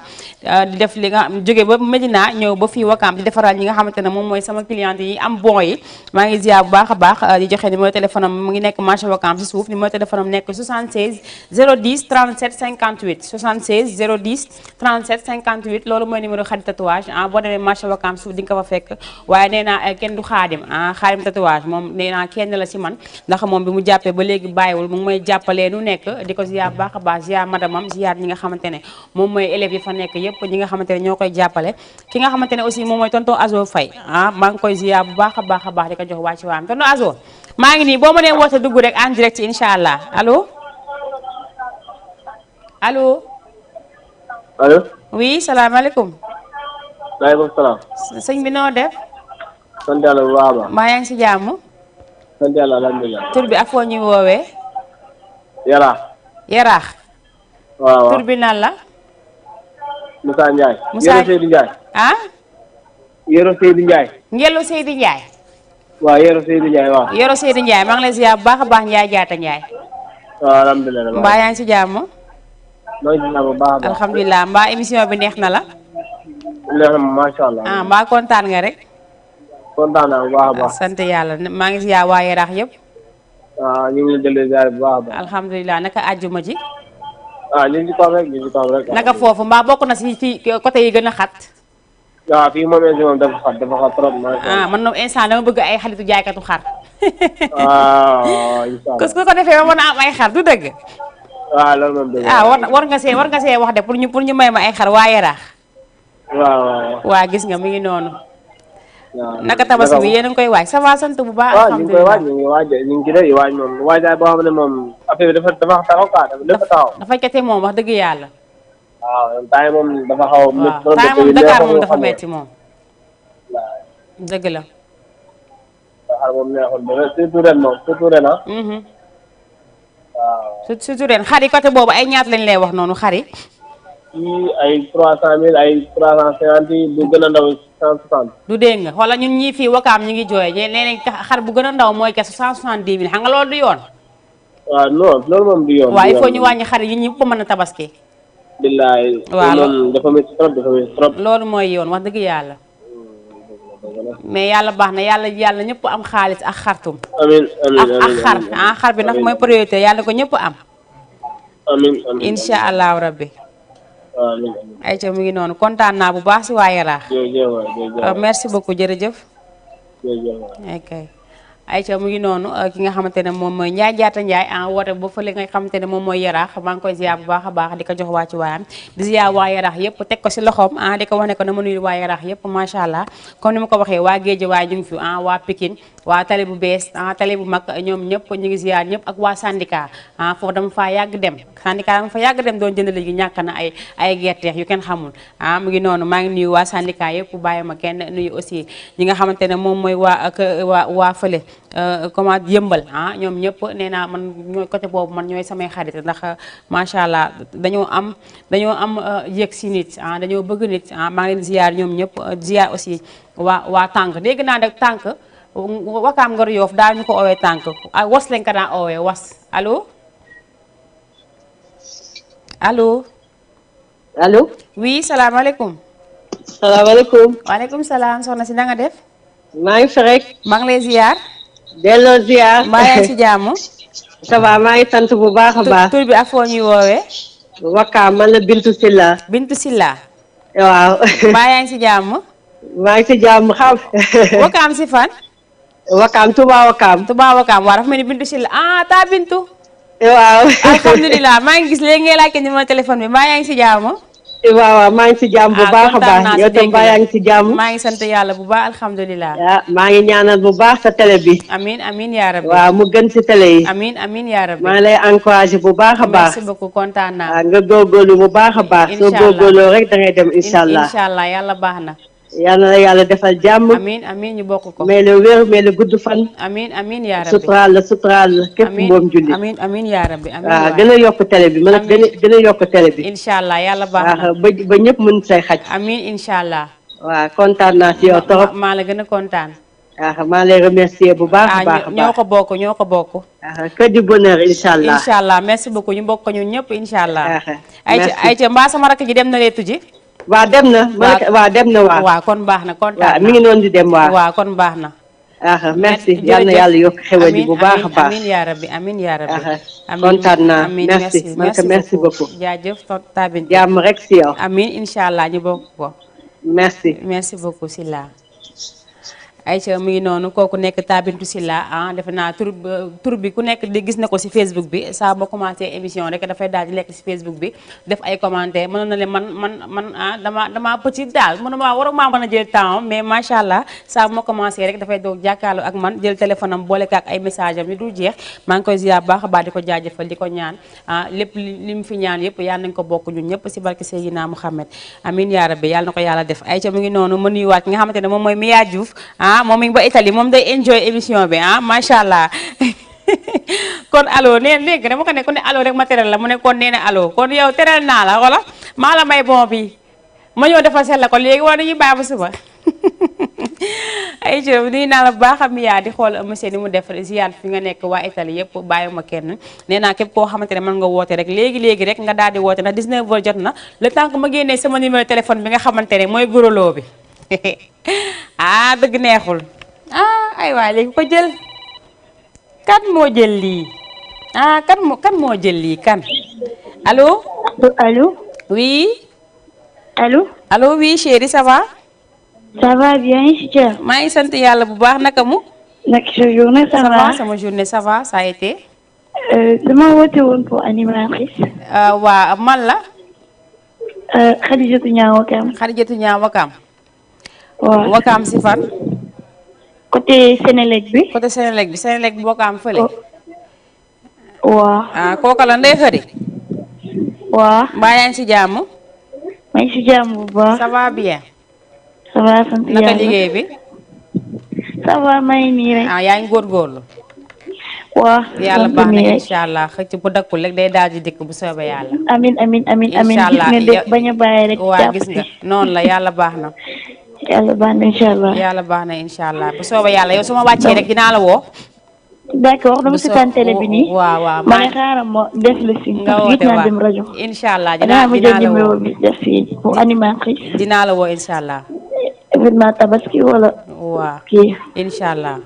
di def li nga jóge ba Medina ñëw ba fii Wakaam di defaral ñi nga xamante ne moom mooy sama cliente yi am bon yi maa ngi ziar bu baax a baax di joxe numéro téléphone am mu ngi nekk marché Wakaam si suuf numéro téléphone am nekk 76 010 37 58 76 010 37 58 loolu mooy numéro Khady tatouage boo demee marché Wakaam suuf di nga ko fa fekk waaye nee naa kenn du xaadim Xaadim tatouage moom nee naa kenn la si man ndax moom bi mu jàppee ba léegi bàyyiwul mu ngi may jàppalee nu nekk di ko ziar bu baax a baax ziar madamam ziar ñi nga xamante ne moom mooy élèves yi fa nekk yëpp ñi nga xamante ne ñoo koy jàppale ki nga xamante ne aussi moom mooy tonton Azo Faye maa ngi koy ziar bu baax a baax a baax di ko jox wàcc waam tonton Azo maa ngi nii boo ma nee woote dugg rek en direct incha allah allo allo allo oui salaamaaleykum waaleykum salaam sëñ bi noo def sant yàlla bu baax a baax. maa yaa ngi si jàmm. sant yàlla alhamdulilah. tur bi ak foo ñuy woowee. Yaraax. Yaraax. waaw tur bi nan la. Moussa Ndiaye. Moussa Yoro Seydou Ndiaye. Yoro Seydou Ndiaye. Ngelu Seydou Ndiaye. waaw Yoro Seydou Ndiaye waaw. Yoro Seydou Ndiaye maa ngi lay ziar bu baax a baax Ndiaye jaata Ndiaye. waaw alhamdulilah. mbaa yaa ngi si jàmm. maa ngi si jàmm bu baax a baax. alhamdulilah mbaa émission bi neex na la. neex na macha allah. mbaa kontaan nga rek. kontaan naa bu baax a baax. sant yàlla maa ngi ziar waa Yaraax yëpp. waaw ñu ngi jëlee ziar bu baax a baax. alhamdulilah naka àjjuma ji. ñu ngi ci kaw rek ñu ngi ci kaw rek. naka foofu mbaa bokk na si ci côté yi gën a xat. waaw fii moom moom dafa xat trop. man moom instant dama bëgg ay xaritu jaaykatu xar. waaw incha allah. parce que ko defee ba mën a am ay xar du dëgg. waaw loolu moom dëgg war nga see wax de pour ñu may ma ay xar waa Yaraax. waaw waa gis nga mi ngi noonu waaw naka tabaski bi yéen a ngi koy waaj ça va sant bu baax waaw ñu ngi koy waaj ñu ngi waaj ñu ngi ci day waaj moom waajaay boo xam ne moom affaire bi dafa taxaw quoi dafa taxaw dafa kete moom wax dëgg yàlla waaw temps moom dafa xaw waaw temps moom Dakar moom dafa metti moom dëgg la Dakar moom neexul surtout ren moom surtout ren ah waaw surtout ren xar yi côté boobu ay ñaat lañ lay wax noonu xar yi ci ay 300 000 ay 350 bu gën a ndaw 160 du dégg nga wala ñun ñii fii wakaam ñu ngi jooy nee nañ xar bu gën a ndaw mooy kes 170 000 xam nga loolu du yoon waaw non loolu moom du yoon waaw il faut ñu wàññi xar yi ñëpp mën a tabaski billaay waaw moom dafa métti trop loolu mooy yoon wax dëgg yàlla mais yàlla baax na yàlla ñëpp am xaalis ak xartum amiin ak xar xar bi nag mooy priorité yàlla ko ñëpp am amiin incha allahu rabbi amiin ayca mu ngi noonu kontaan naa bu baax si waa Yaraax merci beaucoup jërëjëf ok ayca mu ngi noonu ki nga xamante ne moom mooy Ndiaye Diatta Ndiaye woote ba fële nga xamante ne moom mooy Yaraax maa ngi koy ziar bu baax a baax di ko jox waa ci waayam di ziar waa Yaraax yëpp teg ko si loxoom di ko wax ne ko na ma nuyu waa Yaraax yëpp macha allah comme ni ma ko waxee waa Géej waay ñu ngi fi waa Pikine waa tali bu bees tali bu mag ñoom ñëpp ñu ngi ziar ñëpp ak waa syndicat foofu dama faa yàgg dem syndicat dama fa yàgg dem doon jënd léegi ñàkk na ay gerteex yu kenn xamul mu ngi noonu maa ngi nuyu waa syndicat yëpp bàyyi ma kenn nuyu aussi ñi nga xamante ne moom mooy waa fële comment yëmbal ñoom ñëpp nee naa man ñooy côté boobu man ñooy samay xarit ndax macha allah dañoo am yëg si nit dañoo bëgg nit maa ngi leen ziar ñoom ñëpp ziar aussi waa tànk dégg naa nag tànk wakaam Ngor Yoof daal ñu ko oowee tànk was lañ ko daan oowee was allo allo oui salaamaaleykum salaamaaleykum waaleykum salaam soxna si na nga def maa ngi fi rek maa ngi lay ziar delloo ziar mbaa yaa ngi si jàmm ça va maa ngi sant bu baax a baax tur bi ak foo ñuy woowee wakaam man la Bintu Silla Bintu Silla waaw mbaa yaa ngi si jàmm maa ngi si jàmm xam wakaam si fan wakaam Touba wakaam waa dafa mel ni Bintu Silla taa Bintu waaw alhamdulilah maa ngi gis léegi ngay laajte numéro téléphone bi mbaa yaa ngi si jàmm waaw maa ngi si jàmm bu baax a baax yow tam mbaa yaa ngi si jàmm maa ngi sant yàlla bu baax alhamdulilah maa ngi ñaanal bu baax sa télé bi amin yaa rabbi waaw mu gën si télé yi amin yaa rabbi maa ngi lay encouragé bu baax a baax merci beaucoup kontaan naa nga góorgóorlu bu baax a baax soo góorgóorloo rek da ngay dem incha allah yàlla baax na yal na la yàlla defal jàmm amin ñu bokk ko mais le wér mais le gudd fan amin yaa rabbi suturaal la képp mboom julli amin yaa rabbi waaw gën a yokk télé bi mën a gën a yokk télé bi incha allah yàlla baax na ba ñëpp mën say xaj amin incha allah waaw kontaan naa si yow trop maa la gën a kontaan waaw maa lay remercier bu baax a baax ñoo ko bokk que du bonheur incha allah merci beaucoup ñu bokk ko ñun ñëpp incha allah ayca mbaa sama rakk ji dem na leetu ji waaw dem na dem na waaw kon baax na kontaan mi ngi noonu di dem waaw kon baax na merci yal na yàlla yokk xewal yi bu baax a baax amin yaa rabbi kontaan naa merci beaucoup jaajëf tabin jàmm rek si yow amin incha allah ñu bokk ko merci beaucoup Silla Aïcha mu ngi noonu kooku nekk Tabintu Silla defe naa tur bi ku nekk di gis na ko si Facebook bi saa boo commencé émission rek dafay daal di lekk si Facebook bi def ay commentaire mënoon na leen man dama petit daal mënuma waruma mën a jël temps mais macha allah saa bu ma commencé rek dafay doog jàkkaarloo ak man jël téléphone am boole ak ay message am yu dul jeex maa ngi koy ziar baax a baax di ko jaajëfal di ko ñaan lépp li mu fi ñaan yëpp yàlla nañ ko bokk ñun ñëpp si barke Seydina Mouhamed amin yaa rabbi yàlla na ko yàlla def Aïcha mu ngi noonu ma nuyuwaat ki nga xamante ne moom mooy Mia Diouf moom mi ngi ba Italie moom day enjoy émission bi macha allah kon allo nee léegi dama ko ne ku ne allo rek ma teral la mu ne kon nee na allo kon yow teral naa la wala maa la may bon bi ma ñëw defal seet la ko léegi wala dañuy bàyyi ba suba ay jërëjëf nuyu naa la bu baax am yaa di xool monsieur ni mu def ziar fi nga nekk waa Italie yëpp bàyyiwuma kenn nee naa képp koo xamante ne mën nga woote rek léegi rek nga daal di woote ndax 19h jot na le temps que ma génnee sama numéro téléphone bi nga xamante ne mooy guroloo bi dëgg neexul ay waay léegi ko jël kan moo jël lii kan moo jël lii kan allo oui allo oui chérie ça va bien maa ngi sant yàlla bu baax naka mu naka sa journée ça va sama journée ça va ça a été dama woote woon pour animatrice waa man la Khadijatu Ñaaw Wakam. Khadijatu Ñaaw Wakam. waaw Wakam si fan. côté Sénélec bi. côté Sénélec bi Sénélec bi Wakam fële. waaw. ah kooka la Ndeye Khady. waaw. mbaa yaa ngi si jàmm. maa ngi si jàmm bu baax. ça va bien. ça va sant yàlla naka liggéey bi. ça va may nii rek. ah yaa ngi góorgóorlu. waaw yàlla baax na incha allah xëcc bu dakkul rek day daal di dikk bu soobee yàlla. amin amin amin amin incha allah gis nga de bañ a bàyyi rek. waaw gis nga noonu la yàlla baax na. yàlla baax na incha allah. yàlla baax na incha allah bu soobee yàlla yow su ma wàccee rek dinaa la woo. d'accord dama seetaan télé bi nii. waaw waaw ma ne xaaral ma def la si. nga woote naa dem rajo. incha allah dinaa la woo bi def fii pour animatrice. dinaa la woo incha allah. événement tabaski wala. waaw kii. incha allah.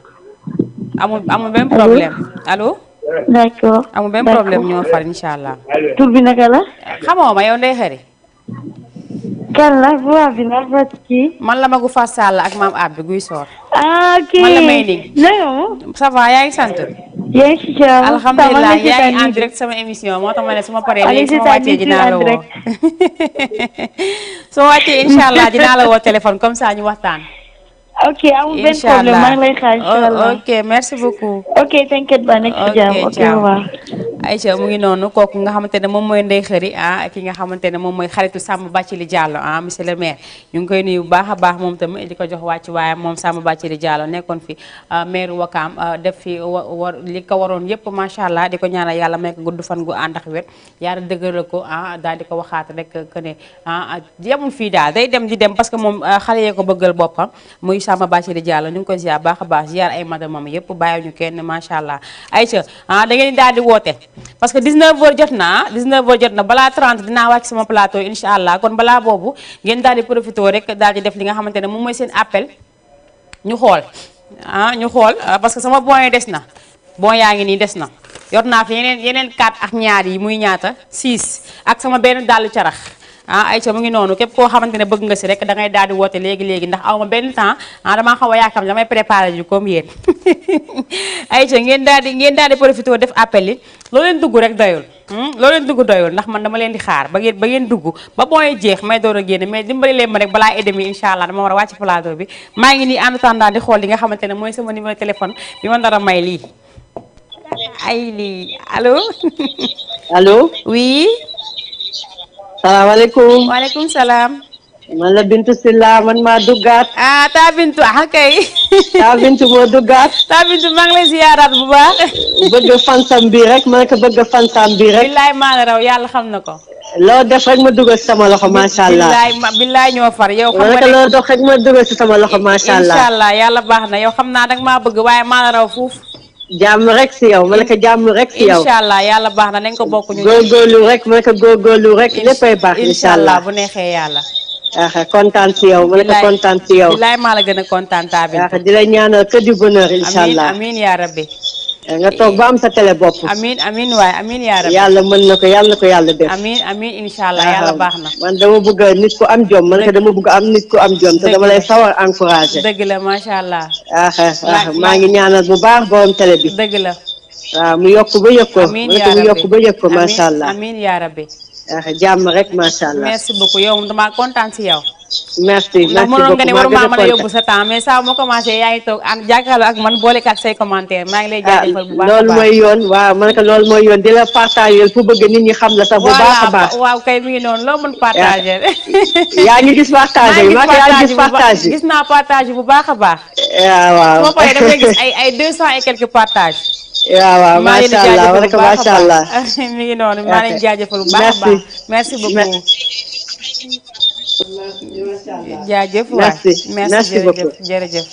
amul benn problème allo. d'accord amul benn problème ñoo far incha allah. tur bi naka la. xamoo ma yow Ndeye Khady. kan la voix bi la fa kii. man la magu Fass Sall ak maam Abdou Guy Soor. ah kii man la may ning. non. ça va yaa ngi sant. yaa ngi si jàmm. alhamdulilah yaa ngi en direct sama émission moo tax ma ne su ma paree léegi su ma wàccee dinaa la woo. soo wàccee incha allah dinaa la woo téléphone comme ça ñu waxtaan. ok amul benn problème maa ngi lay xaar incha allah. ok merci beaucoup. ok t'inquiète ba nekk si jàmm. ok au revoir. Aïcha mu ngi noonu kooku nga xamante ne moom mooy Ndeye Khady ki nga xamante ne moom mooy xaritu Samba Bathily Diallo monsieur le maire ñu ngi koy nuyu bu baax a baax moom tamit di ko jox wàcc waaye moom Samba Bathily Diallo nekkoon fi maire Wakam def fi li ko waroon yëpp macha allah di ko ñaanal yàlla may ko gudd fan gu ànd ak wér yàlla dëgëral ko daal di ko waxaat rek que ne yemul fii daal day dem di dem parce que moom xale yee ko bëggal boppam muy Samba Bathily Diallo ñu ngi koy ziar baax a baax ziar ay madamam yëpp bàyyi ñu kenn macha allah Aïcha da ngeen daal di woote parce que 19h jot na 19h jot na balaa 30 dinaa wàcc sama plateau incha allah kon balaa boobu ngeen daal di profité rek daal di def li nga xamante ne moom mooy seen appel ñu xool ñu xool parce que sama bon yi des na bon yaa ngi nii des na yor naa fi yeneen 4 ak ñaar yi muy ñaata 6 ak sama benn dàllu carax Aïcha mu ngi noonu képp koo xamante ne bëgg nga si rek da ngay daal di woote léegi ndax aw ma benn temps damaa xaw a yaakaar damay préparé ji comme yéen Aïcha ngeen daal di profité def appel yi loo leen dugg rek doyul loo leen dugg doyul ndax man dama leen di xaar ba ngeen dugg ba booy jeex may door a génn mais dimbali leen ma rek balaa edemi incha allah dama war a wàcc plateau bi maa ngi nii en attendant di xool li nga xamante ne mooy sama numéro téléphone bi ma nar a may lii ay lii allo. allo. oui. salaamaaleykum. waaleykum salaam. man la Bintu Silla man maa duggaat. taa Bintu kay. taa Bintu moo duggaat. taa Bintu maa ngi lay ziyaaraat bu baax. bëgg fansam bii rek man ko bëgg fansam bii rek. billaay maa la raw yàlla xam na ko. loo def rek ma dugal si sama loxo macha allah. billaay ñoo far yow. xam nga loo dox rek ma dugal si sama loxo macha allah. incha allah yàlla baax na yow xam naa nag maa bëgg waaye maa la raw fuuf. jàmm rek si yow ma ne ko jàmm rek si yow. incha allah yàlla baax na nañ ko bokk ñu. góorgóorlu rek ma ne ko góorgóorlu rek léppay baax. incha allah bu neexee yàlla. kontaan si yow ma ne ko kontaan si yow. bilaay maa la gën a kontaan taa Bintu. di la ñaanal que du bonheur incha allah. amiin yaa rabbi. nga toog ba am sa télé bopp. amiin waay amiin yaa rabbi. yàlla mën na ko yàlla ko yàlla def. amiin incha allah yàlla baax na. man dama bëgg nit ku am jom man dama bëgg am nit ku am jom te dama lay sawar encouragé. dëgg la macha allah. maa ngi ñaanal bu baax borom télé bi. dëgg la. waaw mu yokk ba yëg ko. amiin yaa rabbi mu yokk ba yëg ko macha allah. amiin yaa rabbi. jàmm rek macha allah. merci beaucoup yow damaa kontaan si yow. merci ndax mënoon nga ne waruma mën a yóbbu sa temps mais saa moo commencé yaa ngi toog am jàkkaarloo ak man boole ak say commentaire maa ngi lay jaajëfal bu baax a baax loolu mooy yoon waaw man ko loolu mooy yoon di la partager fu bëgg nit ñi xam la sax bu baax a baax. waaw kay mi ngi noonu loo mën partager. yaa ngi gis partager maa ngi yaa ngi gis partager. gis naa partage bu baax a baax. waaw su ma paree damay gis ay 200 et quelques partages. waaw macha allah wala ko macha allah. mi ngi noonu maa leen jaajëfal bu baax a baax. merci beaucoup. jaajëf waay merci jërëjëf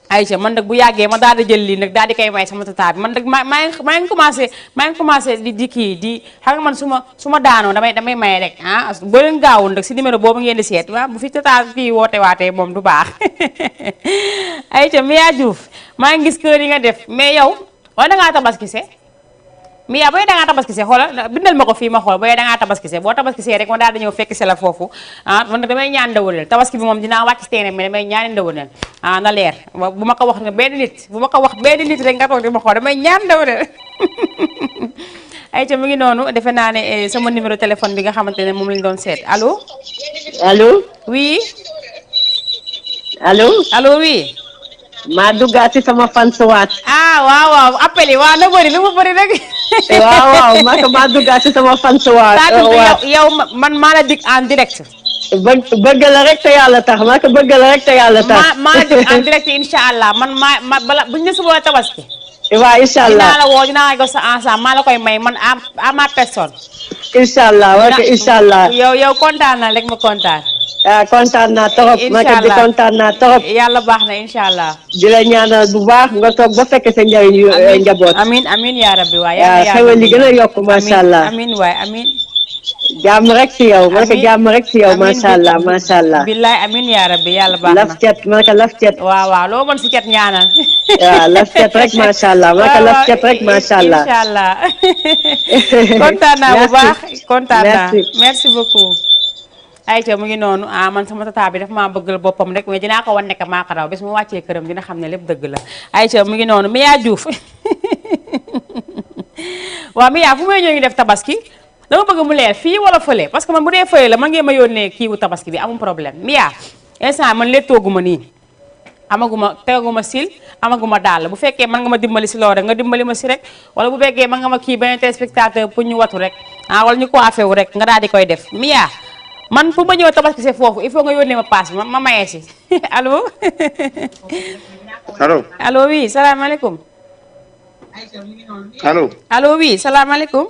Aïcha man nag bu yàggee ma daal di jël lii nag daal di koy may sama tata bi man nag maa ngi commencé di kii di xam nga man su ma daanoo damay may rek boo leen gaawul nag si numéro boobu ngeen di seet waaw bu fi tata kii woote waatee moom du baax Aïcha Mia Diouf maa ngi gis kër yi nga def mais yow wala dangaa tabaskise mais yaa booy dangaa tabaskise xoolal bindal ma ko fii ma xool booy dangaa tabaskise boo tabaskisee rek ma daal di ñëw fekk si la foofu man nag damay ñaan ndawaleel tabaski bi moom dinaa wàcc si terrain mais damay ñaani ndawaleel na leer bu ma ko wax ne benn nit rek nga toog di ma xool damay ñaan ndawaleel ayca mu ngi noonu defe naa ne sama numéro téléphone bi nga xamante ne moom lañ doon seet allo. allo. oui. allo. allo oui. maa duggaat ci sama fan waat. waaw appel yi waaw na bëri lu mu bëri rek. waaw maa duggaat ci sama fan waat. yow man maa la dig en direct. bëgg la rek te yàlla tax maa ko bëgg la rek te yàlla tax. maa la dig en direct incha allah man ma bala buñ ne suba tabaski. waaw incha allah dinaa la woo dinaa la ko sa ensemble maa la koy may man à ma personne. incha allah ok incha allah. yow kontaan na rek ma kontaan. kontaan naa trop. incha allah kontaan naa trop. yàlla baax na incha allah. di la ñaanal bu baax nga toog ba fekk sa njëriñu njaboot. amiin yaa rabbi waay. xewal li gën a yokk macha allah. amiin waay amiin. jàmm rek ci yow. man ko jàmm rek ci yow macha allah macha allah. billaay amiin yaa rabbi yàlla baax na. laf cet man ko laf cet. waaw loo mën si cet ñaanal. waaw laf cet rek macha allah man ko laf cet rek macha allah. incha allah. kontaan naa bu baax kontaan naa merci beaucoup. ayca mu ngi noonu man sama tata bi daf maa bëggal boppam rek mais dinaa ko wan nekk maa ko raw bés mu wàccee këram dina xam ne lépp dëgg la ayca mu ngi noonu Mia Diouf waaw Mia fu may ñëw ngi def tabaski dama bëgg mu leer fii wala fële parce que man bu dee fële la man ngeen ma yónnee kii wu tabaski bi amul problème Mia instant man léttooguma nii amaguma tegaguma sil amaguma daal bu fekkee man nga ma dimbali si loolu rek nga dimbali ma si rek wala bu fekkee man nga ma kii benn téléspectateur pour ñu watu rek wala ñu coiffé wu rek nga daal di koy def Mia man fu ma ñëw tabaski see foofu il faut nga yónnee ma paas ma mayee si allo. allo. allo oui salaamaaleykum. allo. allo oui salaamaaleykum.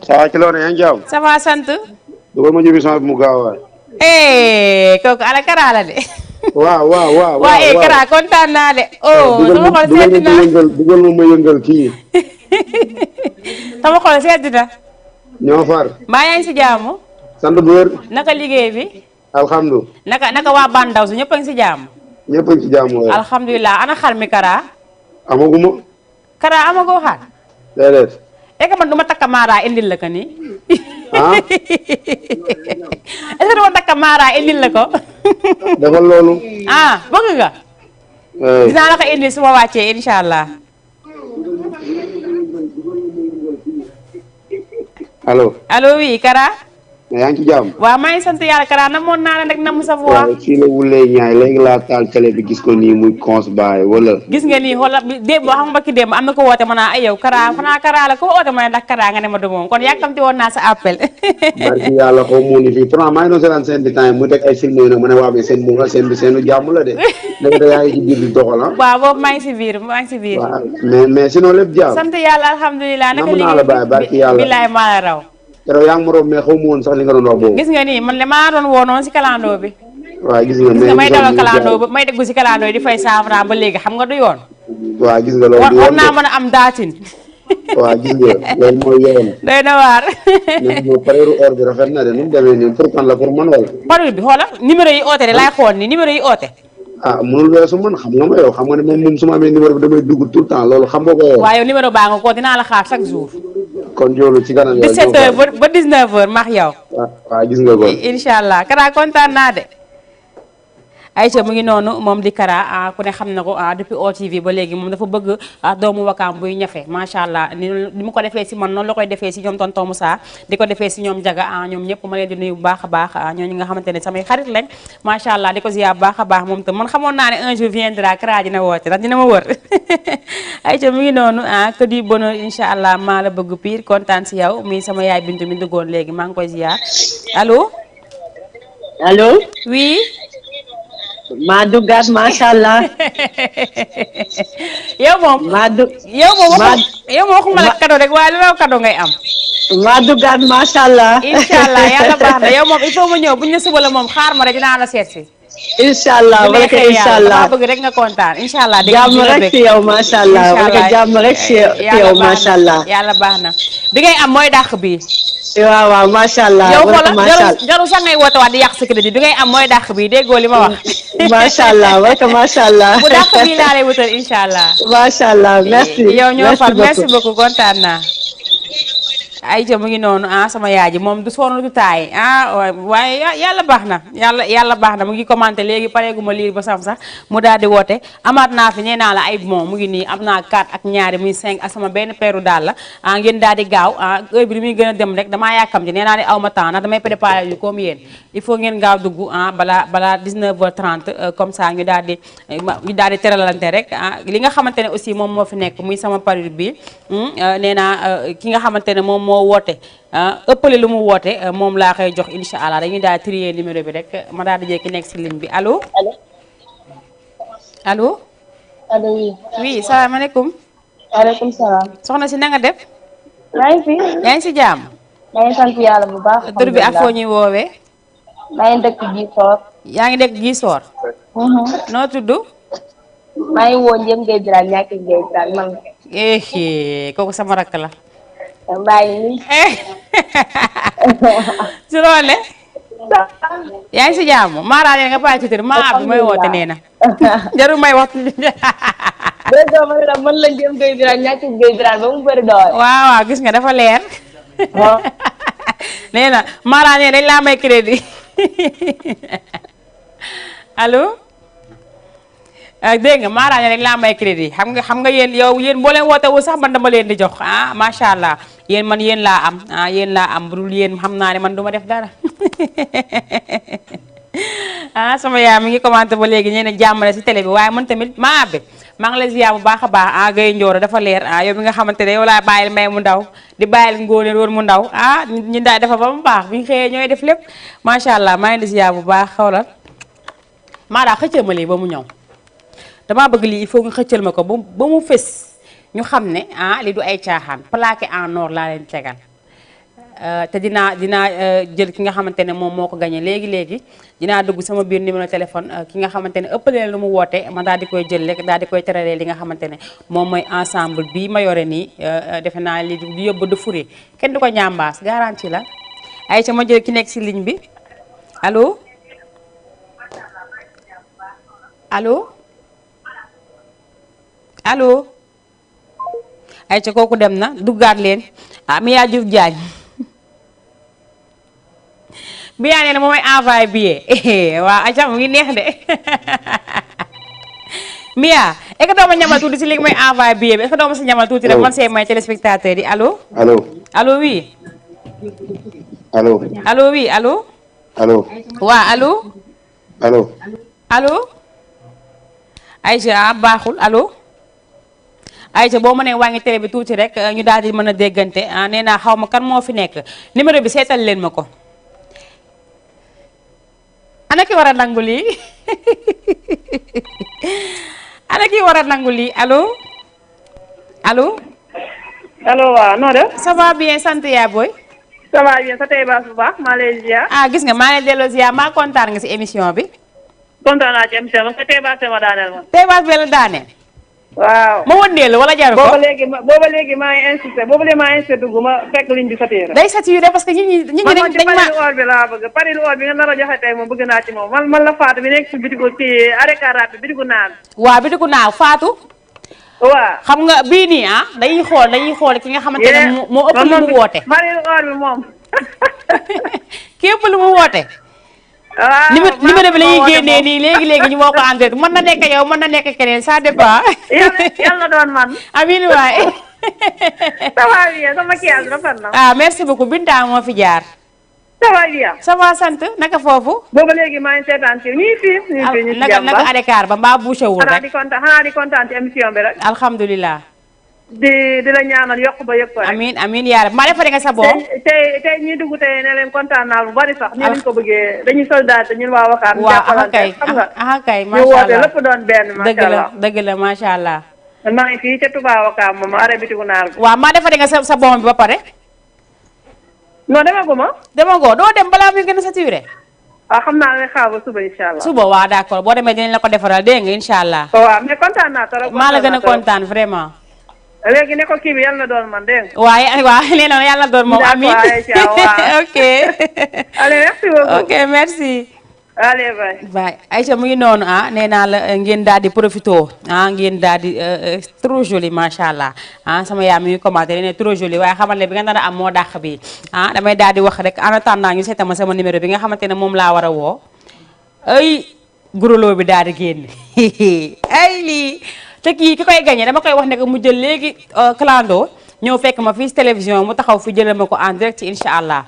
ça va ci loolu yaa ngi jàmm. ça va sant. dugal ma jëbi sama bi mu gaaw waay. kooku ala Kara la de. waaw. waaye Kara kontaan naa de. sama xol sedd na dugal ma yëngal kii. sama xol sedd na. ñoo far. mbaa yaa ngi si jàmm. sant bu wér. naka liggéey bi. alhamdulilah. naka waa Bandaw su ñëpp a ngi si jàmm. ñëpp a ngi si jàmm waaye. alhamdulilah ana xar mi Kara. amaguma. Kara amagoo xar. déedéet. man du ma takka Mara indil la ko nii. est-ce que du ma takka Mara indil la ko. defal loolu. bëgg nga. dinaa la ko indil su ma wàccee incha allah. allo oui Kara. yaa ngi ci jàmm. waaw maa ngi sant yàlla Kara namoon naa la rek namu sa voix. waaw fii la wulee ñaay léegi laa taal télé bi gis ko nii muy cons baay wala. gis nga nii xoolal démb boo xam nga ki démb am na ko woote ma naa ay yow Kara xanaa Kara la ko woote ma ne ndax Kara nga ne ma du moom kon yàkkamti woon naa sa appel. barki yàlla xaw mu ni fii pourtant maa ngi doon seetaan seen bi temps mu teg ay film yi nag ma ne waa mais seen bu seen bi seenu jàmm la de. léegi da yaa ngi ci biir di doxal ah. waaw boobu maa ngi si biir waaw mais sinon lépp jàmm. sant yàlla alhamdulilah naka liggéey la baay barki yàlla bilaay maa la raw. keroog yaa ngi ma rob mais xaw ma woon sax li nga doon wax boobu. gis nga nii man de maa doon woo noonu si kalandoo bi. waaw gis nga mais may dawal kalandoo ba may déggu si kalandoo yi di fay 100 francs ba léegi xam nga du yoon. waaw gis nga loolu war naa mën a am daatin. waaw gis nga loolu mooy yoon. doy na waar. mais moom pareeru or bi rafet na de nu mu demee nii pour kan la pour man wala. pareeru bi xoola numéro yi oote de laay xool ni numéro yi oote. mënul weesu man xam nga ma yow xam nga ne moom su ma amee numéro bi damay dugg tout le temps loolu xam nga ko yow. waaw yow numéro baa nga ko dinaa la xaar chaque jour. kon joolu ci kanam yow 17h ba 19h max yow. waaw gis nga ko. incha allah Kara kontaan naa de. Aïcha mu ngi noonu moom di Kara ku ne xam na ko depuis OTV ba léegi moom dafa bëgg doomu Wakaam buy ñafe macha allah ni mu ko defee si man noonu la koy defee si ñoom tonton Moussa di ko defee si ñoom Jaga ñoom ñëpp ma leen di nuyu bu baax a baax ñooñu nga xamante ne samay xarit lañ macha allah di ko ziar bu baax a baax moom tam man xamoon naa ne un jour viendra Kara dina woote ndax dina ma wër Aïcha mu ngi noonu que du bonheur incha allah maa la bëgg pire kontaan si yow mi sama yaay Bintu mi duggoon léegi maa ngi koy ziar allo. allo. oui. maa duggaat macha allah. yow moom. yow moom waxuma la cadeau rek waaye lu raw cadeau ngay am. maa duggaat macha allah. incha allah yàlla baax na yow moom il faut ma ñëw bu ñu la suba la moom xaar ma rek dinaa la seet si. incha allah wala incha allah bëgg rek nga kontaan incha allah. jàmm rek si yow macha allah wala jàmm rek si yow macha allah. yàlla baax na bi ngay am mooy dàq bi. waaw macha allah. yow xoolal jarul sax ngay woote waat di yàq sa crédit bi ngay am mooy dàq bi déggoo li ma wax. macha allah macha allah. bu dàq bi laa lay wutal incha allah. macha allah merci. yow ñoo far merci beaucoup kontaan naa. Aïcha mu ngi noonu sama yaay ji moom du sonn du taay waaye yàlla baax na yàlla baax na mu ngi commenté léegi pareeguma liir ba sam sax mu daal di woote amaat naa fi nee naa la ay bon mu ngi nii am naa 4 ak ñaari muy 5 ak sama benn peeru daal la ngeen daal di gaaw heure bi muy gën a dem rek damaa yàkkam ci nee naa ne aw ma temps ndax damay préparé yu comme yéen il faut ngeen gaaw dugg balaa 19h30 comme ça ñu daal di teralante rek li nga xamante ne aussi moom moo fi nekk muy sama parure bi nee naa ki nga xamante ne moom moo woote ëppale lu mu woote moom laa koy jox incha allah dañuy daal trier numéro bi rek ma daal di jël ki nekk si ligne bi allo. allo. allo oui. oui salaamaaleykum. waaleykum salaam. soxna si na nga def. maa ngi fi. yaa ngi si jàmm. maa ngi sant yàlla bu baax. tur bi ak foo ñuy woowee. maa ngi dëkk Gisoor. yaa ngi dëkk Gisoor. noo tudd. maa ngi woo Ndiém Gueye Birane ñàkk Gueye Birane man. kooku sama rakk la. mbaa ngi nii. su loole. yaa ngi si jàmm maaraale nga bàyyi ci tur maa bi may woote nee na. jarul may wax. dégg nga man la Ndiém Gueye Birane ñàkk Gueye Birane ba mu bëri doole. waaw gis nga dafa leer. nee na maaraale dañ laa may crédit. allo. dégg nga maaraane rek laa may crédit xam nga yéen boo leen woote wu sax man dama leen di jox macha allah yéen man yéen laa am bu dul yéen xam naa ne man duma def dara sama yaay mi ngi commenté ba léegi ñee ne jàmmale si télé bi waaye man tamit maa ngi lay ziar bu baax a baax Gaye Ndioro dafa leer yow mi nga xamante ne yow laa bàyyil may mu ndaw di bàyyil ngóone woon mu ndaw ñu daal dafa ba mu baax bi ñu xëyee ñooy def lépp macha allah maa ngi lay ziar bu baax xawlal maa daa xëccee ma lii ba mu ñëw dama bëgg lii il faut nga xëccal ma ko ba mu fës ñu xam ne li du ay caaxaan plaqué en or laa leen tegal te dinaa jël ki nga xamante ne moom moo ko gagné léegi dinaa dugg sama biir numéro téléphone ki nga xamante ne ëppalee lu mu woote ma daal di koy jël rek daal di koy teralee li nga xamante ne moom mooy ensemble bii ma yore nii defe naa li du yóbbu du furi kenn du ko ñambaas garanti la ay ca ma jël ki nekk si ligne bi allo allo allo ay ca kooku dem na duggaat leen Mia Diouf Diagne Mia nee na moom mooy envoyé billet waaw ayca mu ngi neex de Mia est-ce que doo ma ñamal tuuti si léegi mooy envoyé billet bi est-ce que doo ma si ñamal tuuti rek man see may téléspectateurs yi allo. allo oui. allo oui allo. waa allo. allo. ayca baaxul allo. ayca boo mënee wàññi télé bi tuuti rek ñu daal di mën a déggante nee naa xaw ma kan moo fi nekk numéro bi seetal leen ma ko. ana ki war a nangu lii ana ki war a nangu lii allo. allo. waaw noo def. ça va bien sant yaa booy. ça va bien sa tey baas bu baax maa lay ziar. gis nga maa lay delloo ziar maa kontaan nga si émission bi. kontaan naa ci émission bi parce que tey baas ma daaneel ma. tey baas bi la daaneel. waaw ma wëndeel wala jaru ko booba léegi maa ngi insisté dugg ma fekk ligne bi saturé. day saturé parce que ñi dañ ma pari or bi laa bëgg pari or bi nga nar a joxe tey moom bëgg naa ci moom man la Fatou bi nekk si bitigu ci arrêt bi bitigu naan. waaw bitigu naan Fatou. waaw xam nga bii nii dañuy xool ki nga xamante ne moo ëpp lu mu woote. pari or bi moom. ki ëpp lu mu woote. waaw numéro bi la ñuy génnee nii léegi ñu woo ko en direct mën na nekk yow mën na nekk keneen ça dépend. yàlla doon man. amiin waay. ça va bien sama maquillage rafet na. merci beaucoup Binta moo fi jaar. ça va bien. ça va sant naka foofu. booba léegi maa ngi seetaan ci ñuy fii naka adekaar ba mbaa bouché wul rek. xanaa di kontaan ci émission bi rek. alhamdulilah. di la ñaanal yokk ba yëg ko rek. amiin yaa rabbi maa defaree nga sa bopp. tey ñuy dugg tey ne leen kontaan naa lu bari sax. ñu ko bëggee dañuy solidarité ñun waa Wakaam. waaw kay xam nga. kay ñu woote lépp doon benn. macha allah dëgg la macha allah. maa ngi fii ca Touba Wakaam moom arrêt bitigu naar bi. waaw maa defaree nga sa bon bi ba pare. non demaguma. doo dem balaa muy gën a saturé. waaw xam naa ne xaar ba suba incha allah. suba waaw d'accord boo demee dinañ la ko defaral dégg nga incha allah. waaw mais kontaan naa trop. maa la gën a kontaan vraiment. léegi ne ko kii bi yàlla na doon man dégg nga. waaw nee na yàlla na doon moom amiin ok. allez merci beaucoup. ok merci. allez bye. bye Aïcha mu ngi noonu nee naa la ngeen daal di profito ngeen daal di trop joli macha allah sama yaay mi ngi commenté ne trop joli waaye xamal ne bi nga nar a am moo dàq bi damay daal di wax rek en attendant ñu seetama sama numéro bi nga xamante ne moom laa war a woo ay guroloo bi daal di génn ay lii te kii ki koy gagné dama koy wax ne que mu jël léegi clando ñëw fekk ma fii si télévision mu taxaw fi jëlee ma ko en direct incha allah.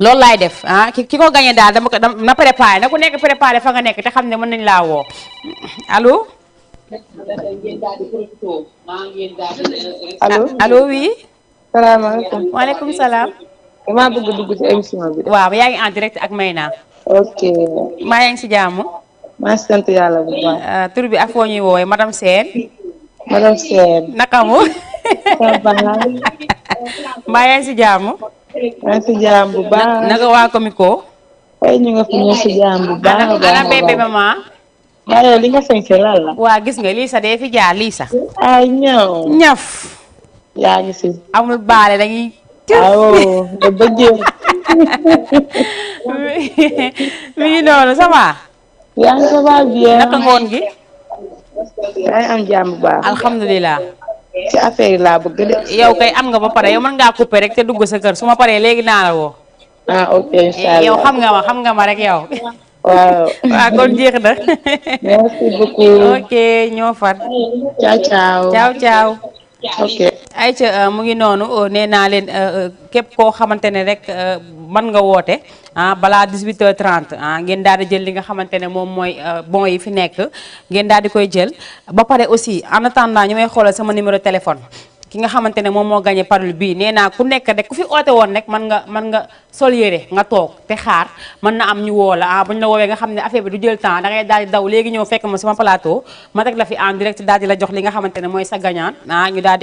loolu laay def ki ko gagné daal dama ko na préparé na ku nekk préparé fa nga nekk te xam ne mën nañ laa woo allo. allo oui. salaamaaleykum. waaleykum salaam. damaa bëgg dugg ci émission bi. waaw yaa ngi en direct ak Mayna. ok. maa yaa ngi si jàmm. maa ngi sant yàlla bu baax. tur bi ak foo ñuy woowee madame Sène. madame Sène. naka mu. maa yaa ngi si jàmm. maa ngi si jàmm bu baax. naka waa Comico. ay ñu nga fi ñu si jàmm bu baax. ana bébé maman. waaye li nga sañse lan la. waa gis nga Lisa dee fi jaar Lisa. ay ñëw. ñaf. yaa ngi si. amul baale dañuy. waaw nga bëggee. mi ngi noonu ça va. yaa ngi ça va bien. naka ngoon gi. yaa ngi am jàmm bu baax. alhamdulilah. ci affaire yi laa bëgg de. yow kay am nga ba pare yow mën ngaa couper rek te dugg sa kër su ma paree léegi naa la woo. ok incha allah yow xam nga ma rek yow. waaw. waaw kon jeex na. merci beaucoup. ok ñoo far. ciao ciao. ciao ciao. ok. Aïcha mu ngi noonu nee naa leen képp koo xamante ne rek mën nga woote balaa 18h30 ngeen daal di jël li nga xamante ne moom mooy bon yi fi nekk ngeen daal di koy jël ba pare aussi en attendant ñu may xoolal sama numéro téléphone ki nga xamante ne moom moo gagné parole bii nee naa ku nekk rek ku fi oote woon rek mën nga sol yére nga toog te xaar mën na am ñu woo la bu ñu la woowee nga xam ne affaire bi du jël temps da ngay daal di daw léegi ñëw fekk ma sama plateau ma teg la fi en direct daal di la jox li nga xamante ne mooy sa gagnant ñu daal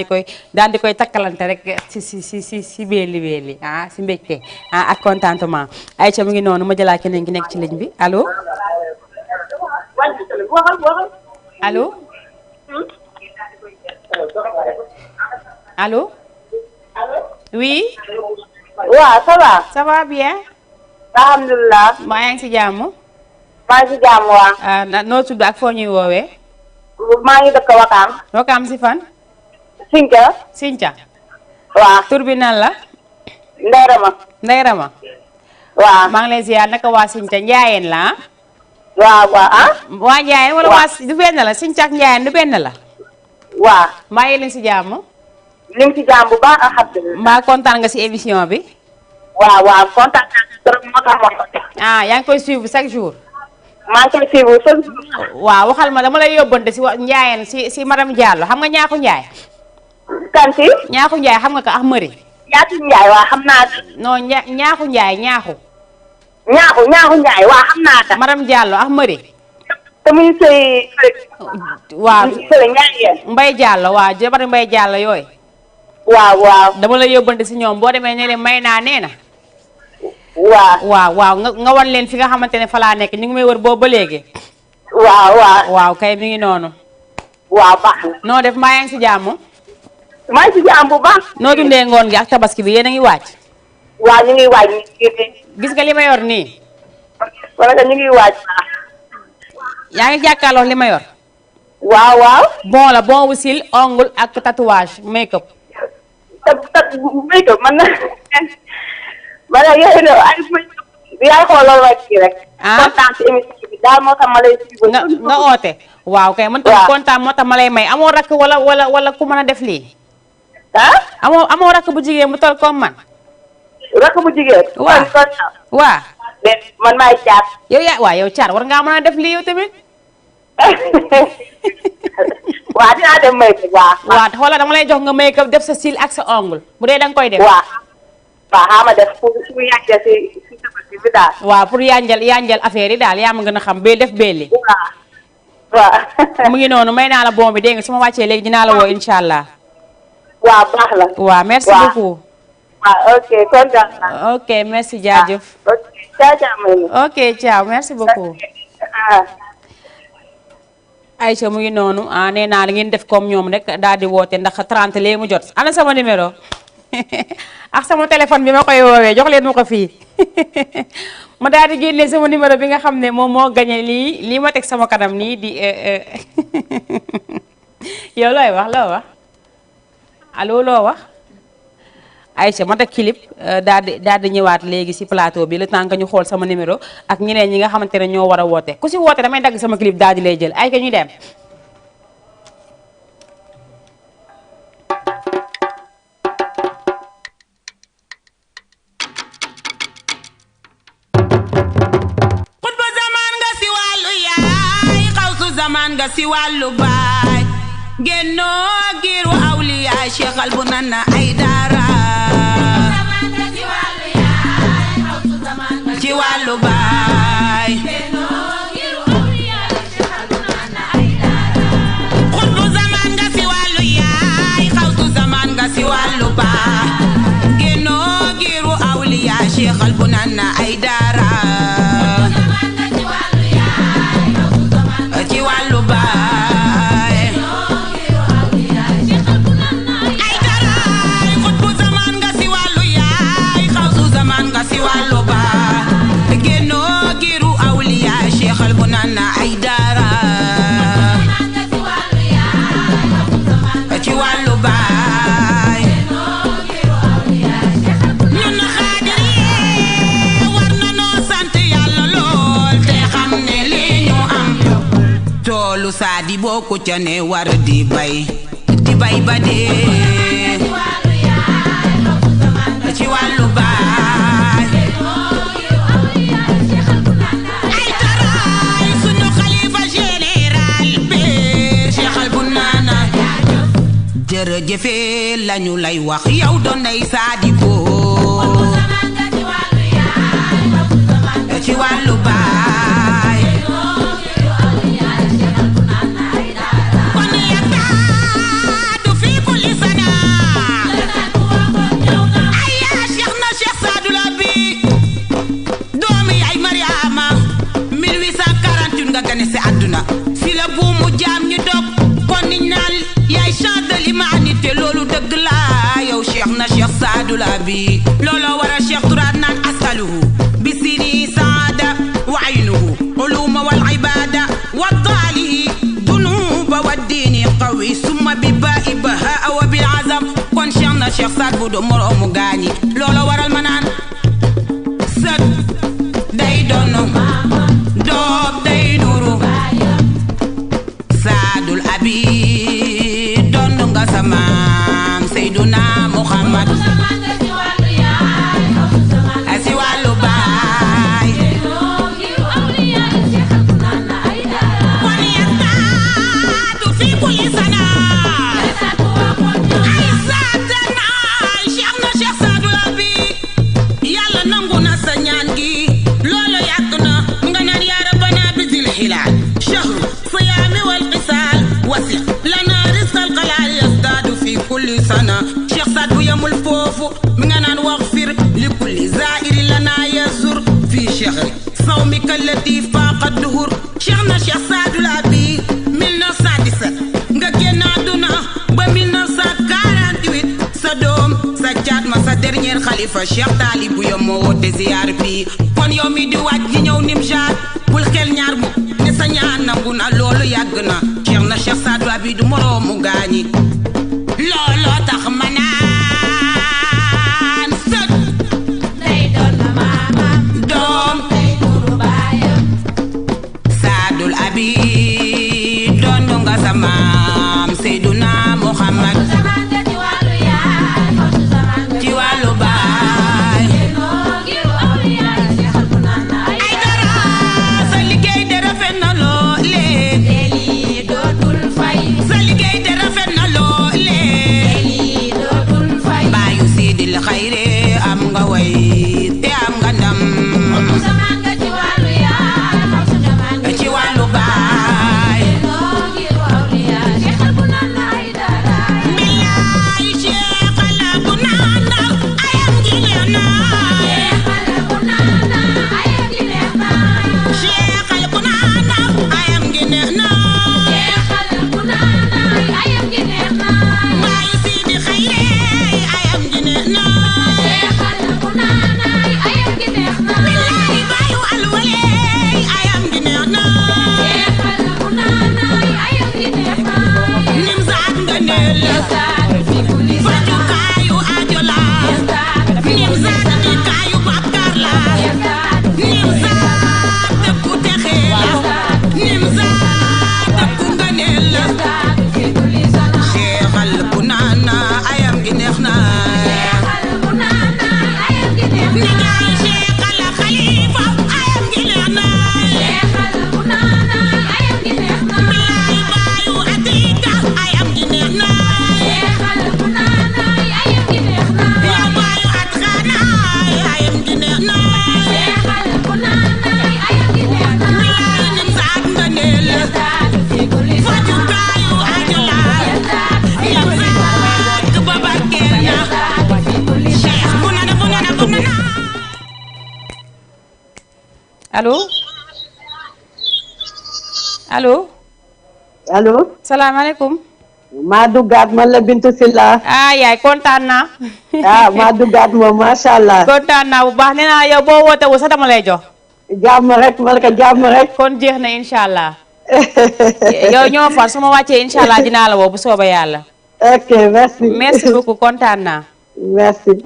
di koy takkalante rek si beeli si mbégte ak contentement Aïcha mu ngi noonu ma jëlaa keneen ki nekk ci ligne bi allo allo allo. oui. waaw ça va. ça va bien. alhamdulilah. maa yaa ngi si jàmm. maa ngi si jàmm waa. noo tudd ak foo ñuy woowee. maa ngi dëkk Wakaam. Wakaam si fan. Sinca. Sinca. waaw. tur bi nan la. Ndeye Rama. Ndeye Rama. waaw. maa ngi lay ziar naka waa Sinca Njaayeen la waaw waaw waa Njaayeen wala waa du benn la Sinca ak Njaayeen du benn la. waaw. maa ngi leen si jàmm. li nga si jàmm bu baax alhamdulilah. mbaa kontaan nga si émission bi. waaw waaw kontaan naa trop moo tax ma. yaa ngi koy suivre chaque jour. maa ngi koy suivre chaque jour. waaw waxal ma dama lay yóbbante si Njaayeen si madame Diallo xam nga Ñaaku Njaay. kan si. Ñaaku Njaay xam nga ko ak Mari. Ñaaku Njaay waa xam naa. non Ñaaku Njaay ñaaxu. Ñaaku Njaay waa xam naa. madame Diallo ak Mari. te muy sëy. waaw sëy Njaay. Mbay Diallo waaw jabar Mbay Diallo yooyu. waaw waaw. dama la yóbbante si ñoom boo demee ne leen may naa nee na. waaw nga wan leen fi nga xamante ne fa laa nekk ñu ngi may wër boobu ba léegi. waaw kay mi ngi noonu. waaw baax na. noo def maa ngi si jàmm. maa ngi si jàmm bu baax. noo dundee ngoon gi ak tabaski bi yéen a ngi wàcc. waaw ñu ngi waaj. gis nga li ma yor nii. wala ñu ngi waaj. yaa ngi jàkkaarloo li ma yor. waaw. bon la bon wusil ongle ak tatouage make up. make up man na yooyu la ay yaay xool loolu rek. kontaan si émission bi daal moo tax ma lay nga oote. waaw kay man tam kontaan moo tax ma lay may amoo rakk wala ku mën a def lii. amoo rakk bu jigéen bu tol comme man. rakk bu jigéen. waaw. man maay caat. yow caat war ngaa mën a def lii yow tamit. waaw dinaa dem make up waaw xoolal dama lay jox nga make up def sa cils ak sa ongle bu dee da nga koy def. waaw xama def pour yànjal si bi daal. waaw pour yanjal affaire yi daal yaa ma gën a xam bee def belli. waaw. mu ngi noonu may naa la bon bi dégg nga su ma wàccee léegi dinaa la woo incha allah. waaw baax la. waaw merci beaucoup. waaw ok kontaan naa. ok merci jaajëf. ok ciao merci beaucoup. Aïcha mu ngi noonu nee naa la ngeen def comme ñoom rek daal di woote ndax 30 lee mu jot ana sama numéro ak sama téléphone bi ma koy woowee jox leen ma ko fii ma daal di génne sama numéro bi nga xam ne moom moo gagné lii ma teg sama kanam nii di yow looy wax loo wax allo loo wax Aïcha ma teg clip daal di ñëwaat léegi ci plateau bi le temps que ñu xool sama numéro ak ñeneen ñi nga xamante ne ñoo war a woote ku ci woote damay dagg sama clip daal di lay jël ay ka ñu dem zaman nga si wàllu baay génnoo giru awliya Cheikh al Bunana Aidara ci wàllu baay xutbu zaman nga si wàllu yaay xawsu zaman nga si wàllu baay génnoo giru awliya Cheikh al Bunana Aidara ci wàllu baay ay daraay xutbu zaman nga si wàllu yaay xawsu zaman nga si wàllu baay génnoo giru awliya Cheikh al Bunana Aidara ci wàllu baay ñun xaadir yi war na noo sant yàlla lool te xam ne li ñu am toolu saa di bokku ca ne war di bay ba dee ci wàllu baay ay taraay sunu xalifa général bi Cheikh al Bunana jërëjëfe lañu lay wax yow doon nay saa di boo ci wàllu baay si àdduna si la buumu jaam ñu dog kon niñ naan yaay chant de l'humanité loolu dëgg la yow Cheikh na Cheikh Sadou Labi looloo waral Cheikh turaat naan asaluhu bi sini saada wa aynuhu uluma wal ibada wa daalihi dunuba wa diini qawi summa bi baa'i bahaa wa bil azam kon Cheikh na Cheikh Sadou bu do moroomu gaañi looloo waral ma naan sët day dono doom day nuru Sadul Abi doon nga sa maam Seyduna Muhammad si wàllu baay kon yastaatu fi kulli sana ay saatana Cheikh na Cheikh Sadul Abi yàlla nangu na sa ñaan gi loolu yàgg na nga naan yaa rabbana bizil hilaal shahru siyaami wal qisaal wasi lana risqal xalaal yasdaadu fi kulli sana Cheikh Saad bu yemul foofu mi nga naan waxfir li kulli zaa'iri lana yazur fi shahri sawmi kallati faaqa duhur Cheikh na Cheikh Sadou Labi 1917 nga génn àdduna ba 1948 sa doom sa caat ma sa dernier xalifa Cheikh Talibou yow moo woote ziyaar bi kon yow mi di waaj di ñëw nim jaat bul xel ñaar mu ne sa ñaan nangu na loolu yàgg na Cheikh na Cheikh Sadou Labi du moroomu gaañi looloo tax ma naan sët day doon na maamam doom day nuru baayam Sadou Labi doon nga sa maam Seyduna Muhammad ci wàllu baay ay dara sa liggéey de rafet na loole sa liggéey de rafet na loole allo allo. allo. salaamaaleykum. maa duggaat man la Bintu Silla. yaay kontaan naa. maa duggaat moom macha allah. kontaan naa bu baax nee naa yow boo woote wu sax dama lay jox. jàmm rek man ka jàmm rek. kon jeex na incha allah. yow ñoo far su ma wàccee incha allah dinaa la woo bu soobee yàlla. ok merci. merci beaucoup kontaan naa.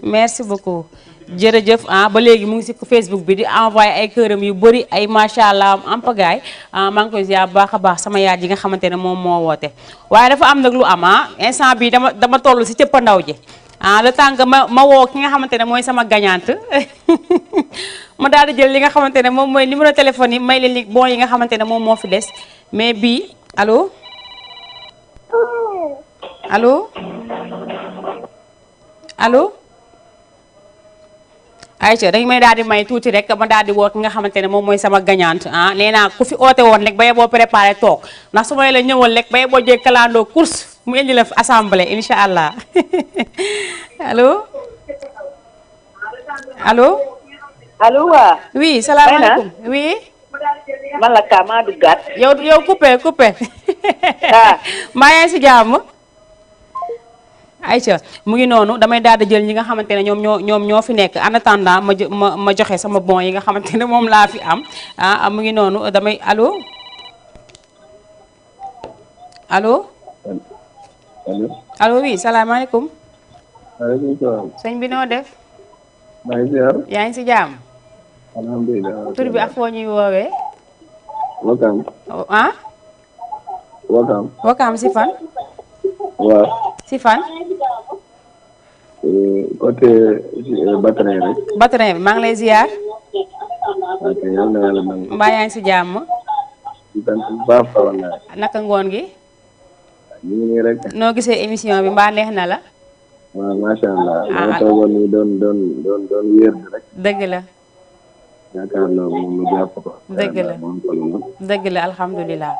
merci beaucoup. jërëjëf ba léegi mu ngi si Facebook bi di envoyé ay këram yu bëri ay macha allah am pagaay maa ngi koy ziar bu baax a baax sama yaay ji nga xamante ne moom moo woote. waaye dafa am nag lu am instant bi dama toll si cëppandaw ji le temps que ma woo ki nga xamante ne mooy sama gagnante ma daal di jël li nga xamante ne moom mooy numéro téléphone yi may leen li bon yi nga xamante ne moom moo fi des mais bii allo allo allo. ayca dañ may daal di may tuuti rek ma daal di woo ki nga xamante ne moom mooy sama gagnante nee naa ku fi oote woon rek baye boo préparé toog ndax su may la ñëwal rek baye boo jël kalandoo course mu indi la assemblée incha allah allo allo. allo waa. oui salaamaaleykum oui. man la Ka maa duggaat. yow coupé. maa yaa ngi si jàmm. Aïcha mu ngi noonu damay daal di jël ñi nga xamante ne ñoom ñoo fi nekk en attendant ma joxe sama bon yi nga xamante ne moom laa fi am mu ngi noonu damay allo allo. allo oui salaamaaleykum. maaleykum salaam. sëñ bi noo def. maa ngi ziar. yaa ngi si jàmm. alhamdulilah. tur bi ak foo ñuy woowee. Wakaam. Wakaam. Wakaam si fan. waaw. si fan. côté Batrin rek. Batrin bi maa ngi lay ziar. ok yal na yàlla nangu. mbaa yaa ngi si jàmm. di sant bu baax fa wallaay. naka ngoon gi. ñu ngi nii rek. noo gisee émission bi mbaa neex na la. waaw macha allah. maa toogoon nii doon wéer rek. dëgg la. yaakaar naa moom mu jàpp ko. dëgg la dëgg la alhamdulilah.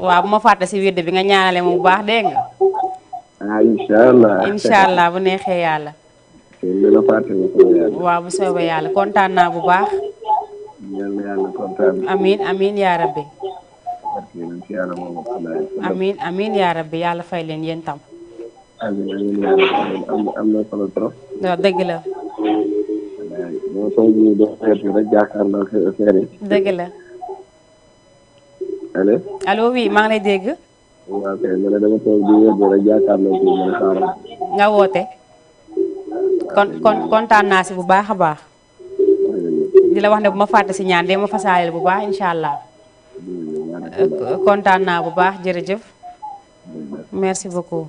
waaw bu ma fàtte si wirde bi nga ñaanale mu bu baax dégg nga. incha allah incha allah bu neexee yàlla. waaw bu soobee yàlla kontaan naa bu baax. amiin yaa rabbi. amiin yaa rabbi yàlla fay leen yéen tam. am na solo trop. waaw dëgg la. dëgg la. allo. allo oui maa ngi lay dégg. waaw kay ma ne dama toog di wér rek jàkkaarloo fii ma ne xaaral. nga woote. kontaan naa si bu baax a baax. di la wax ne bu ma fàtte si ñaan de ma fasaaleel bu baax incha allah. kontaan naa bu baax jërëjëf. merci beaucoup.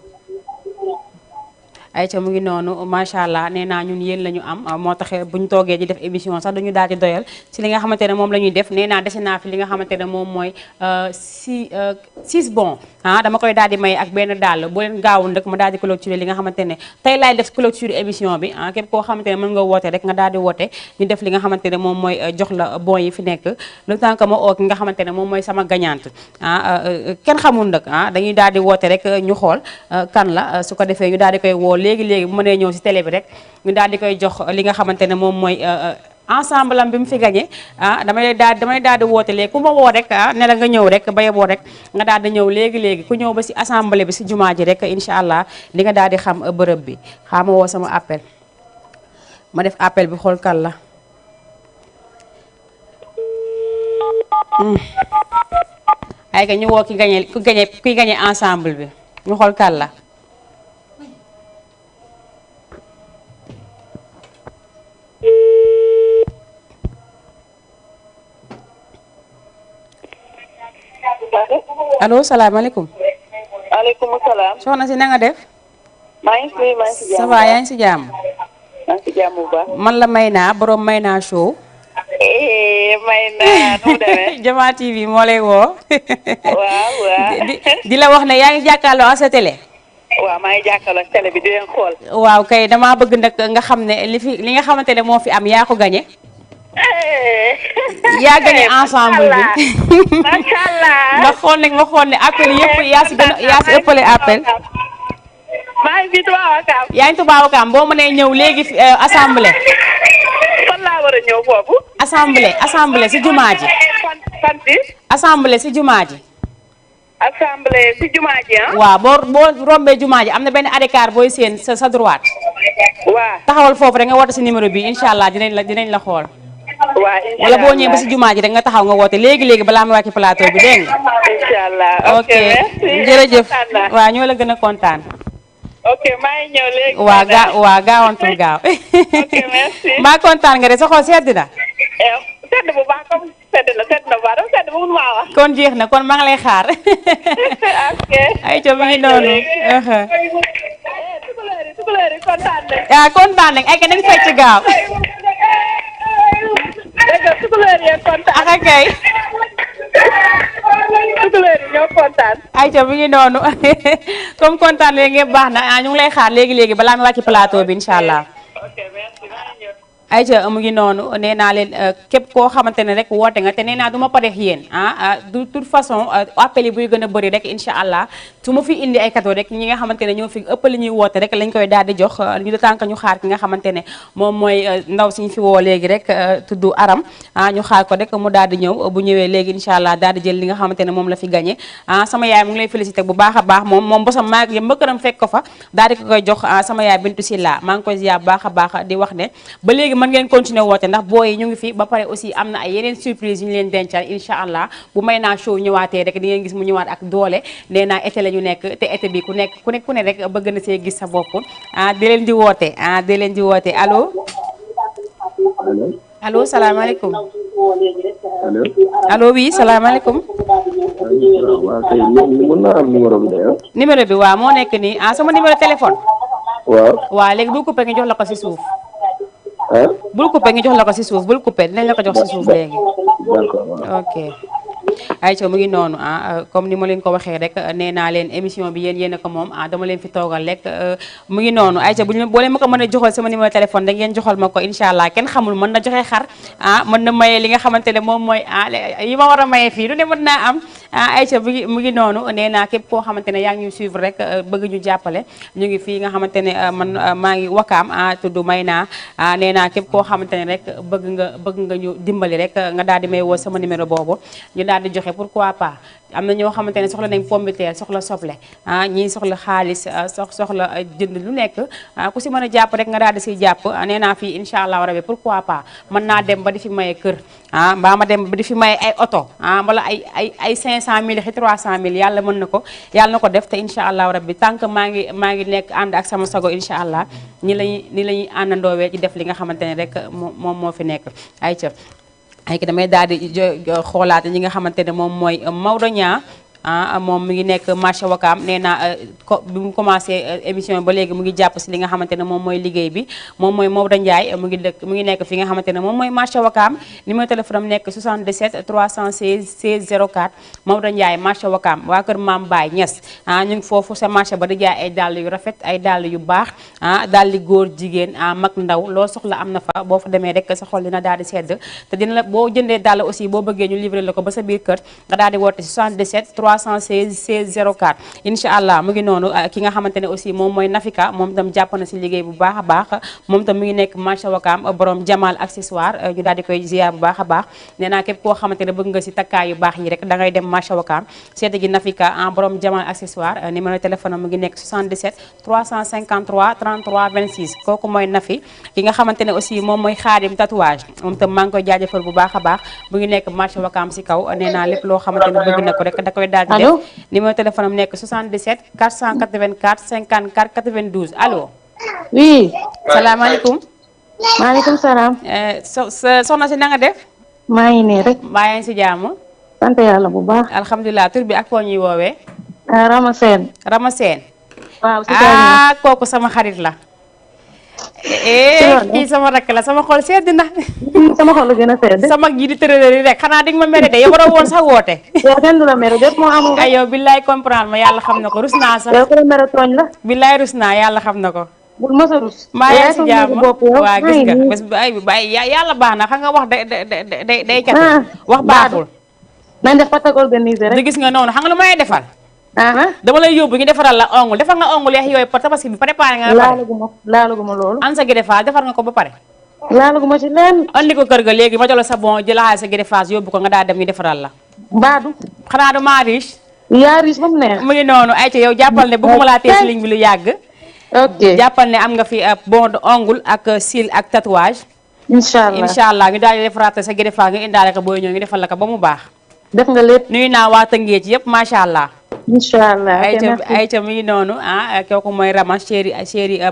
Aïcha mu ngi noonu macha allah nee naa ñun yéen la ñu am moo tax bu ñu toogee di def émission sax dañu daal di doyal si li nga xamante ne moom la ñuy def nee naa dese naa fi li nga xamante ne moom mooy 6 bon dama koy daal di may ak benn dàll boo leen gaawul rek ma daal di clôturer li nga xamante ne tey laay def clôture émission bi képp koo xamante ne mën nga woote rek nga daal di woote ñu def li nga xamante ne moom mooy jox la bon yi fi nekk le temps que ma oo ki nga xamante ne moom mooy sama gagnante kenn xamul nag dañuy daal di woote rek ñu xool kan la su ko defee ñu daal di koy woo léegi bu mënee ñëw si télé bi rek ñu daal di koy jox li nga xamante ne moom mooy ensemble am bi mu fi gagné damay daal di woote léegi ku ma woo rek ne la nga ñëw rek baye boo rek nga daal di ñëw léegi ku ñëw ba si assemblée bi si jumaa ji rek incha allah di nga daal di xam bërëb bi xaama woo sama appel ma def appel bi xool kan la ay ka ñu woo kuy gagné ensemble bi ñu xool kan la allo salaamaaleykum. maaleykum salaam. soxna si na nga def. maa ngi si jàmm. ça va yaa ngi si jàmm. maa ngi si jàmm bu baax. man la Mayna borom Mayna show. Mayna nu mu demee. Jama TV moo lay woo. waaw. di la wax ne yaa ngi jàkkaarloo ak sa télé. waaw maa ngi jàkkaarloo ak télé bi di leen xool. waaw kay damaa bëgg nag nga xam ne li nga xamante ne moo fi am yaa ko gagné. yaa gagné ensemble bi. macha allah. nga xool ne appel yëpp yaa si ëppale appel. maa ngi fi Touba Wakaam. yaa ngi Touba Wakaam boo mënee ñëw léegi assemblée. fan laa war a ñëw foofu. assemblée si jumaa ji. fanti. assemblée si jumaa ji. assemblée si jumaa ji ah. waaw boo rombee jumaa ji am na benn arrêt-car booy seen sa droite. waaw taxawal foofu rek nga woote si numéro bi incha allah dinañ la xool. waaw incha allah wala boo ñëwee ba si jumaa ji rek nga taxaw nga woote léegi balaa ma wàcc plateau bi dégg nga. incha allah ok jërëjëf waaw ñoo la gën a kontaan. ok maa ngi ñëw léegi. waa gaawantul gaaw. ok merci. maa kontaan nga de sa xol sedd na. sedd bu baax comme sedd na bu baax dafa sedd ba mun maa wax. kon jeex na kon maa ngi lay xaar. ok. ay co mi ngi noonu. tukulóor yi kontaan nañ. waaw kontaan nañ ay ka nañ fecc gaaw. dëgg la tukulóor yi kontaan. ak kay. tukulóor yi ñoo kontaan. ay co mi ngi noonu comme kontaan léegi ngeen baax na ñu ngi lay xaar léegi balaa mi wàcc plateau bi incha allah. ayca mu ngi noonu nee naa leen képp koo xamante ne rek woote nga te nee naa du ma pareex yéen de toute façon appel yi buy gën a bëri rek incha allah su ma fi indi ay cadeau rek ñi nga xamante ne ñoo fi ëpp li ñuy woote rek lañ koy daal di jox ñu de tànk ñu xaar ki nga xamante ne moom mooy ndaw siñ fi woo léegi rek tudd Aram ñu xaar ko rek mu daal di ñëw bu ñëwee léegi incha allah daal di jël li nga xamante ne moom la fi gagné sama yaay mu ngi lay félicité bu baax a baax moom bosam maa ngi mbëkkëram fekk ko fa daal di ko koy jox sama yaay Bintu Silla maa ngi koy ziar bu baax a baax di wax ne ba léegi mën ngeen continuer woote ndax booy yi ñu ngi fi ba pare aussi am na ay yeneen surprise yu ñu leen dencal incha allah bu may naa show ñëwaatee rek di ngeen gis mu ñëwaat ak doole nee naa été la ñu nekk te été bi ku ne rek bëgg na see gis sa bopp di leen di woote allo salaamaaleykum allo oui salaamaaleykum waaw kay mën naa am numéro bi de numéro bi waaw moo nekk nii sama numéro téléphone waaw léegi bul coupé nga jox la ko si suuf bul coupé nga jox la ko si suuf bul coupé dinañ la ko jox si suuf léegi ok ayca mu ngi noonu comme ni ma leen ko waxee rek nee naa leen émission bi yéen a ko moom dama leen fi toogal rek mu ngi noonu ayca boo leen ma ko mën a joxal sama numéro téléphone da ngeen joxal ma ko incha allah kenn xamul mën na joxe xar mën na maye li nga xamante ne moom mooy yi ma war a maye fii lu ne mën naa am ayca mu ngi noonu nee naa képp koo xamante ne yaa ngi ñuy suivre rek bëgg ñu jàppale ñu ngi fii nga xamante ne man maa ngi wakaam tudd may naa nee naa képp koo xamante ne rek bëgg nga ñu dimbali rek nga daal di may woo sama numéro boobu ñu daal di joxe pourquoi pas am na ñoo xamante ne soxla nañ pomme de terre soxla soble ñii soxla xaalis soxla jënd lu nekk ku si mën a jàpp rek nga daal di siy jàpp nee naa fii incha allah rabi pourquoi pas mën naa dem ba di fi maye kër mbaa ma dem ba di fi maye ay oto wala ay 500000 xi 300000 yàlla mën na ko yàlla na ko def te incha allah rabi tant que maa ngi nekk ànd ak sama sago incha allah ni lañuy àndandoowee ci def li nga xamante ne rek moom moo fi nekk ay ki damay daal di xoolaat ñi nga xamante ne moom mooy Maodo Niang moom mi ngi nekk marché Wakaam nee naa bi mu commencé émission ba léegi mu ngi jàpp si li nga xamante ne moom mooy liggéey bi moom mooy Maodo Ndiaye mu ngi nekk fi nga xamante ne moom mooy marché Wakaam numéro téléphone am nekk 77 316 16 04 Maodo Ndiaye marché Wakaam waa kër Maam Baye Niass ñu ngi foofu sa marché ba di jaay ay dàll yu rafet ay dàll yu baax dàlli góor jigéen mag ndaw loo soxla am na fa boo fa demee rek sa xol dina daal di sedd te dina la boo jëndee dàll aussi boo bëggee ñu livré la ko ba sa biir kër nga daal di woote 77 316 16 04 incha allah mu ngi noonu ki nga xamante ne aussi moom mooy Nafika moom tam jàpp na si liggéey bu baax a baax moom tam mu ngi nekk marché Wakaam borom Jamal accessoire ñu daal di koy ziar bu baax a baax nee naa képp koo xamante ne bëgg nga si takkaay yu baax yi rek da ngay dem marché Wakaam seeti gi Nafika borom Jamal accessoire numéro téléphone mu ngi nekk 77 353 33 26 kooku mooy Nafi ki nga xamante ne aussi moom mooy Xaadim tatouage moom tam maa ngi koy jaajëfal bu baax a baax mu ngi nekk marché Wakaam si kaw nee naa lépp loo xamante ne bëgg na ko rek da koy daal di def numéro téléphone am nekk 77 484 54 92 allo. oui. salaamaaleykum. maaleykum salaam. soxna si na nga def. maa ngi nii rek. mbaa yaa ngi si jàmm. sant yàlla bu baax. alhamdulilah tur bi ak foo ñuy woowee. Rama Seen. Rama Seen. waaw si kooku sama xarit la. kii sama rakk la sama xol sedd na. sama xol la gën a sedd. sama gi di tërëlëri rek xanaa di nga ma mere de yow waroo woon sax woote. yow kenn du la mere jot moo amul. ay yow billaay comprendre ma yàlla xam na ko rus naa sax. yow ku la mere tooñ la. billaay rus naa yàlla xam na ko. bul mos a rus. maa yaa si jàmm waa gis nga bés bu ay bàyyi yàlla baax na xam nga wax day catu wax baaxul. nañ def patak organisé rek. di gis nga noonu xam nga lu may defal. dama lay yóbbu ñu defaral la ongle defal nga ongle yeex yooyu pour tabaski bi préparé nga. laalaguma loolu. an sa gi defal defar nga ko ba pare. laalaguma ci leen. andi ko kër ga léegi ma jox la sa bon jëlaale sa greffage yóbbu ko nga daal dem ñu defaral la. Baadu. xanaa du maa riche. yaa riche ba mu neex. mu ngi noonu ayca yow jàppal ne bëgguma laa tee si ligne bi lu yàgg. ok jàppal ne am nga fi bon de ongle ak cils ak tatouage. incha allah ñu daal di defaraat sa greffage nga indaale ko booy ñëw ñu defal la ko ba mu baax. def nga lépp. nuyu naa waa Tëngéej yëpp macha allah. incha allah ayca mi ngi noonu kooku mooy Rama chéri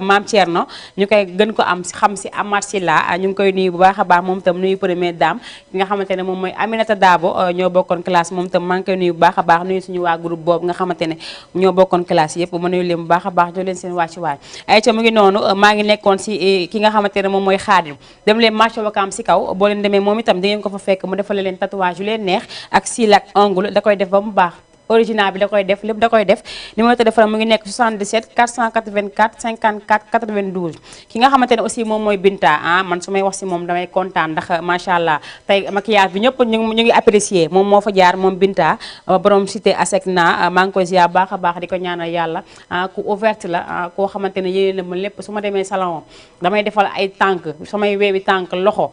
maam Thierno ñu koy gën ko am xam si Amath Sylla ñu ngi koy nuyu bu baax a baax moom itam nuyu première dame ki nga xamante ne moom mooy Aminata Dabo ñoo bokkoon classe moom itam maa ngi koy nuyu bu baax a baax nuyu suñu waa groupe boobu nga xamante ne ñoo bokkoon classe yëpp ma nuyu leen bu baax a baax jox leen seen wàccuwaay ayca mi ngi noonu maa ngi nekkoon si ki nga xamante ne moom mooy Xaadim dem leen marché Wakaam si kaw boo leen demee moom itam da ngeen ko fa fekk mu defal leen tatouage yu leen neex ak cils ak ongle da koy def ba mu baax original bi da koy def lépp da koy def numéro téléphone mu ngi nekk 77 484 54 92 ki nga xamante ne aussi moom mooy Binta man su may wax si moom damay kontaan ndax macha allah tey maquillage bi ñëpp ñu ngi apprécier moom moo fa jaar moom Binta borom cité Asecna maa ngi koy ziar baax a baax di ko ñaanal yàlla ku ouverte la koo xamante ne yéene na ma lépp su ma demee salon damay defal ay tànk samay weewi tànk loxo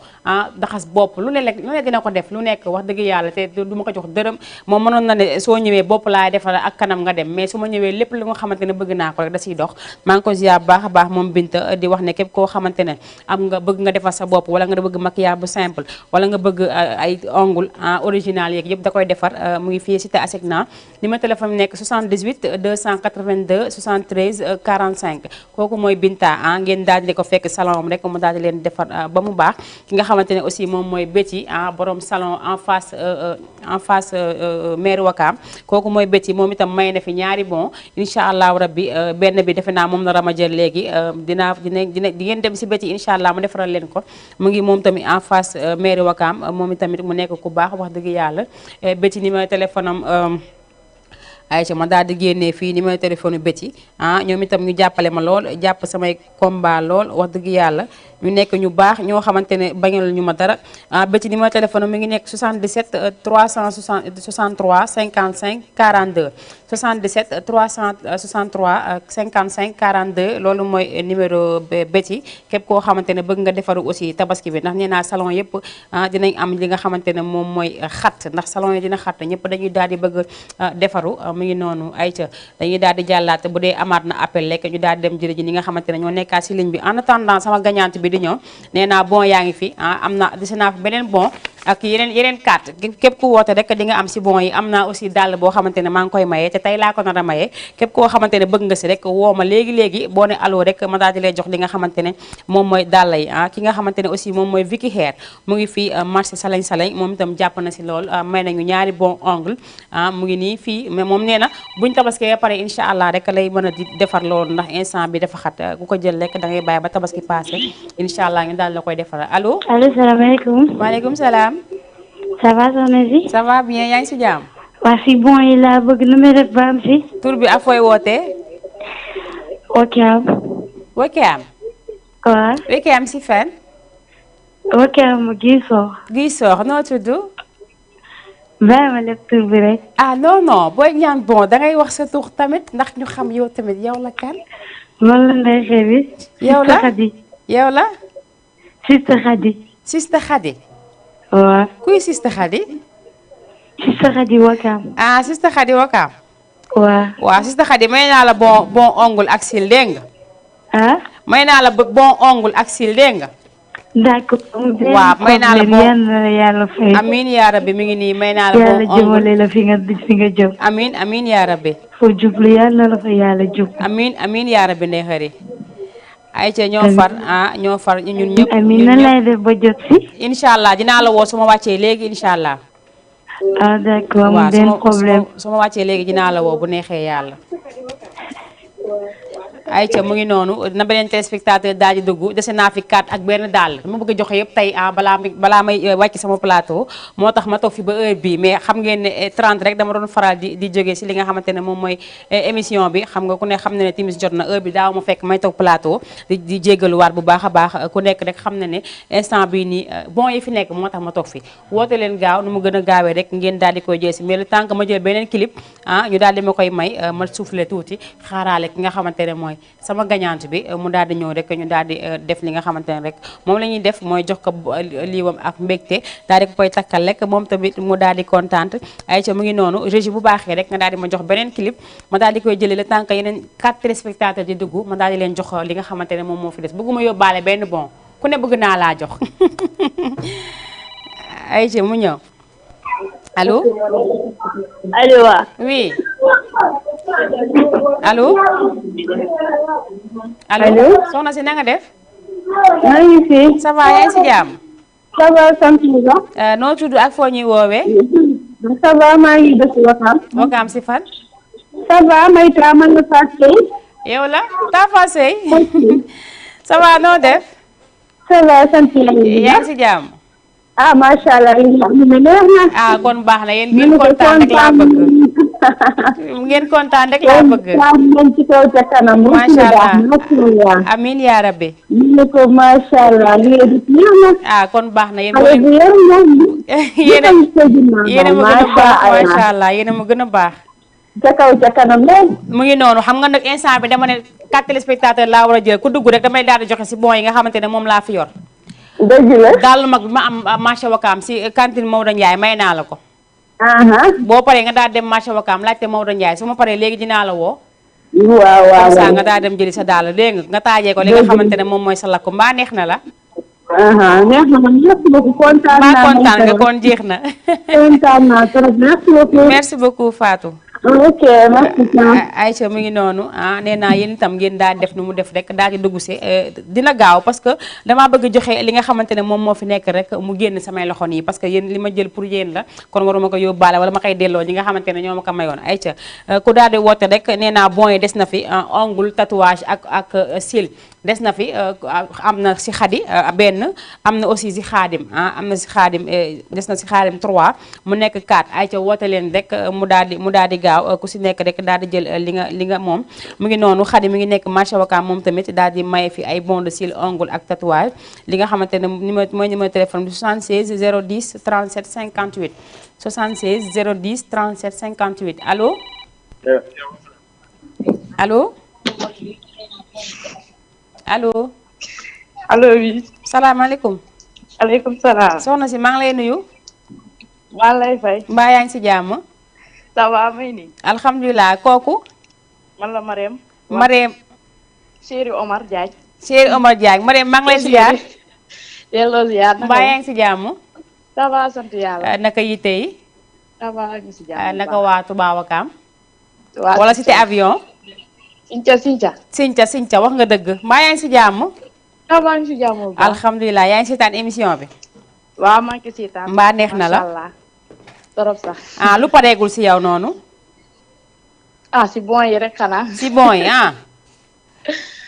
daxas bopp lu ne dina ko def lu nekk wax dëgg yàlla te du ma ko jox dërëm moom mënoon na ne soo ñëwee bopp laay defal ak kanam nga dem mais su ma ñëwee lépp lu nga xamante ne bëgg naa ko rek da siy dox maa ngi ko ziar bu baax a baax moom Binta di wax ne képp koo xamante ne am nga bëgg nga defal sa bopp wala nga bëgg maquillage bu simple wala nga bëgg ay ongle original yeeg yëpp da koy defar mu ngi fii cité Asecna numéro téléphone nekk 78 282 73 45 kooku mooy Binta ngeen daal di ko fekk salon am rek mu daal di leen defar ba mu baax ki nga xamante ne aussi moom mooy Betty borom salon en face maire Wakaam kooku mooy Betty moom itam may na fi ñaari bon incha allahu rabbi benn bi defe naa moom la Rama jël léegi di ngeen dem si Betty incha allah mu defaral leen ko mu ngi moom tamit en face maire Wakaam moom itamit mu nekk ku baax wax dëgg yàlla Betty numéro téléphone am Aïcha ma daal di génnee fii numéro téléphone Betty ñoom itam ñu jàppale ma lool jàpp samay combat lool wax dëgg yàlla ñu nekk ñu baax ñoo xamante ne bañal ñu ma dara Betty numéro téléphone mi ngi nekk 77 363 55 42 77 363 55 42 loolu mooy numéro Betty képp koo xamante ne bëgg nga defaru aussi tabaski bi ndax nee naa salon yëpp dinañ am li nga xamante ne moom mooy xat ndax salon yi dina xat ñëpp dañuy daal di bëgg defaru mu ngi noonu ayca dañuy daal di jàllaate bu dee amaat na appel lekk ñu daal di dem jërëji ñi nga xamante ne ñoo nekkaat si ligne bi en attendant sama gagnante bi di ñëw nee naa bon yaa ngi fi am na dese naa fi beneen bon ak yeneen carte képp ku woote rek di nga am si bon yi am naa aussi dàll boo xamante ne maa ngi koy maye te tey laa ko nar a maye képp koo xamante ne bëgg nga si rek woo ma léegi boo ne allo rek ma daal di lay jox li nga xamante ne moom mooy dàll yi ki nga xamante ne aussi moom mooy Vicky Hair mu ngi fii marché salañ moom itam jàpp na si lool may nañu ñaari bon ongle mu ngi nii fii mais moom nee na buñ tabaskee ba pare incha allah rek lay mën a di defar loolu ndax instant bi dafa xat ku ko jël rek da ngay bàyyi ba tabaski passé incha allah ñu daal la koy defar allo. allo salaamaaleykum. maaleykum salaam. ça va soxna si. ça va bien yaa ngi si jàmm. waa si bon yi laa bëgg nu may def ba am si. tur bi ak fooy wootee. Wakaam. Wakaam. waaw. Wakaam si fan. Wakaam Gisoox. Gisoox noo tudd. bàyyi ma lépp tur bi rek. non booy ñaan bon dangay wax sa tur tamit ndax ñu xam yow tamit yow la kan. man la Ndeye Xebi. yow la Xadi. yow la. Sista Xadi. Sista Xadi. waaw. kuy Sista Xadi. Sista Xadi Wakaam. Sista Xadi Wakaam. waaw. Sista Xadi may naa la bon ongle ak cils dégg nga. may naa la bon ongle ak cils dégg nga. d'accord. waaw may naa la bon yàlla fay. amiin yaa rabbi mi ngi nii may naa la bon ongle. yàlla jëmale la fi nga jëm. amiin yaa rabbi. foo jublu yàlla la fa yàlla jub. amiin yaa rabbi ndey xëri. ayca ñoo far ñun ñëpp. amiin nan lay def ba jot si. incha allah dinaa la woo su ma wàccee léegi incha allah. d'accord amul benn problème. su ma wàccee léegi dinaa la woo bu neexee yàlla. ayca mu ngi noonu na beneen téléspectateur daal di dugg dese naa fi 4 ak benn dàll dama bëgg a joxe yëpp tey balaa may wàcc sama plateau moo tax ma toog fi ba heure bii mais xam ngeen ne 30 rek dama doon faral di jógee si li nga xamante ne moom mooy émission bi xam nga ku ne xam ne timis jot na heure bi daaw ma fekk may toog plateau di jégaluwaat bu baax a baax ku nekk rek xam ne ne instant bii nii bon yi fi nekk moo tax ma toog fi woote leen gaaw nu mu gën a gaawee rek ngeen daal di koy jël si mais le temps que ma jël beneen clip ñu daal di ma koy may ma soufflé tuuti xaaraale ki nga xamante ne mooy sama gagnante bi mu daal di ñëw rek ñu daal di def li nga xamante ne rek moom la ñuy def mooy jox ko liiwam ak mbégte daal di ko koy takkal rek moom tamit mu daal di kontaan ayca mu ngi noonu régie bu baaxee rek nga daal di ma jox beneen clip ma daal di koy jëlee le temps que yeneen 4 téléspectateurs di dugg ma daal di leen jox li nga xamante ne moom moo fi des bëgguma yóbbaale benn bon ku ne bëgg naa laa jox ayca mu ñëw allo. allo waaw. oui. allo. allo. soxna si na nga def. maa ngi fi. ça va yaa ngi si jàmm. ça va sant la. noo tudd ak foo ñuy woowee. ça va maa ngi dëkk Wakaam. Wakaam si fan. ça va Mayta man la Fatou Seye. yow la Tafa Seye. ça va noo def. ça va sant yàlla. yaa ngi si jàmm. ah macha allah. ah kon baax na yéen ngeen kontaan rek laa bëgg. ngeen kontaan rek laa bëgg. ngeen ci kaw ca kanam. macha allah amiin yaa rabbi. ñu ne ko macha allah ah kon baax na yéen. yéen a ma gën a baax macha allah yéen a ma gën a baax. ca kaw ca kanam leen. mu ngi noonu xam nga nag instant bi dama ne 4 téléspectateurs laa war a jël ku dugg rek damay daal di joxe si bon yi nga xamante ne moom laa fi yor. dëgg la daal mag bi ma am marché Wakaam si cantine Maodo Ndiaye may naa la ko. boo paree nga daal dem marché Wakaam laajte Maodo Ndiaye su ma paree léegi dinaa la woo. waaw comme ça nga daal dem jëli sa daal dégg nga taajee ko li nga xamante ne moom mooy sa lakk mbaa neex na la. neex na man merci beaucoup kontaan naa. kontaan nga kon jeex na. kontaan naa trop merci beaucoup. merci beaucoup Fatou. ok merci. Aïcha mu ngi noonu nee naa yéen itam ngeen daal def nu mu def rek daal di dugg si dina gaaw parce que damaa bëgg joxe li nga xamante ne moom moo fi nekk rek mu génn samay loxo nii parce que yéen li ma jël pour yéen la kon waruma ko yóbbaale wala ma koy delloo ñi nga xamante ne ñoo ma ko mayoon Aïcha ku daal di woote rek nee naa bon yi des na fi ongle tatouage ak cils des na fi am na si xadi benn am na aussi si xaadim am na si xaadim des na si xaadim 3 mu nekk 4 Aïcha woote leen rek mu daal di gaaw ku si nekk rek daal di jël li nga moom mu ngi noonu xadi mi ngi nekk marché Wakaam moom tamit daal di maye fi ay bon de cils ongle ak tatouage li nga xamante ne mooy numéro téléphone bi 76 010 37 58 76 010 37 58 allo. allo. allo. allo oui. salaamaaleykum. aleykum salaam. soxna si maa ngi lay nuyu. maa ngi lay fay. mbaa yaa ngi si jàmm. ça va may nii. alhamdulilah kooku. man la Marème. Marème. Chéri Omar Diagne. Chéri Omar Diagne Marème maa ngi lay ziar. delloo ziar. mbaa yaa ngi si jàmm. ça va sant yàlla. naka yitte yi. ça va ñu si jàmm. naka waa Touba Wakaam. waa wala cité avion. Sinca wax nga dëgg mbaa yaa ngi si jàmm. ça va ñu si jàmm. alhamdulilah yaa ngi seetaan émission bi. waaw maa ngi seetaan. mbaa neex na la. torop sax. lu pareegul si yow noonu. si bon yi rek xanaa. si bon yi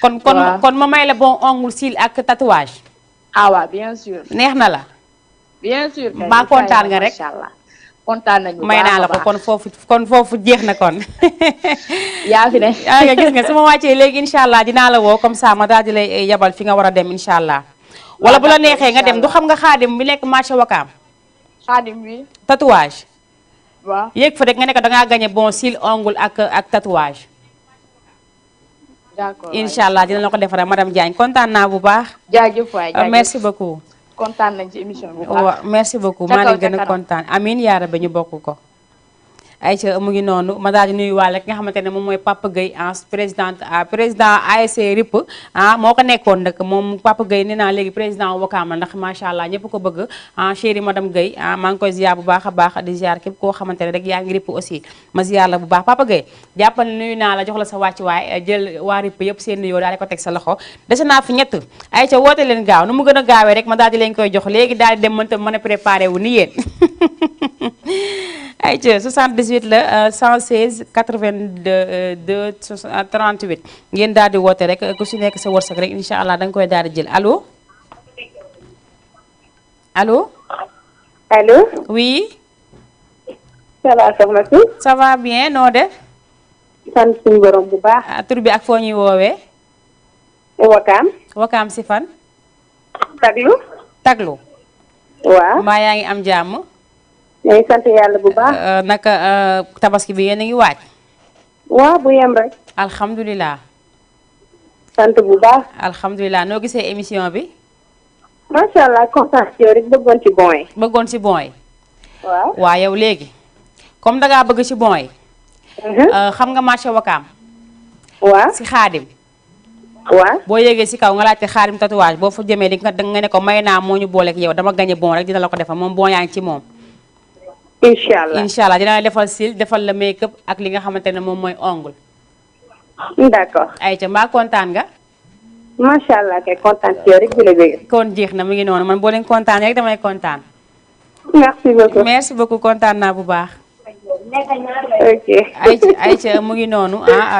kon ma may la bon ongle cils ak tatouage. waaw bien sûr. neex na la. bien sûr. mbaa kontaan nga rek. macha allah kontaan nañu. may naa la ko kon foofu jeex na kon. yaa fi ne. nga gis nga su ma wàccee léegi incha allah dinaa la woo comme ça ma daal di lay yabal fi nga war a dem incha allah. wala bu la neexee nga dem du xam nga xaadim bi nekk marché Wakaam. xaadim bi. tatouage. waaw yéeg fa rek nga nekk dangaa gagné bon cils ongle ak tatouage. d'accord incha allah dina la ko defaral madame Diagne kontaan naa bu baax. jaajëf waay jaajëf merci beaucoup. kontaan nañ ci émission bi bu baax. waaw merci beaucoup maa ngi gën a kontaan amiin yaa rabbi ñu bokk ko. Aïcha mu ngi noonu ma daal di nuyuwaale ki nga xamante ne moom mooy Papa Gueye président ASC RIP moo ko nekkoon nag moom Papa Gueye nee naa léegi président Wakaam la ndax macha allah ñëpp ko bëgg chéri madame Gueye maa ngi koy ziar bu baax a baax di ziar képp koo xamante ne rek yaa ngi RIP aussi ma ziar la bu baax Papa Gueye jàppal nuyu naa la jox la sa wàccuwaay jël waa RIP yëpp seen nuyoo daal di ko teg sa loxo dese naa fi ñett Aïcha woote leen gaaw nu mu gën a gaawee rek ma daal di leen koy jox léegi daal di dem mën a préparé wu ni yéen Aïcha 78 la 116 82 38 ngeen daal di woote rek ku si nekk sa wërsëg rek incha allah da nga koy daal di jël allo. allo. allo. oui. ça va soxna si. ça va bien noo def. sant suñu borom bu baax. tur bi ak foo ñuy woowee. Wakaam. Wakaam si fan. Taglu. waaw. mbaa yaa ngi am jàmm. ñu ngi sant yàlla bu baax. naka tabaski bi yéen a ngi waaj. waaw bu yem rek. alhamdulilah. sant bu baax. alhamdulilah noo gisee émission bi. macha allah kontaan ci yow rek bëggoon ci bon yi. bëggoon ci bon yi. waaw. waa yow léegi comme dangaa bëgg ci bon yi. xam nga marché Wakaam. waaw si xaadim. waaw. boo yéegee si kaw nga laajte xaadim tatouage boo fa jëmee di nga ne ko may naa moo ñu booleeg yow dama gañe bon rek dina la ko defal moom bon yaa ngi ci moom. incha allah incha allah dina la defal cils defal la make up ak li nga xamante ne moom mooy ongle. d'accord. ayca mbaa kontaan nga. macha allah kay kontaan ci yow rek di la bëgg. kon jeex na mu ngi noonu man boo leen kontaan rek damay kontaan. merci beaucoup. merci beaucoup kontaan naa bu baax. ok. ayca mu ngi noonu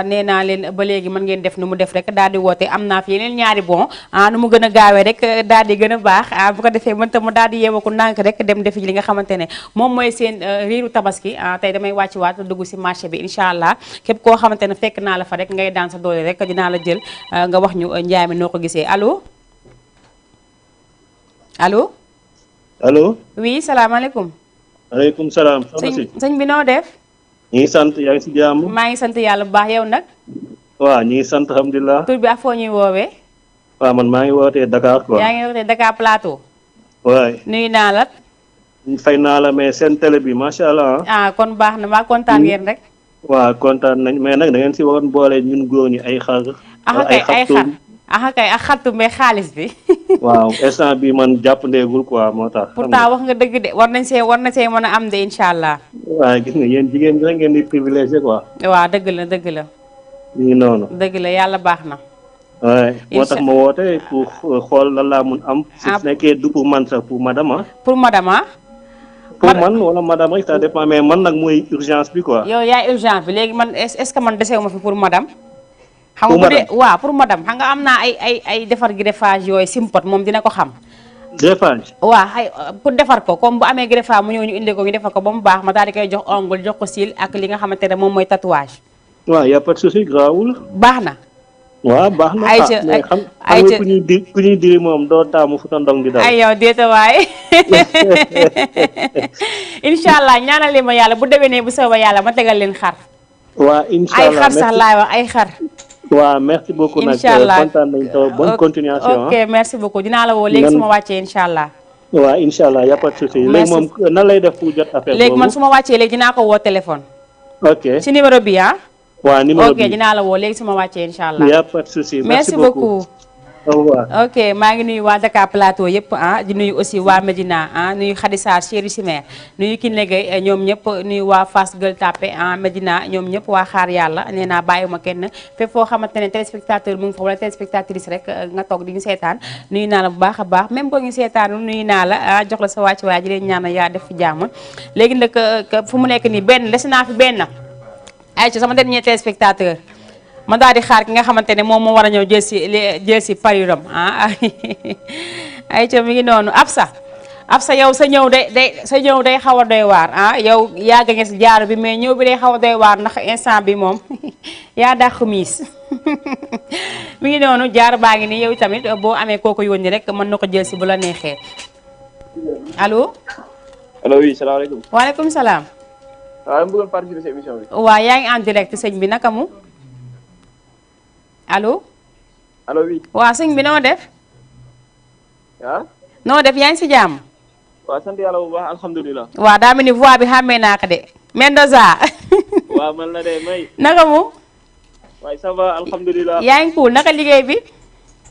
nee naa leen ba léegi mën ngeen def nu mu def rek daal di woote am naa fi yeneen ñaari bon nu mu gën a gaawee rek daal di gën a baax bu ko defee mën tam mu daal di yeewaku ndànk rek dem defi li nga xamante ne moom mooy seen riiru tabaski tey damay wàcc waat dugg si marché bi incha allah képp koo xamante ne fekk naa la fa rek ngay daan sa doole rek dinaa la jël nga wax ñu njaay mi noo ko gisee allo allo. allo. oui salaamaaleykum. maaleykum salaam. sëñ bi noo def. ñu ngi sant yaa ngi si jàmm. maa ngi sant yàlla bu baax yow nag. waaw ñu ngi sant alhamdulilah. tur bi ak foo ñuy woowee. waaw man maa ngi wootee Dakar quoi. yaa ngi wootee Dakar Plateau. waay. nuyu naa la. fay naa la mais seen télé bi macha allah. kon baax na maa kontaan ngeen rek. waaw kontaan nañ mais nag da ngeen si waroon boole ñun góor ñi ay xar. ay xar kay ak xartu mais xaalis bi. waaw instant bi man jàppandeegul quoi moo tax. pourtant wax nga dëgg de war na see mën a am de incha allah. waaw gis nga yéen jigéen ñi rek ngeen di privilégié quoi. waaw dëgg la dëgg la. ñu ngi noonu. dëgg la yàlla baax na. waaw moo tax ma woote pour xool lan laa mun am. su nekkee du pour man sax pour madame pour madame pour man wala madame rek ça dépend mais man nag mooy urgence bi quoi. yow yaay urgence bi léegi man est-ce que man desewu ma fi pour madame. xam nga bu dee waaw pour madame xam nga am naa ay defar greffage yooyu simpot moom dina ko xam. greffage. waaw pour defar ko comme bu amee greffage mu ñëw ñu indi ko ñu defar ko ba mu baax ma daal di koy jox ongle jox ko cils ak li nga xamante ne moom mooy tatouage. waaw y a pas de souci grawul. baax na. waaw baax na mais xam nga ku ñuy diri moom doo taamu fu ta ndong di daw. ay yow déeta waay incha allah ñaanal ma yàlla bu déwénee bu soobee yàlla ma tegal leen xar. waaw incha allah ay xar sax laay wax ay xar. waaw merci beaucoup nag kontaan nañu taw bonne continuation. ok merci beaucoup dinaa la woo léegi su ma wàccee incha allah. waaw incha allah y a pas de souci. léegi moom nan lay def pour jot affaire boobu. léegi man su ma wàccee léegi dinaa ko woo téléphone. ok si numéro bi waaw numéro bi ok dinaa la woo léegi su ma wàccee incha allah. y a pas de souci merci beaucoup. au revoir. ok maa ngi nuyu waa Dakar Plateau yëpp di nuyu aussi waa Medina nuyu Khadissa Chéri Simer nuyu Kiné Gueye ñoom ñëpp nuyu waa Fass Gueule Tapée Medina ñoom ñëpp waa Xaar Yàlla nee naa bàyyiwuma kenn fépp foo xamante ne téléspectateur mu ngi fa wala téléspectatrice rek nga toog di ñu seetaan nuyu naa la bu baax a baax même boo ñu seetaanul nuyu naa la jox la sa wàcc waay ji leen ñaan yaa def fi jàmm léegi nag fu mu nekk nii benn des naa fi benn ay ci sama dernier téléspectateur ma daal di xaar ki nga xamante ne moom moo war a ñëw jël si pariram ay ca mi ngi noonu Absa yow sa ñëw day xaw a doy waar yow yàgg nga si jaar bi mais ñëw bi day xaw a doy waar ndax instant bi moom yaa dàq miis mi ngi noonu jaar baa ngi nii yow tamit boo amee kooku yónni rek mën na ko jël si bu la neexee allo. allo oui salaamaaleykum. waaleykum salaam. waaw ma bëggoon participer ci émission bi. waaw yaa ngi en direct sëñ bi naka mu. allo. allo oui. waaw sëñ bi noo def. noo def yaa ngi si jàmm. waaw sant yàlla bu baax alhamdulilah. waaw daa mel ni voix bi xàmmee naa ko de. Mendoza. waaw man la de may. naka mu. waaye ça va alhamdulilah. yaa ngi cool naka liggéey bi.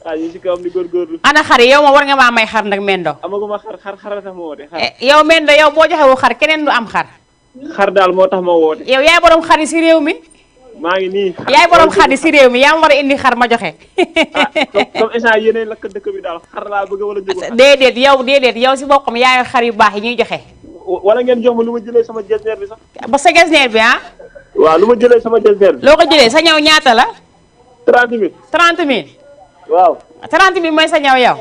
ñu si kawam di góorgóorlu. ana xar yow ma war nga maa may xar nag Mendo. amaguma xar la tax ma woote xar. yow Mendo yow boo joxewoo xar keneen du am xar. xar daal moo tax ma woote. yow yaay borom xar yi si réew mi. maa ngi nii. yaay borom xar yi si réew mi yaa ma war a indi xar ma joxe. comme instant yéenay lakk dëkk bi daal xar laa bëgg wala jóg. déedéet yow si boppam yaay xar yu baax yi ñuy joxe. wala ngeen jox ma lu ma jëlee sama gestionnaire bi sax. ba sa gestionnaire bi waaw lu ma jëlee sama gestionnaire bi. loo ko jëlee sa ñaw ñaata la. 30 000. 30 000. waaw. 30 000 mooy sa ñaw yow.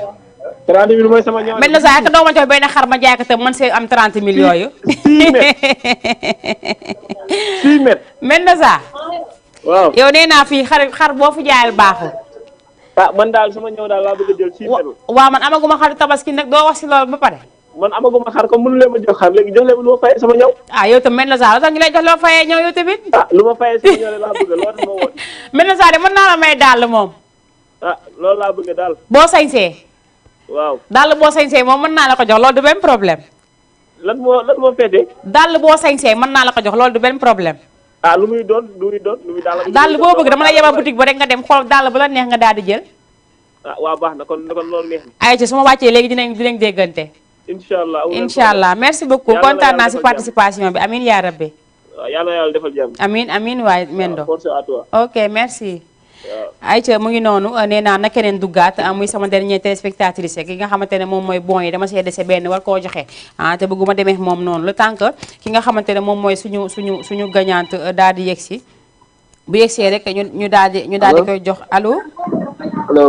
30 000 mooy sama ñaw. mel na saa ak doo ma jox benn xar ma jaay ko te man see am 30 000 yooyu. 6 mètres. mel na saa. waaw yow nee naa fii xar boo fi jaayal baaxul. man daal sama ñëw daal laa bëgg a jël 6 mètres. waaw man amaguma xaru tabaski nag doo wax si loolu ba pare. man amaguma xar comme mënu leen ma jox xar léegi jox leen lu ma fayee sama ñëw. yow tam mel na saa la tax ñu lay jox loo fayee ñëw yow tamit. lu ma fayee sama ñëw laa bëgg loolu tax ma woote. mel na saa de mën naa la may daal moom. ah loolu laa bëgg daal. boo sañsee. waaw dàll boo sañsee moom mën naa la ko jox loolu du benn problème. lan moo féetee. dàll boo sañsee mën naa la ko jox loolu du benn problème. ah lu muy doon dàll boo bëgg dama la yebal boutique ba rek nga dem xool dàll bu la neex nga daal di jël. ah waaw baax na kon loolu neex na. ayca su ma wàccee léegi dinañ déggante. incha allah merci beaucoup kontaan naa si participation bi amin yaa rabbi. waaw yàlla na yàlla defal jàmm. amin waay Mendo. force à toi. ok merci. ayca mu ngi noonu nee naa na keneen duggaat muy sama dernier téléspectatrice ki nga xamante ne moom mooy bon yi dama see dese benn war koo joxe te bëgguma demee moom noonu le temps que ki nga xamante ne moom mooy suñu gagnante daal di yegsi bu yegsee rek ñu daal di koy jox allo. allo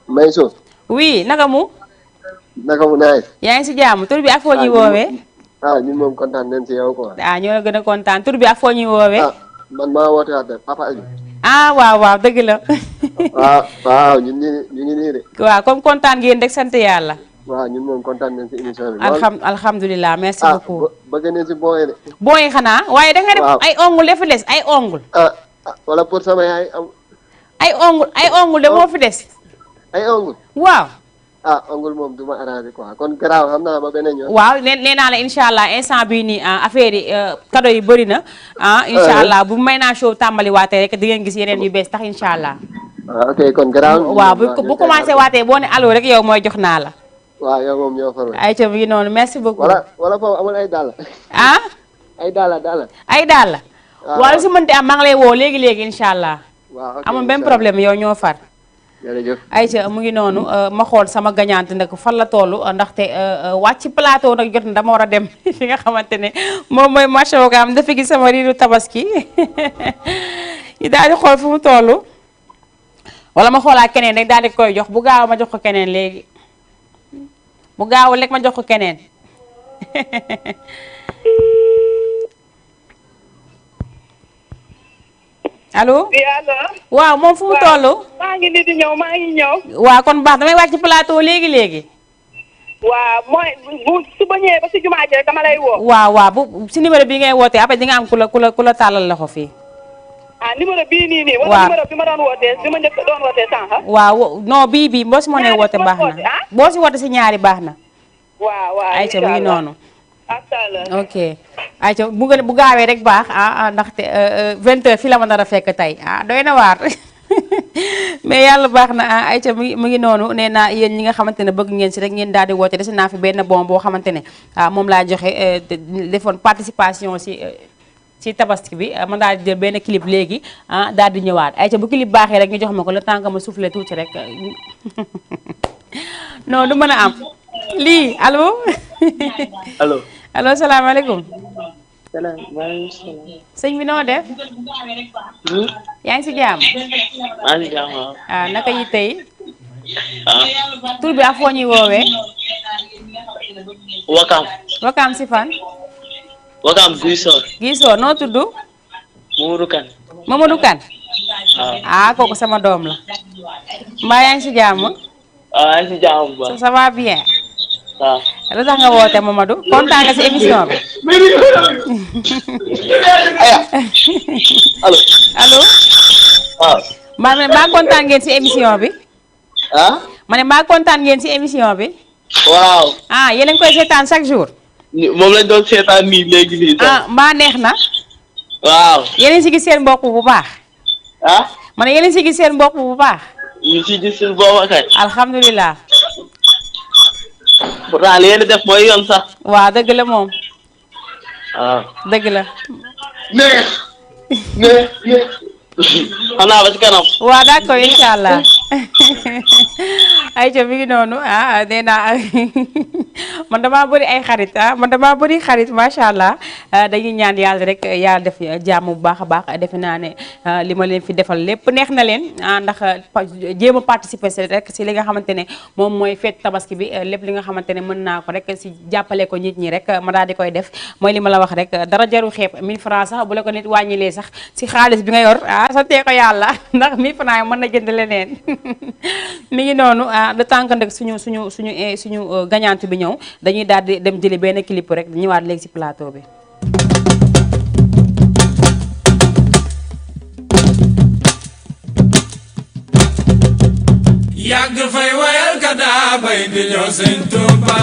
Mayso. oui naka mu. naaj. yaa ngi si jàmm tur bi ak foo ñuy woowee. ñun moom kontaan nañ si yow quoi. ñoo la gën a kontaan tur bi ak foo ñuy woowee. man maa woote waat Papa Aliou. waaw dëgg la. waaw ñu ngi nii de. waaw comme kontaan ngeen rek sant yàlla. waaw ñun moom kontaan nañ si émission bi. alhamdulilah merci beaucoup. bëgg nañ si booy de. booy xanaa waaye da nga def ay ongles dafa des ay ongles. wala pour sama yaay am. ay ongles de moo fi des. ay ongles. waaw. ongles moom du ma arrangé quoi kon garaaw xam naa ba beneen yoon. waaw nee naa la incha allah instant bii nii affaire yi cadeau yi bëri na incha allah bu may naa show tàmbali waatee rek di ngeen gis yeneen yu bees tax incha allah. ok kon garaaw. waaw bu commencé waatee boo ne allo rek yow mooy jox naa la. waaw yow moom ñoo farul. ayca mi ngi noonu merci beaucoup. wala foofu amul ay dàll. ay dàll. ay dàll. waaw lu si mënti am maa ngi lay woo léegi incha allah. waaw amul benn problème yow ñoo far. jërëjëf ayca mu ngi noonu ma xool sama gagnante nag fan la toll ndaxte wàcc plateau nag jot na dama war a dem fi nga xamante ne moom mooy marché Ouakam dafa gis sama riiru tabaski ñu daal di xool fu mu toll wala ma xoolaat keneen rek daal di koy jox bu gaaw ma jox ko keneen léegi bu gaawul rek ma jox ko keneen. allo. waaw moom fu mu toll. maa ngi nii di ñëw. waaw kon baax damay wàcc plateau léegi. waaw mooy bu suba ñëwee ba si jumaa ji rek dama lay woo. waaw bu si numéro bi ngay wootee après di nga am ku la tàllal loxo fii. numéro bii nii. wala numéro bi ma doon wootee bi ma njëkk doon wootee sànq. waaw non bii boo si mënee woote baax na boo si woote si ñaari baax na. waaw ayca mu ngi noonu. asalaamaaleykum. ok ayca bu gaawee rek baax ndaxte 20h fi la ma nar a fekk tey doy na waar mais yàlla baax na ayca mu ngi noonu nee naa yéen ñi nga xamante ne bëgg ngeen si rek ngeen daal di woote dese naa fi benn bon boo xamante ne moom laa joxe defoon participation si tabaski bi ma daal di jël benn clip léegi daal di ñëwaat ayca bu clip baaxee rek ñu jox ma ko le temps que ma soufflé tuuti rek non du mën a am lii allo. allo salaamaaleykum. salaamaaleykum. sëñ bi noo def. yaa ngi si jàmm. maa ngi si jàmm waaw. naka yi tey. tur bi ak foo ñuy woowee. Ouakam si fan. Ouakam Guissor. Guissor noo tudd. Mamadou Kane. kooku sama doom la. mbaa yaa ngi si jàmm. yaa ngi si jàmm bu baax. ça va bien. waaw. lu tax nga woote Mamadou kontaan nga si émission bi. allo. waaw. maa kontaan ngeen si émission bi. ma ne maa kontaan ngeen si émission bi. waaw. yéen a ngi koy seetaan chaque jour. moom lañ doon seetaan nii léegi. mbaa neex na. waaw. yéen a ngi si gis seen bopp bu baax. ma ne yéen a ngi si gis seen bopp bu baax. ñu si gis seen bopp kay. alhamdulilah. pourtant li ngeen di def mooy yoon sax. waaw dëgg la moom. waaw. dëgg la. xam naa ba ci kanam. waaw d'accord incha allah. ayca mi ngi noonu nee naa man damaa bëri ay xarit man damaa bëri xarit macha allah dañuy ñaan yàlla rek yàlla def jàmm bu baax a baax defe naa ne li ma leen fi defal lépp neex na leen ndax jéem a participer rek si li nga xamante ne moom mooy fête tabaski bi lépp li nga xamante ne mën naa ko rek si jàppale ko nit ñi rek ma daal di koy def mooy li ma la wax rek dara jaru xeeb 1000 francs sax bu la ko nit wàññilee sax si xaalis bi nga yor santee ko yàlla ndax 1000 francs mën na jënd leneen mi ngi noonu le temps que nag suñu gagnante bi ñëw dañuy daal di dem jëli benn clip rek ñëwaat léegi ci plateau bi. yàgg fay wayal ka daa bay di ñoo sëñ Tuuba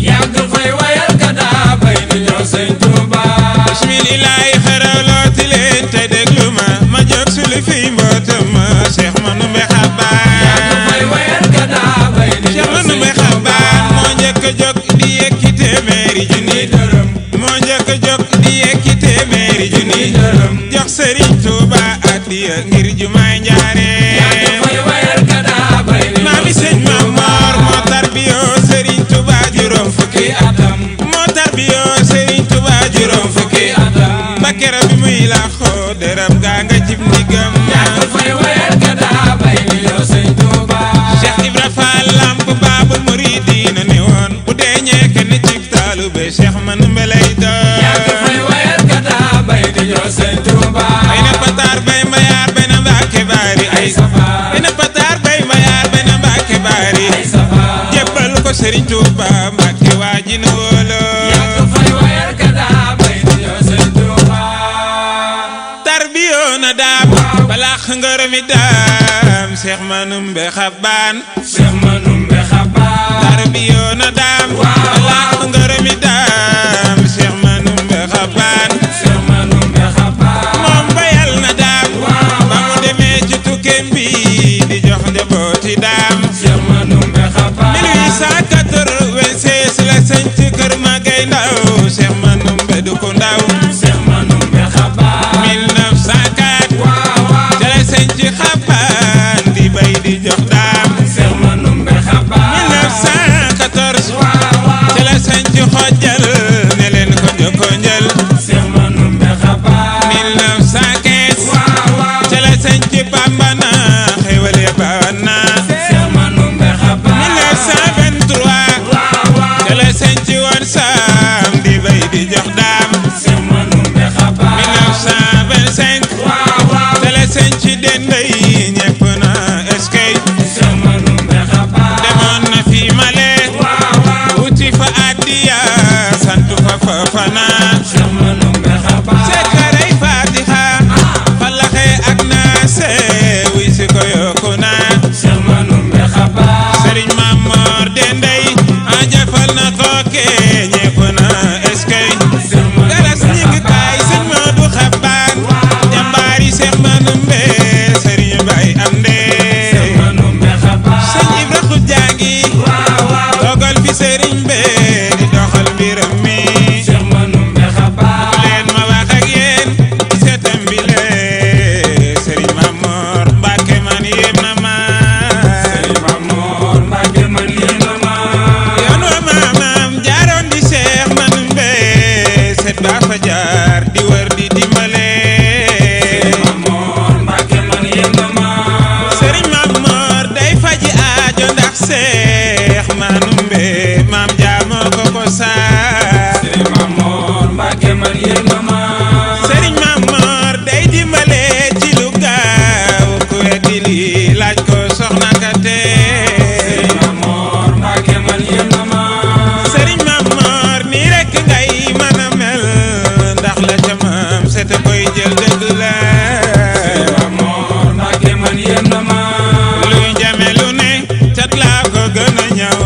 yàgg fay wayal ka daa bay di ñoo sëñ Tuuba bismillahi xarawlooti leen te déglu ma ma jóg sulu fi mbootam ma Cheikh Manoumbe Xabaan yàgg fay wayal ka daa bay di Cheikh Manoumbe Xabaan moo njëkk a jóg di yekki téeméeri junni dërëm moo njëkk a jóg di yekki téeméeri junni dërëm jox Sëriñ Tuuba addiya ngir jumaay njaare yàgg fay wayal ka daa bay di maami sëñ Mamor moo tarbiyoo Sëriñ Tuuba juróom fukki atam moo tarbiyoo Sëriñ Tuuba juróom fukki atam ba kero bi muy làqoo dërëm gaa nga cib ndigam yàgg fay wayal ka daa bay di ñoo sëñ Tuuba Cheikh Ibra Fall lamp Baabul Muridiina ne woon bu dee ñee kenn cib taalube Cheikh Manoumbe lay doon yàgg fay wayal ka daa bay di ñoo sëñ Tuuba ay na pataar bay mbayaar bay na Mbàkke baari ay safa ay na pataar bay mbayaar bay na Mbàkke baari ay safa jébbal ko Sëriñ Tuuba Mbàkke waa ji nu wóolo yàgg fay wayal ka daa bay di ñoo sëñ Tuuba tarbiyoo na daam balaax ngërëmi daam Cheikh Manoumbe Xabaan Cheikh Manoumbe Xabaan tarbiyoo na daam balaax ngërëmi daam Cheikh Manoumbe Xabaan Cheikh Manoumbe Xabaan moom bayal na daam ba mu demee ci tukkeem bi di jox njabooti daam Cheikh Manoumbe Xabaan 1896 la sëñ ci kër Magay Ndaw Cheikh Manoumbe du ko ndaw Cheikh Manoumbe Xabaan 1904 ca la sëñ ci Xabaan di bay di jox daam Cheikh Manoumbe Xabaan 1914 ca la sëñ ci xojjal ne leen ko jokko njël Cheikh Manoumbe Xabaan 1915 ca la sëñ ci Pambana xéwal ya baawan na Cheikh Manoumbe Xabaan 1923 ca la sëñ ci woon saam di bay di jox daam Cheikh Manoumbe Xabaan 1925 ca la sëñ ci Dendey ñepp na eskay Cheikh Manoumbe Xabaan demoon na fi Male wuti fa addiya santu fa Fafana Cheikh Manoumbe Xabaan sekkarey Fatiha falaxe ak naase wuy si ko yokku na Cheikh Manoumbe Xabaan Sëriñ Mamor Dendey a jafal na kooke ñepp na eskay galas ñi ngi kaay sëñ Modou Xabaan jàmbaari Cheikh Manoumbe Sëriñ Bay am Cheikh ndee Manoumbe Xabaan sëñ Ibra Xujaangi dogal fi Sëriñ be di doxal mbiram mi Cheikh Manoumbe Xabaan leen ma wax ak yéen seetam bi lee Sëriñ Mamor Mbàkke man yéem na ma Sëriñ Mamor Mbàkke man yéem na ma yoon wa maamam jaaroon di Cheikh Manoumbe seet baa fa jaar di wër di dimbale Sëriñ Mamor Mbàkke man yéem na ma Sëriñ Mamor day faji aajo ndax Cheikh Manoumbe maam jaamoo ko ko saa Sëriñ Mamor Mbàkke man yéem na ma Sëriñ Mamor day dimbale ci lu gaaw ku weddi li laaj ko soxna Kate Sëriñ Mamor Mbàkke man yéem na ma Sëriñ Mamor nii rek ngay mën a mel ndax la ca maam set koy jël dëgg la Sëriñ Mamor Mbàkke man yéem na ma lu jame lu ne cat laa ko gën a ñëw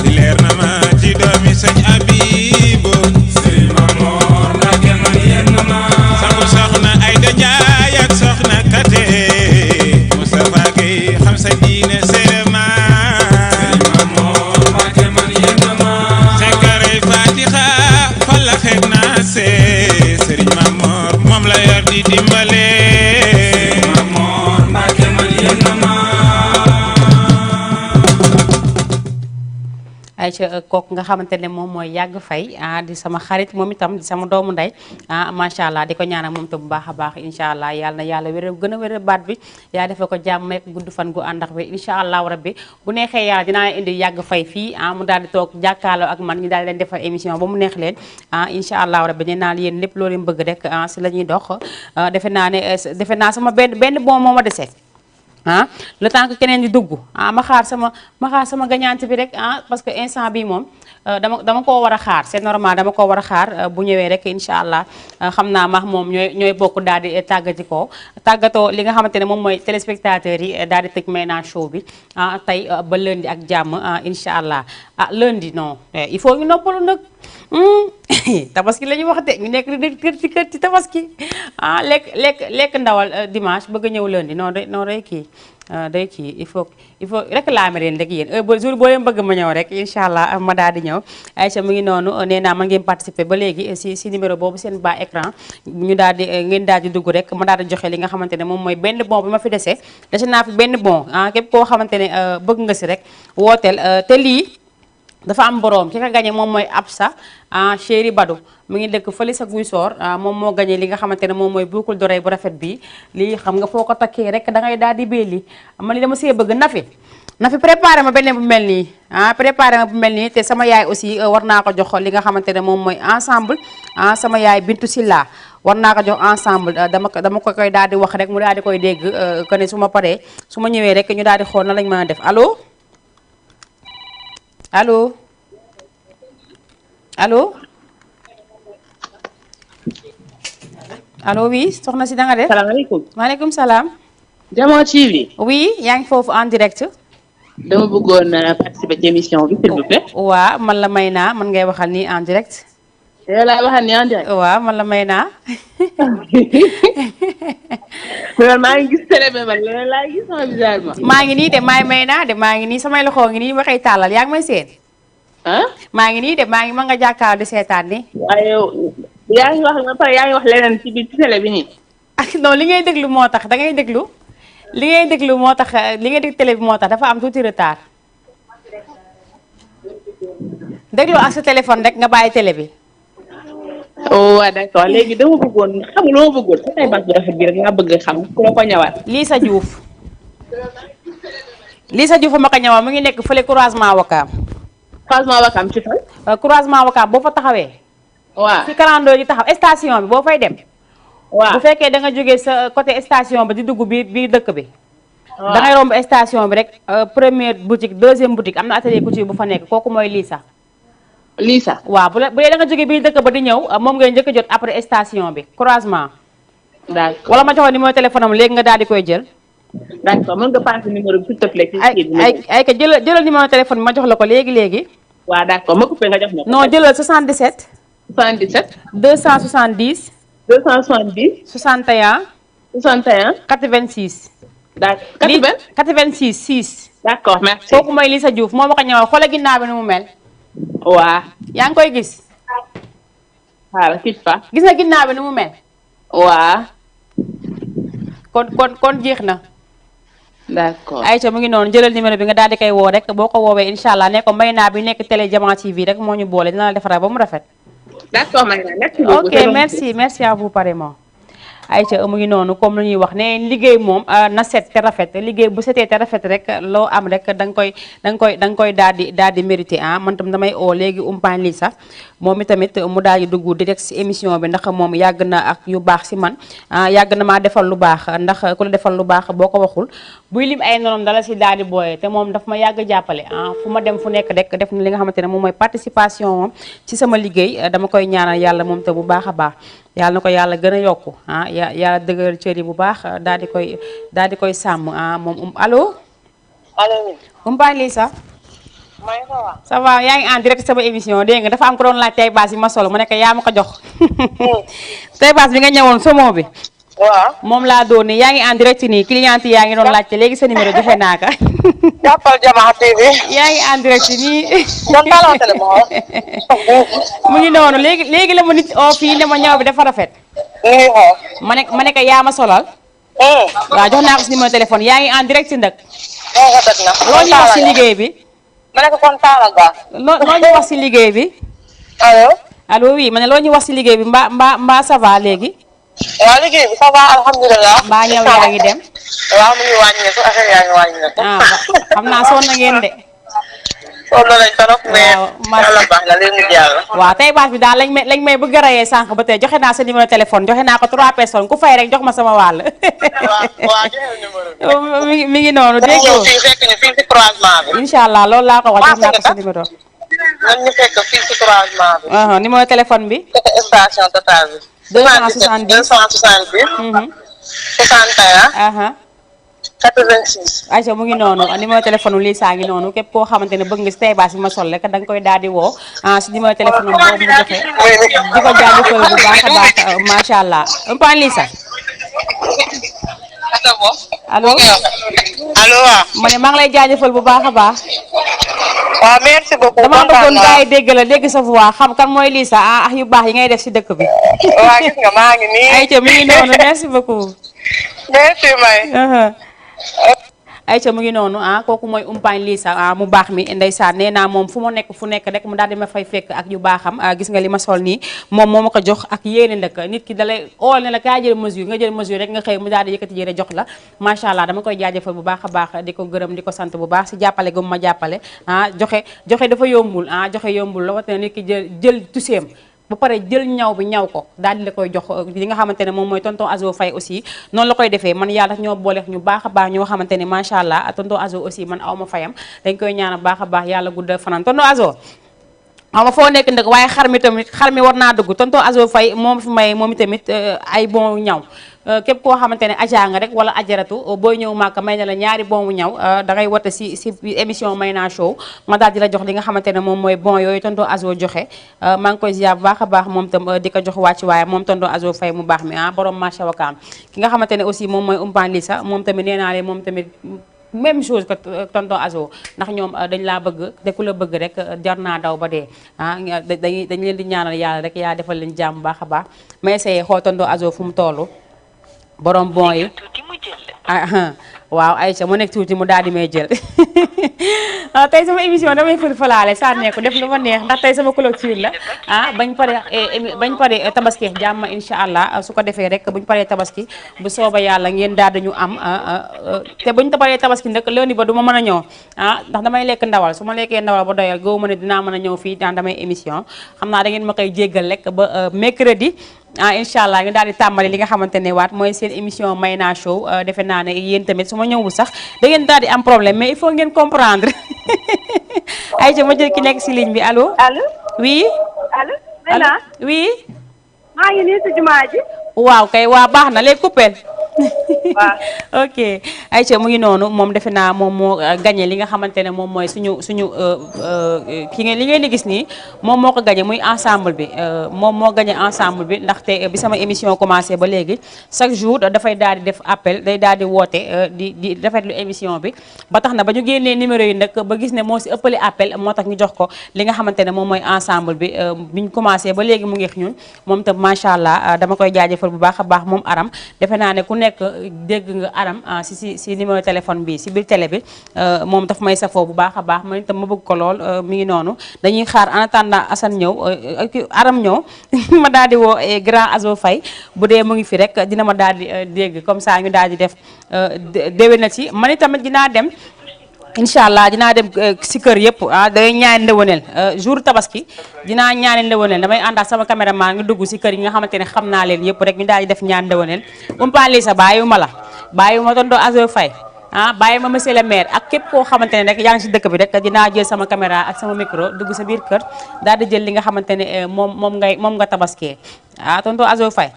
di leer na ma ci doomi sëñ Abibu Sëriñ Mamor Mbàkke man yéem na ma sangu soxna Ayda Njaay ak soxna Kate Moustapha Gueye xam sa diine sérema Sëriñ Mamor Mbàkke man yéem na ma sekkarey Fatiha falla xeeg naa see Sëriñ Mamor moom la yor di dimbale Sëriñ Mamor Mbàkke man yéem na ma ay ca kooku nga xamante ne moom mooy yàgg fay di sama xarit moom itam di sama doomu ndey macha allah di ko ñaanal moom itam bu baax a baax incha allah yàlla na yàlla wér gën a wér baat bi yaa defee ko jàmm meek gudd fan gu àndax bi incha allahu rabbi bu neexee yàlla dinaa leen indi yàgg fay fii mu daal di toog jàkkaarloo ak man ñu daal di leen defal émission ba mu neex leen incha allahu rabbi nee naa yéen lépp loo leen bëgg rek si la ñuy dox defe naa sama benn bon moo ma desee ah le temps que keneen di dugg ah ma xaar sama gagnante bi rek ah parce que instant bi moom dama koo war a xaar c'est normal dama koo war a xaar bu ñëwee rek incha allah xam naa max moom ñooy bokk daal di tàggatoo li nga xamante ne moom mooy téléspectateurs yi daal di tëj Mayna show bi ah tey ba lundi ak jàmm incha allah ah lundi non il faut ñu noppalu nag tabaski la ñuy wax de ñu nekk di kër ci tabaski ah lekk ndawal dimanche bëgg ñëw lundi non day kii day kii il faut réclamer leen rek yéen jour boo leen bëgg ma ñëw rek incha allah ma daal di ñëw Aïcha mu ngi noonu nee naa man ngeen participer ba léegi si numéro boobu seen bas écran ñu daal di ngeen daal di dugg rek ma daal di joxe li nga xamante ne moom mooy benn bon bi ma fi dese naa fi benn bon ah képp koo xamante ne bëgg nga si rek wooteel te lii dafa am borom ki ka gagné moom mooy Absa chéri Badou mu ngi dëkk fële sa guy soor moom moo gagné li nga xamante ne moom mooy boucle d'oreille bu rafet bi lii xam nga foo ko takkee rek da ngay daal di belli man li dama see bëgg Nafi préparé ma benn bu mel nii préparé ma bu mel nii te sama yaay aussi war naa ko jox li nga xamante ne moom mooy ensemble sama yaay Bintu Silla war naa ko jox ensemble dama ko koy daal di wax rek mu daal di koy dégg que ne su ma paree su ma ñëwee rek ñu daal di xool na lañ mën a def allo allo oui soxna si da nga def. salaamaaleykum. maaleykum salaam. Jama TV. oui yaa ngi foofu en direct. dama bëggoon participer ci émission bi s'il vous plaît. waaw man la Mayna man ngay waxal nii en direct. yow laay waxal nii en direct. waaw man la Mayna. mais maa ngi gis télé mais man leneen laay gis sama bizarrement. maa ngi nii de maay Mayna de maa ngi nii samay loxo ngi nii waxay tàllal yaa ngi may seen. maa ngi nii de maa ngi ma nga jàkkaarloo di seetaan ni. waaye yow yaa ngi wax ba pare yaa ngi wax leneen ci biir ci télé bi nii. ak non li ngay déglu moo tax da ngay déglu. li ngay déglu moo tax li ngay déglu télé bi moo tax dafa am tuuti retard. déglu ak sa téléphone rek nga bàyyi télé bi. oh waaw d'accord léegi dama bëggoon xam lu ma bëggoon sa tay bas bu rafet bi rek nga bëgg xam ku la ko ñëwaat. Lisa Diouf. Lisa Diouf ma ko ñëwaat mu ngi nekk fële croisement Wakaam. croisement Wakaam ci fan. croisement Wakaam boo fa taxawee. waaw ci kalandoo yi taxaw station bi boo fay dem. waaw bu fekkee da nga jógee sa côté station bi di dugg biir dëkk bi. waaw da ngay romb station bi rek première boutique deuxième boutique am na atelier couture bu fa nekk kooku mooy Lisa. Lisa waaw bu dee da nga jógee biir dëkk ba di ñëw moom ngay njëkk a jot après station bi croisement. d'accord wala ma joxoon numéro téléphone am léegi nga daal di koy jël. d'accord mën nga passer numéro bi s'il te plaît. ay ka jëlal numéro téléphone bi ma jox la ko léegi. waaw d'accord ma coupé nga jox ma ko. non jëlal 77. 77. 270. 270. 61. 61. 86. d'accord 86 6. d'accord merci. kooku mooy Lisa Diouf moo ma ko ñëwal xoolal ginnaaw bi nu mu mel. waa yaa ngi koy gis. xaaral kii fa. gis nga ginnaaw bi nu mu mel. waa. kon jeex na. d'accord Aïcha mu ngi noonu jëlal numéro bi nga daal di koy woo rek boo ko woowee incha allah ne ko Mayna bi nekk télé Jama TV rek moo ñu boole dina la defaral ba mu rafet. d'accord Mayna merci beaucoup. ok merci à vous pareillement. Aïcha mu ngi noonu comme lu ñuy wax ne liggéey moom na set te rafet liggéey bu setee te rafet rek loo am rek da nga koy daal di mérité man tam damay oo léegi umpaañ lii sax moom itamit mu daal di dugg direct si émission bi ndax moom yàgg na ak yu baax si man yàgg na maa defal lu baax ndax ku la defal lu baax boo ko waxul buy lim ay nonom dala si daal di booyee te moom daf ma yàgg jàppale fu ma dem fu nekk rek def na li nga xamante ne moom mooy participation moom ci sama liggéey dama koy ñaanal yàlla moom te bu baax a baax yàlla na ko yàlla gën a yokku yàlla dëgëral cër yi bu baax daal di koy sàmm moom allo. allo. umpaañ lii sax. maa ngi ça va yaa ngi en direct sama émission dégg nga dafa am ko doon laaj tay baas yi ma solo mu nekk yaa ma ko jox. tay baas bi nga ñëwoon somo bi. waaw moom laa doon ni yaa ngi en direct nii cliente yaa ngi doon laajte léegi sa numéro joxe naa ko. jàppal Jama TV. yaa ngi en direct nii. kon taaloo téléphone. mu ngi noonu léegi la ma nit oo fii ne ma ñaw bi dafa rafet. ma ne ko yaa ma solal. waaw jox naa ko si numéro téléphone yaa ngi en direct nag. loo ñu wax si liggéey bi. ma ne ko kon taalal ba. loo ñu wax si liggéey bi. allo. allo oui ma ne loo ñu wax si liggéey bi mbaa ça va léegi. waaw liggéey bi ça va alhamdulilah. mbaa ñëw yaa ngi dem. waaw mu ngi wàññeeku affaire yaa ngi wàññeeku. xam naa sonn na ngeen de. sonn nañ trop mais yàlla baax na leen mujj yàlla. waaw tey baas bi daal lañ may bëgg a rayee sànq ba tey joxe naa sa numéro téléphone joxe naa ko 3 personnes ku fay rek jox ma sama wàll. waaw joxe numéro bi. mi ngi noonu dégg nga. fii fekk ñu fii si croisement bi. incha allah loolu laa ko wax jox naa ko sa numéro. nan ñu fekk fii si croisement bi. numéro téléphone bi. côté station Total bi. 270 270. 61. 86. Aïcha mu ngi noonu numéro téléphone lii saa ngi noonu képp koo xamante ne bëgg nga si tey baas bi ma sol rek da nga koy daal di woo si numéro téléphone boobu mu joxe di ko jaajëfal bu baax a baax macha allah un point lii sax allo allo waaw. ma ne maa ngi lay jaajëfal bu baax a baax. waaw merci beaucoup. dama bëggoon gars yi dégg la dégg sa voix xam kan mooy lii sax yu baax yi ngay def si dëkk bi. waaw gis nga maa ngi nii. Aïcha mi ngi noonu merci beaucoup. merci May. Aïcha mu ngi noonu kooku mooy umpaañ lii sax mu baax mi ndeysaan nee naa moom fu nekk rek mu daal di ma fay fekk ak yu baaxam gis nga li ma sol nii moom moo ma ko jox ak yéene nag nit ki dalay ool ne la kaa jël mesure nga jël mesure rek nga xëy mu daal di yëkkati yére jox la macha allah dama koy jaajëfal bu baax a baax di ko gërëm di ko sant bu baax si jàppale gu ma jàppale joxe dafa yombul joxe yombul la wat na nit ki jël tuseem ba pare jël ñaw bi ñaw ko daal di la koy jox li nga xamante ne moom mooy tonton Azo Faye aussi noonu la koy defee man yàlla ñoo booleex ñu baax a baax ñoo xamante ne macha allah tonton Azo aussi man aw ma fayam dañ koy ñaan baax a baax yàlla guddal fanaan tonton Azo ama foo nekk nag waaye xar mi war naa dugg tonton Azo Faye moom fi may moom itamit ay bon ñaw képp koo xamante ne aja nga rek wala ajaratu booy ñëw màkk may na la ñaari bon ñaw da ngay wote si émission Mayna Show ma daal di la jox li nga xamante ne moom mooy bon yooyu tonton Azo joxe maa ngi koy ziar bu baax a baax moom tam di ko jox wàcc waaye moom tonton Azo Faye mu baax mi borom marché wakaam ki nga xamante ne aussi moom mooy umpaan li sax moom tamit nee naa leen moom tamit même chose que tonton Azo ndax ñoom dañ laa bëgg te ku la bëgg rek jar naa daw ba dee dañ leen di ñaanal yàlla rek yaa defal leen jàmm baax a baax ma essayé xool tonton Azo fu mu toll borom bon yi waaw Aïcha mu nekk tuuti mu daal di may jël tey sama émission damay fël-fëlaale sànneeku def lu ma neex ndax tey sama clôture la bañ pare tabaski jàmm incha allah su ko defee rek buñ paree tabaski bu sooba yàlla ngeen daal dañu am te buñ paree tabaski nag lundi ba du ma mën a ñëw ndax damay lekk ndawal su ma lekkee ndawal ba doyal góobu ma ne dinaa mën a ñëw fii daan damay émission xam naa da ngeen ma koy jéggal rek ba mercredi incha allah ñu daal di tàmbali li nga xamante ne waat mooy seen émission Mayna Show defe naa ne yéen tamit su ma ñëwul sax da ngeen daal di am problème mais il faut ngeen comprendre Aïcha ma jël ki nekk si ligne bi allo. allo oui. allo Mayna oui. maa ngi nii si jumaa ji. waaw kay waa baax na léegi coupé. waaw ok Aïcha mu ngi noonu moom defe naa moom moo gagné li nga xamante ne moom mooy suñu li ngeen di gis nii moom moo ko gagné muy ensemble bi moom moo gagné ensemble bi ndaxte bi sama émission commencé ba léegi chaque jour dafay daal di def appel day daal di woote di rafetlu émission bi ba tax na ba ñu génnee numéro yi nag ba gis ne moo si ëppale appel moo tax ñu jox ko li nga xamante ne moom mooy ensemble bi biñ commencé ba léegi mu ngi ñun moom tam macha allah dama koy jaajëfal bu baax a baax moom Aram defe naa ne ku nekk dégg nga Aram si numéro téléphone bi si biir télé bi moom daf may safoo bu baax a baax man itam ma bëgg ko lool mi ngi noonu dañuy xaar en attendant Assane ñëw Aram ñëw ma daal di woo grand Azo Faye bu dee mu ngi fi rek dina ma daal di dégg comme ça ñu daal di def déwén na ci man itamit dinaa dem incha allah dinaa dem si kër yëpp day ñaari ndëwaneel jour tabaski dinaa ñaari ndëwaneel damay ànd ak sama caméraman nga dugg si kër yi nga xamante ne xam naa leen yëpp rek ñu daal di def ñaari ndëwaneel umpali sa bàyyiwuma la bàyyiwuma tonton Azo Faye bàyyi ma monsieur le maire ak képp koo xamante ne rek yaa ngi si dëkk bi rek dinaa jël sama caméra ak sama micro dugg sa biir kër daal di jël li nga xamante ne moom nga tabaskee tonton Azo Faye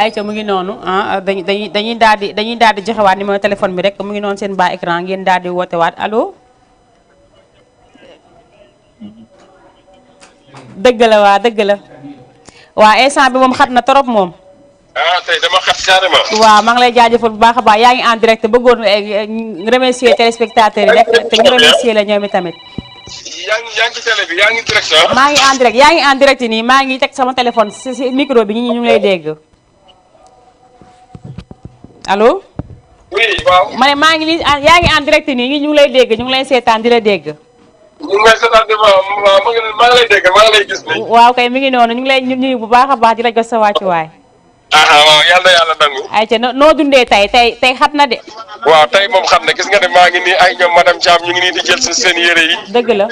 Aïcha mu ngi noonu dañuy daal di joxewaat numéro téléphone bi rek mu ngi noonu seen bas écran ngeen daal di woote waat allo dëgg la waa instant bi moom xat na trop moom. tey dama xat carrément. waaw maa ngi lay jaajëfal bu baax a baax yaa ngi en direct bëggoon remercier téléspectateurs yi rek te ñu remercier la ñoom itamit. yaa ngi ci télé bi yaa ngi direct maa ngi en direct yaa ngi en direct nii maa ngi teg sama téléphone si micro bi ñu ngi lay dégg. allo. oui waaw. ma ne maa ngi nii yaa ngi en direct nii ñu ngi lay dégg ñu ngi lay seetaan di la dégg. ñu ngi lay seetaan di maa ngi lay dégg maa ngi lay gis nii. waaw kay mi ngi noonu ñu ngi lay nuyu bu baax a baax di la jox sa wàccuwaay. waaw yàlla na yàlla nangu nii. ayca noo dundee tey xat na de. waaw tey moom xam ne gis nga ne maa ngi nii ay ñoom madame Thiam ñu ngi nii di jël si seen yére yi. dëgg la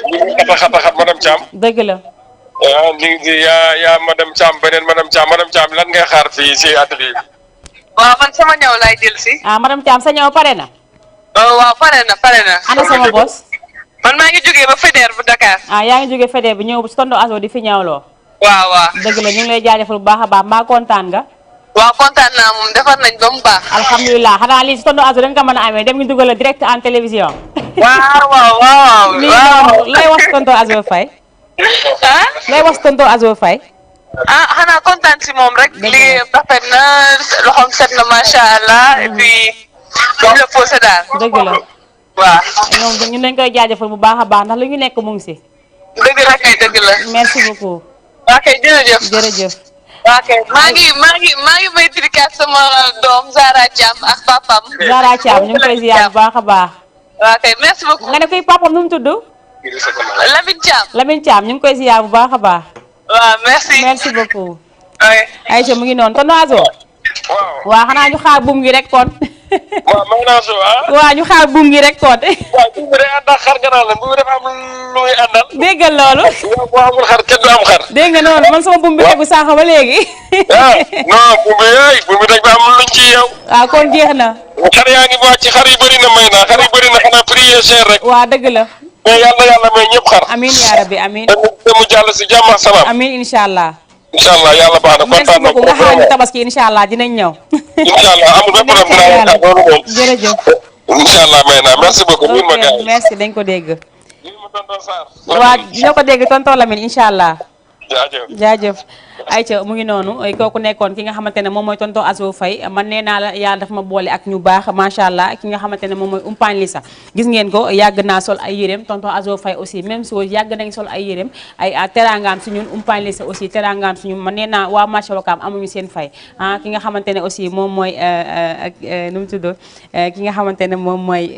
xata madame Thiam. dëgg la. ah yaa madame Thiam beneen madame Thiam lan ngay xaar fii si atelier bi. waaw man sama ñaw laay jël si. madame Thiam sa ñaw pare na. waaw pare na. ana sama bos. man maa ngi jógee ba Faidherbe bu Dakar. yaa ngi jógee Faidherbe bi ñëw si tonton Azo di fi ñawloo. waaw. dëgg la ñu ngi lay jaajëfal bu baax a baax maa kontaan nga. waaw kontaan naa moom defar nañ ba mu baax. alhamdulilah xanaa lii si tonton Azo dañ ko mën a amee dem ñu dugal la direct en télévision. waaw. lay wax tonton Azo Faye. lay wax tonton Azo Faye. xanaa kontaan si moom rek. liggéeyam rafet na loxoom set na macha allah et puis duñ la posé daal. dëgg la. waaw. ñoom ñun dañ koy jaajëfal bu baax a baax ndax lu ñu nekk mu ngi si. dëgg la kay dëgg la. merci beaucoup. waa kay jërëjëf. waa kay maa ngi may dédicace sama doom Zara Thiam ak papam. Zara Thiam ñu ngi koy ziar bu baax a baax. waa kay merci beaucoup. nga ne kuy papam nu mu tudd. Lamine Thiam ñu ngi koy ziar bu baax a baax. waaw merci beaucoup. Aïcha mu ngi noonu tonton Azo. waaw xanaa ñu xaar buum gi rek kon. waaw may naa so waaw ñu xaar buum gi rek kon. waaw buum bi day ànd ak xar gannaaw la buum bi dafa am lu muy àndal. déggal loolu. boo amul xar kenn du am xar. dégg nga noonu man sama buum bi tegu sànq ba léegi. non buum bi teg ba am luñ ci yow. waaw kon jeex na. xar yaa ngi wàcc xar yi bëri na may naa xar yi bëri na xanaa prix yi cher rek. waaw dëgg la. mais yàlla may ñëpp xar. amiin yaa rabbi amiin. te mu jàll si jàmm ak salaam. amiin incha allah. incha allah yàlla baax na kontaan na ko. nga xaar ñu tabaski incha allah dinañ ñëw. incha allah amul benn problème dinaa loolu moom. jërëjëf. incha allah may naa merci beaucoup. merci dañ ko dégg. waa dina ko dégg tonton Lamine incha allah. jaajëf. ayca mu ngi noonu kooku nekkoon ki nga xamante ne moom mooy tonton Azo Faye man nee naa la yàlla dafa ma boole ak ñu baax macha allah ki nga xamante ne moom mooy umpaañ li sax gis ngeen ko yàgg naa sol ay yéreem tonton Azo Faye aussi même chose yàgg nañ sol ay yéreem ay terangaan suñun umpaañ li sax aussi terangaan suñu man nee naa waa marché Wakaam amuñu seen fay ki nga xamante ne aussi moom mooy nu mu tudd ki nga xamante ne moom mooy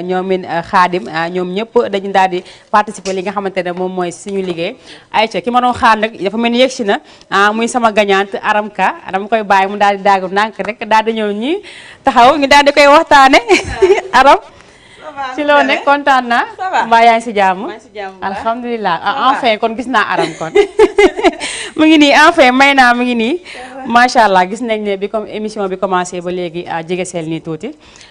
ñoomin xaadim ñoom ñëpp dañu daal di participer li nga xamante ne moom mooy suñu liggéey ayca ki ma doon xaar nag dafa mel ni yegg si na muy sama gagnante Aramka dama koy bàyyi mu daal di daagu ndànk rek daal di ñëw ñi taxaw ñu daal di koy waxtaane Aram ci loo nekk kontaan naa mbaa yaa ngi si jàmm alhamdulilah enfin kon gis naa Aram kon mu ngi nii enfin may naa mu ngi nii macha allah gis nañ ne bi comme émission bi commencé ba léegi jege seel nii tuuti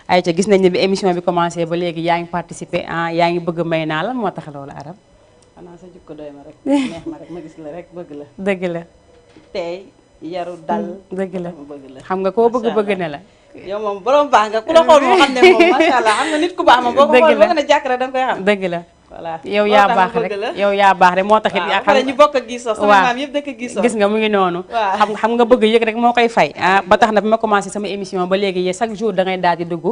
ay ca gis nañ ne bi émission bi commencé ba léegi yaa ngi participé yaa ngi bëgg may naa la moo tax loolu Aram xanaa sa jikko doy ma rek neex ma rek ma gis la rek bëgg la. dëgg la. tey yaru dal. dëgg la bëgg la xam nga koo bëgg ne la. yow moom borom baax nga ku la xool moo xam ne moom macha allah xam nga nit ku baax moom boo ko xool boo ko ne jàkk rek da nga koy xam. dëgg la. voilà yow yaa baax rek yow yaa baax rek moo taxit yaa xam ñu bokk ak gisoo sama maam yëpp dëkk gisoo gis nga mu ngi noonu xam nga bëgg yëg rek moo koy fay ba tax na bi ma commencé sama émission ba léegi chaque jour da ngay daal di dugg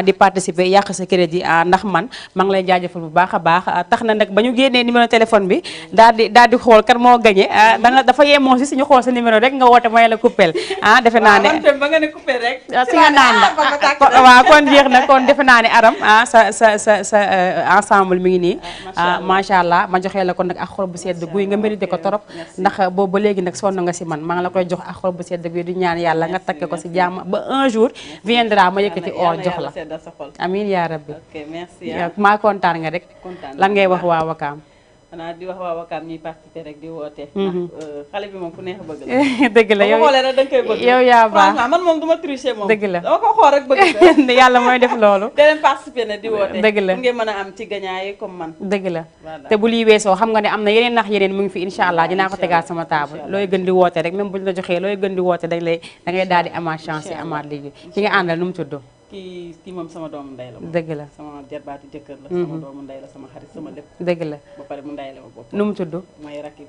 di participer yàq sa crédit ndax man maa ngi lay jaajëfal bu baax a baax tax na nag ba ñu génnee numéro téléphone bi daal di xool kan moo gagné danga dafa yemoo si suñu xool sa numéro rek nga woote may la coupel defe naa ne ba nga ne coupel rek si nga naan la waaw kon jeex na kon defe naa ne Aram sa ensemble mi ngi nii macha allah ma joxee la ko nag ak xol bu sedd guy nga mérité ko torop ndax boobu ba léegi nag sonn nga si man maa ngi la koy jox ak xol bu sedd guy di ñaan yàlla nga takke ko si jàmm ba un jour viendra ma yëkkati or jox la amiin yaa rabbi maa kontaan nga rek lan ngay wax waa Wakaam xanaa di wax waa Wakaam ñuy participer rek di woote ndax xale bi moom ku neex a bëgg la dëgg la yow xoolee rek da nga koy bëgg yow yaa baax man moom du ma tricher moom dëgg la dama ko xool rek bëgg yàlla mooy def loolu da leen participer ne di woote dëgg la ngeen mën a am ci gagnant yi comme man dëgg la te bu lii weesoo xam nga ne am na yeneen nax yeneen mu ngi fi incha allah dinaa ko tegaat sama table looy gën di woote rek même buñ la joxee looy gën di woote da ngay daal di amaat chance yi amaat liggéey ki nga àndal nu mu tudd kii moom sama doomu ndey la moom dëgg la sama jarbaatu jëkkër la sama doomu ndey la sama xarit sama lépp dëgg la ba pare mu ndey la ma bopp nu mu tudd mooy Rakki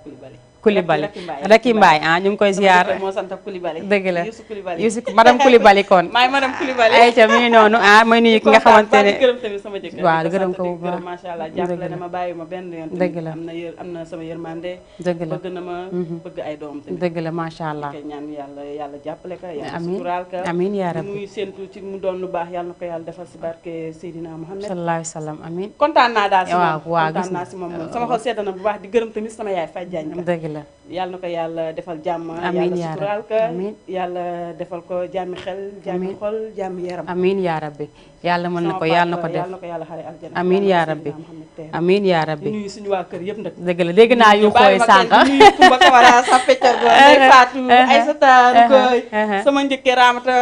Coulibaly Rakki Mbaye ñu ngi koy ziar moo sant Coulibaly dëgg la Youssou Coulibaly Youssou madame Coulibaly kon maay madame Coulibaly ayca mi ngi noonu may nuyu ki nga xamante ne gërëm tamit sama jëkkër waaw gërëm ko bu baax macha allah jàppale na ma bàyyi ma benn yoon dëgg la am na sama yërmande dëgg la bëgg na ma bëgg ay doom tamit dëgg la macha allah ñaan yàlla jàppale ka yàlla amiin suturaal ka amiin yaa rabbi muy séentu ci mu doon lu baax yàlla na ko yàlla defal si barke Seydina Mohamed sallallahu alayhi wa sallam amiin kontaan naa daal si moom waaw kontaan naa si moom sama xol sedd na bu baax di gërëm tamit sama yaay Faye Diagne dëgg la la yàlla na ko yàlla defal jàmm. amiin yàlla yaa suturaal ko amiin yàlla defal ko jàmmi xel jàmmi xol jàmmi yaram. amiin yaa rabbi yàlla mën na ko yàlla na ko def yàlla na ko yàlla xare aljana. amiin yaa rabbi amiin yaa rabbi. di nuyu suñu waa kër yëpp nag. dëgg la dégg naa yu xooy sànq. di nuyu Kumba Kamara sa peccal ba Ndey Faatu Aysata Rukoy sama njëkkee Ramata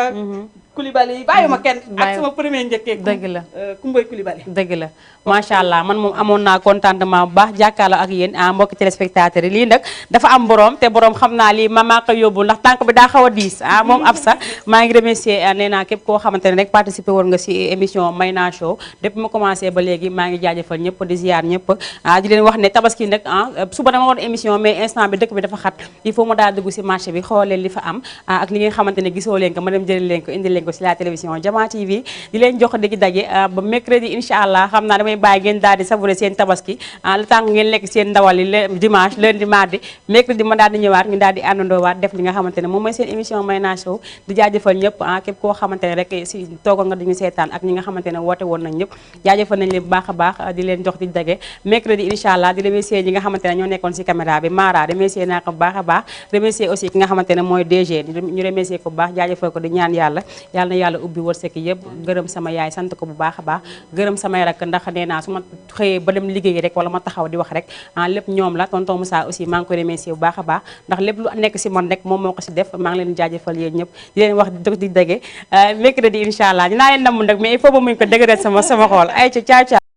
Coulibaly bàyyuma kenn ak sama premier njëkkee dëgg la Kumbay Coulibaly dëgg la macha allah man moom amoon naa contentement bu baax jàkkaarloo ak yéen mbokki téléspectateurs yi lii nag dafa am borom te borom xam naa lii maa ko yóbbu ndax tànk bi daa xaw a diis moom Absa maa ngi remercier nee naa képp koo xamante ne rek participer woon nga si émission Mayna Show depuis ma commencé ba léegi maa ngi jaajëfal ñëpp di ziar ñëpp di leen wax ne tabaski nag suba dama woon émission mais instant bi dëkk bi dafa xat il faut ma daal dugg si marché bi xool leen li fa am ak li ngeen xamante ne gisoo leen ko ma dem jëli leen ko indi leen ko si la télévision Jama TV di leen jox digi daje ba mercredi incha allah xam naa damay bàyyi ngeen daal di savourer seen tabaski le temps ngeen lekk seen ndawal yi dimanche lundi mardi mercredi ma daal di ñëwaat ñu daal di àndandoowaat def li nga xamante ne moom mooy seen émission Mayna Show di jaajëfal ñëpp képp koo xamante ne rek si toogoon nga duñu seetaan ak ñi nga xamante ne woote woon nañ ñëpp jaajëfal nañ leen bu baax a baax di leen jox di daje mercredi incha allah di remercier ñi nga xamante ne ñoo nekkoon si caméra bi Mara remercier naa ko bu baax a baax remercier aussi ki nga xamante ne mooy DG ñu remercier ko bu baax jaajëfal ko di ñaan yàlla na yàlla ubbi wërsëg yëpp gërëm sama yaay sant ko bu baax a baax gërëm samay rak ndax nee naa su ma xëyee ba dem liggéey rek wala ma taxaw di wax rek lépp ñoom la tonton Moussa aussi maa ngi koy remercier bu baax a baax ndax lépp lu nekk si man rek moom moo ko si def maa ngi leen jaajëfal yéen ñëpp di leen wax di dage mercredi incha allah dinaa leen namm nag mais il faut ba muñ ko dëgëral sama xool ay ca ciao ciao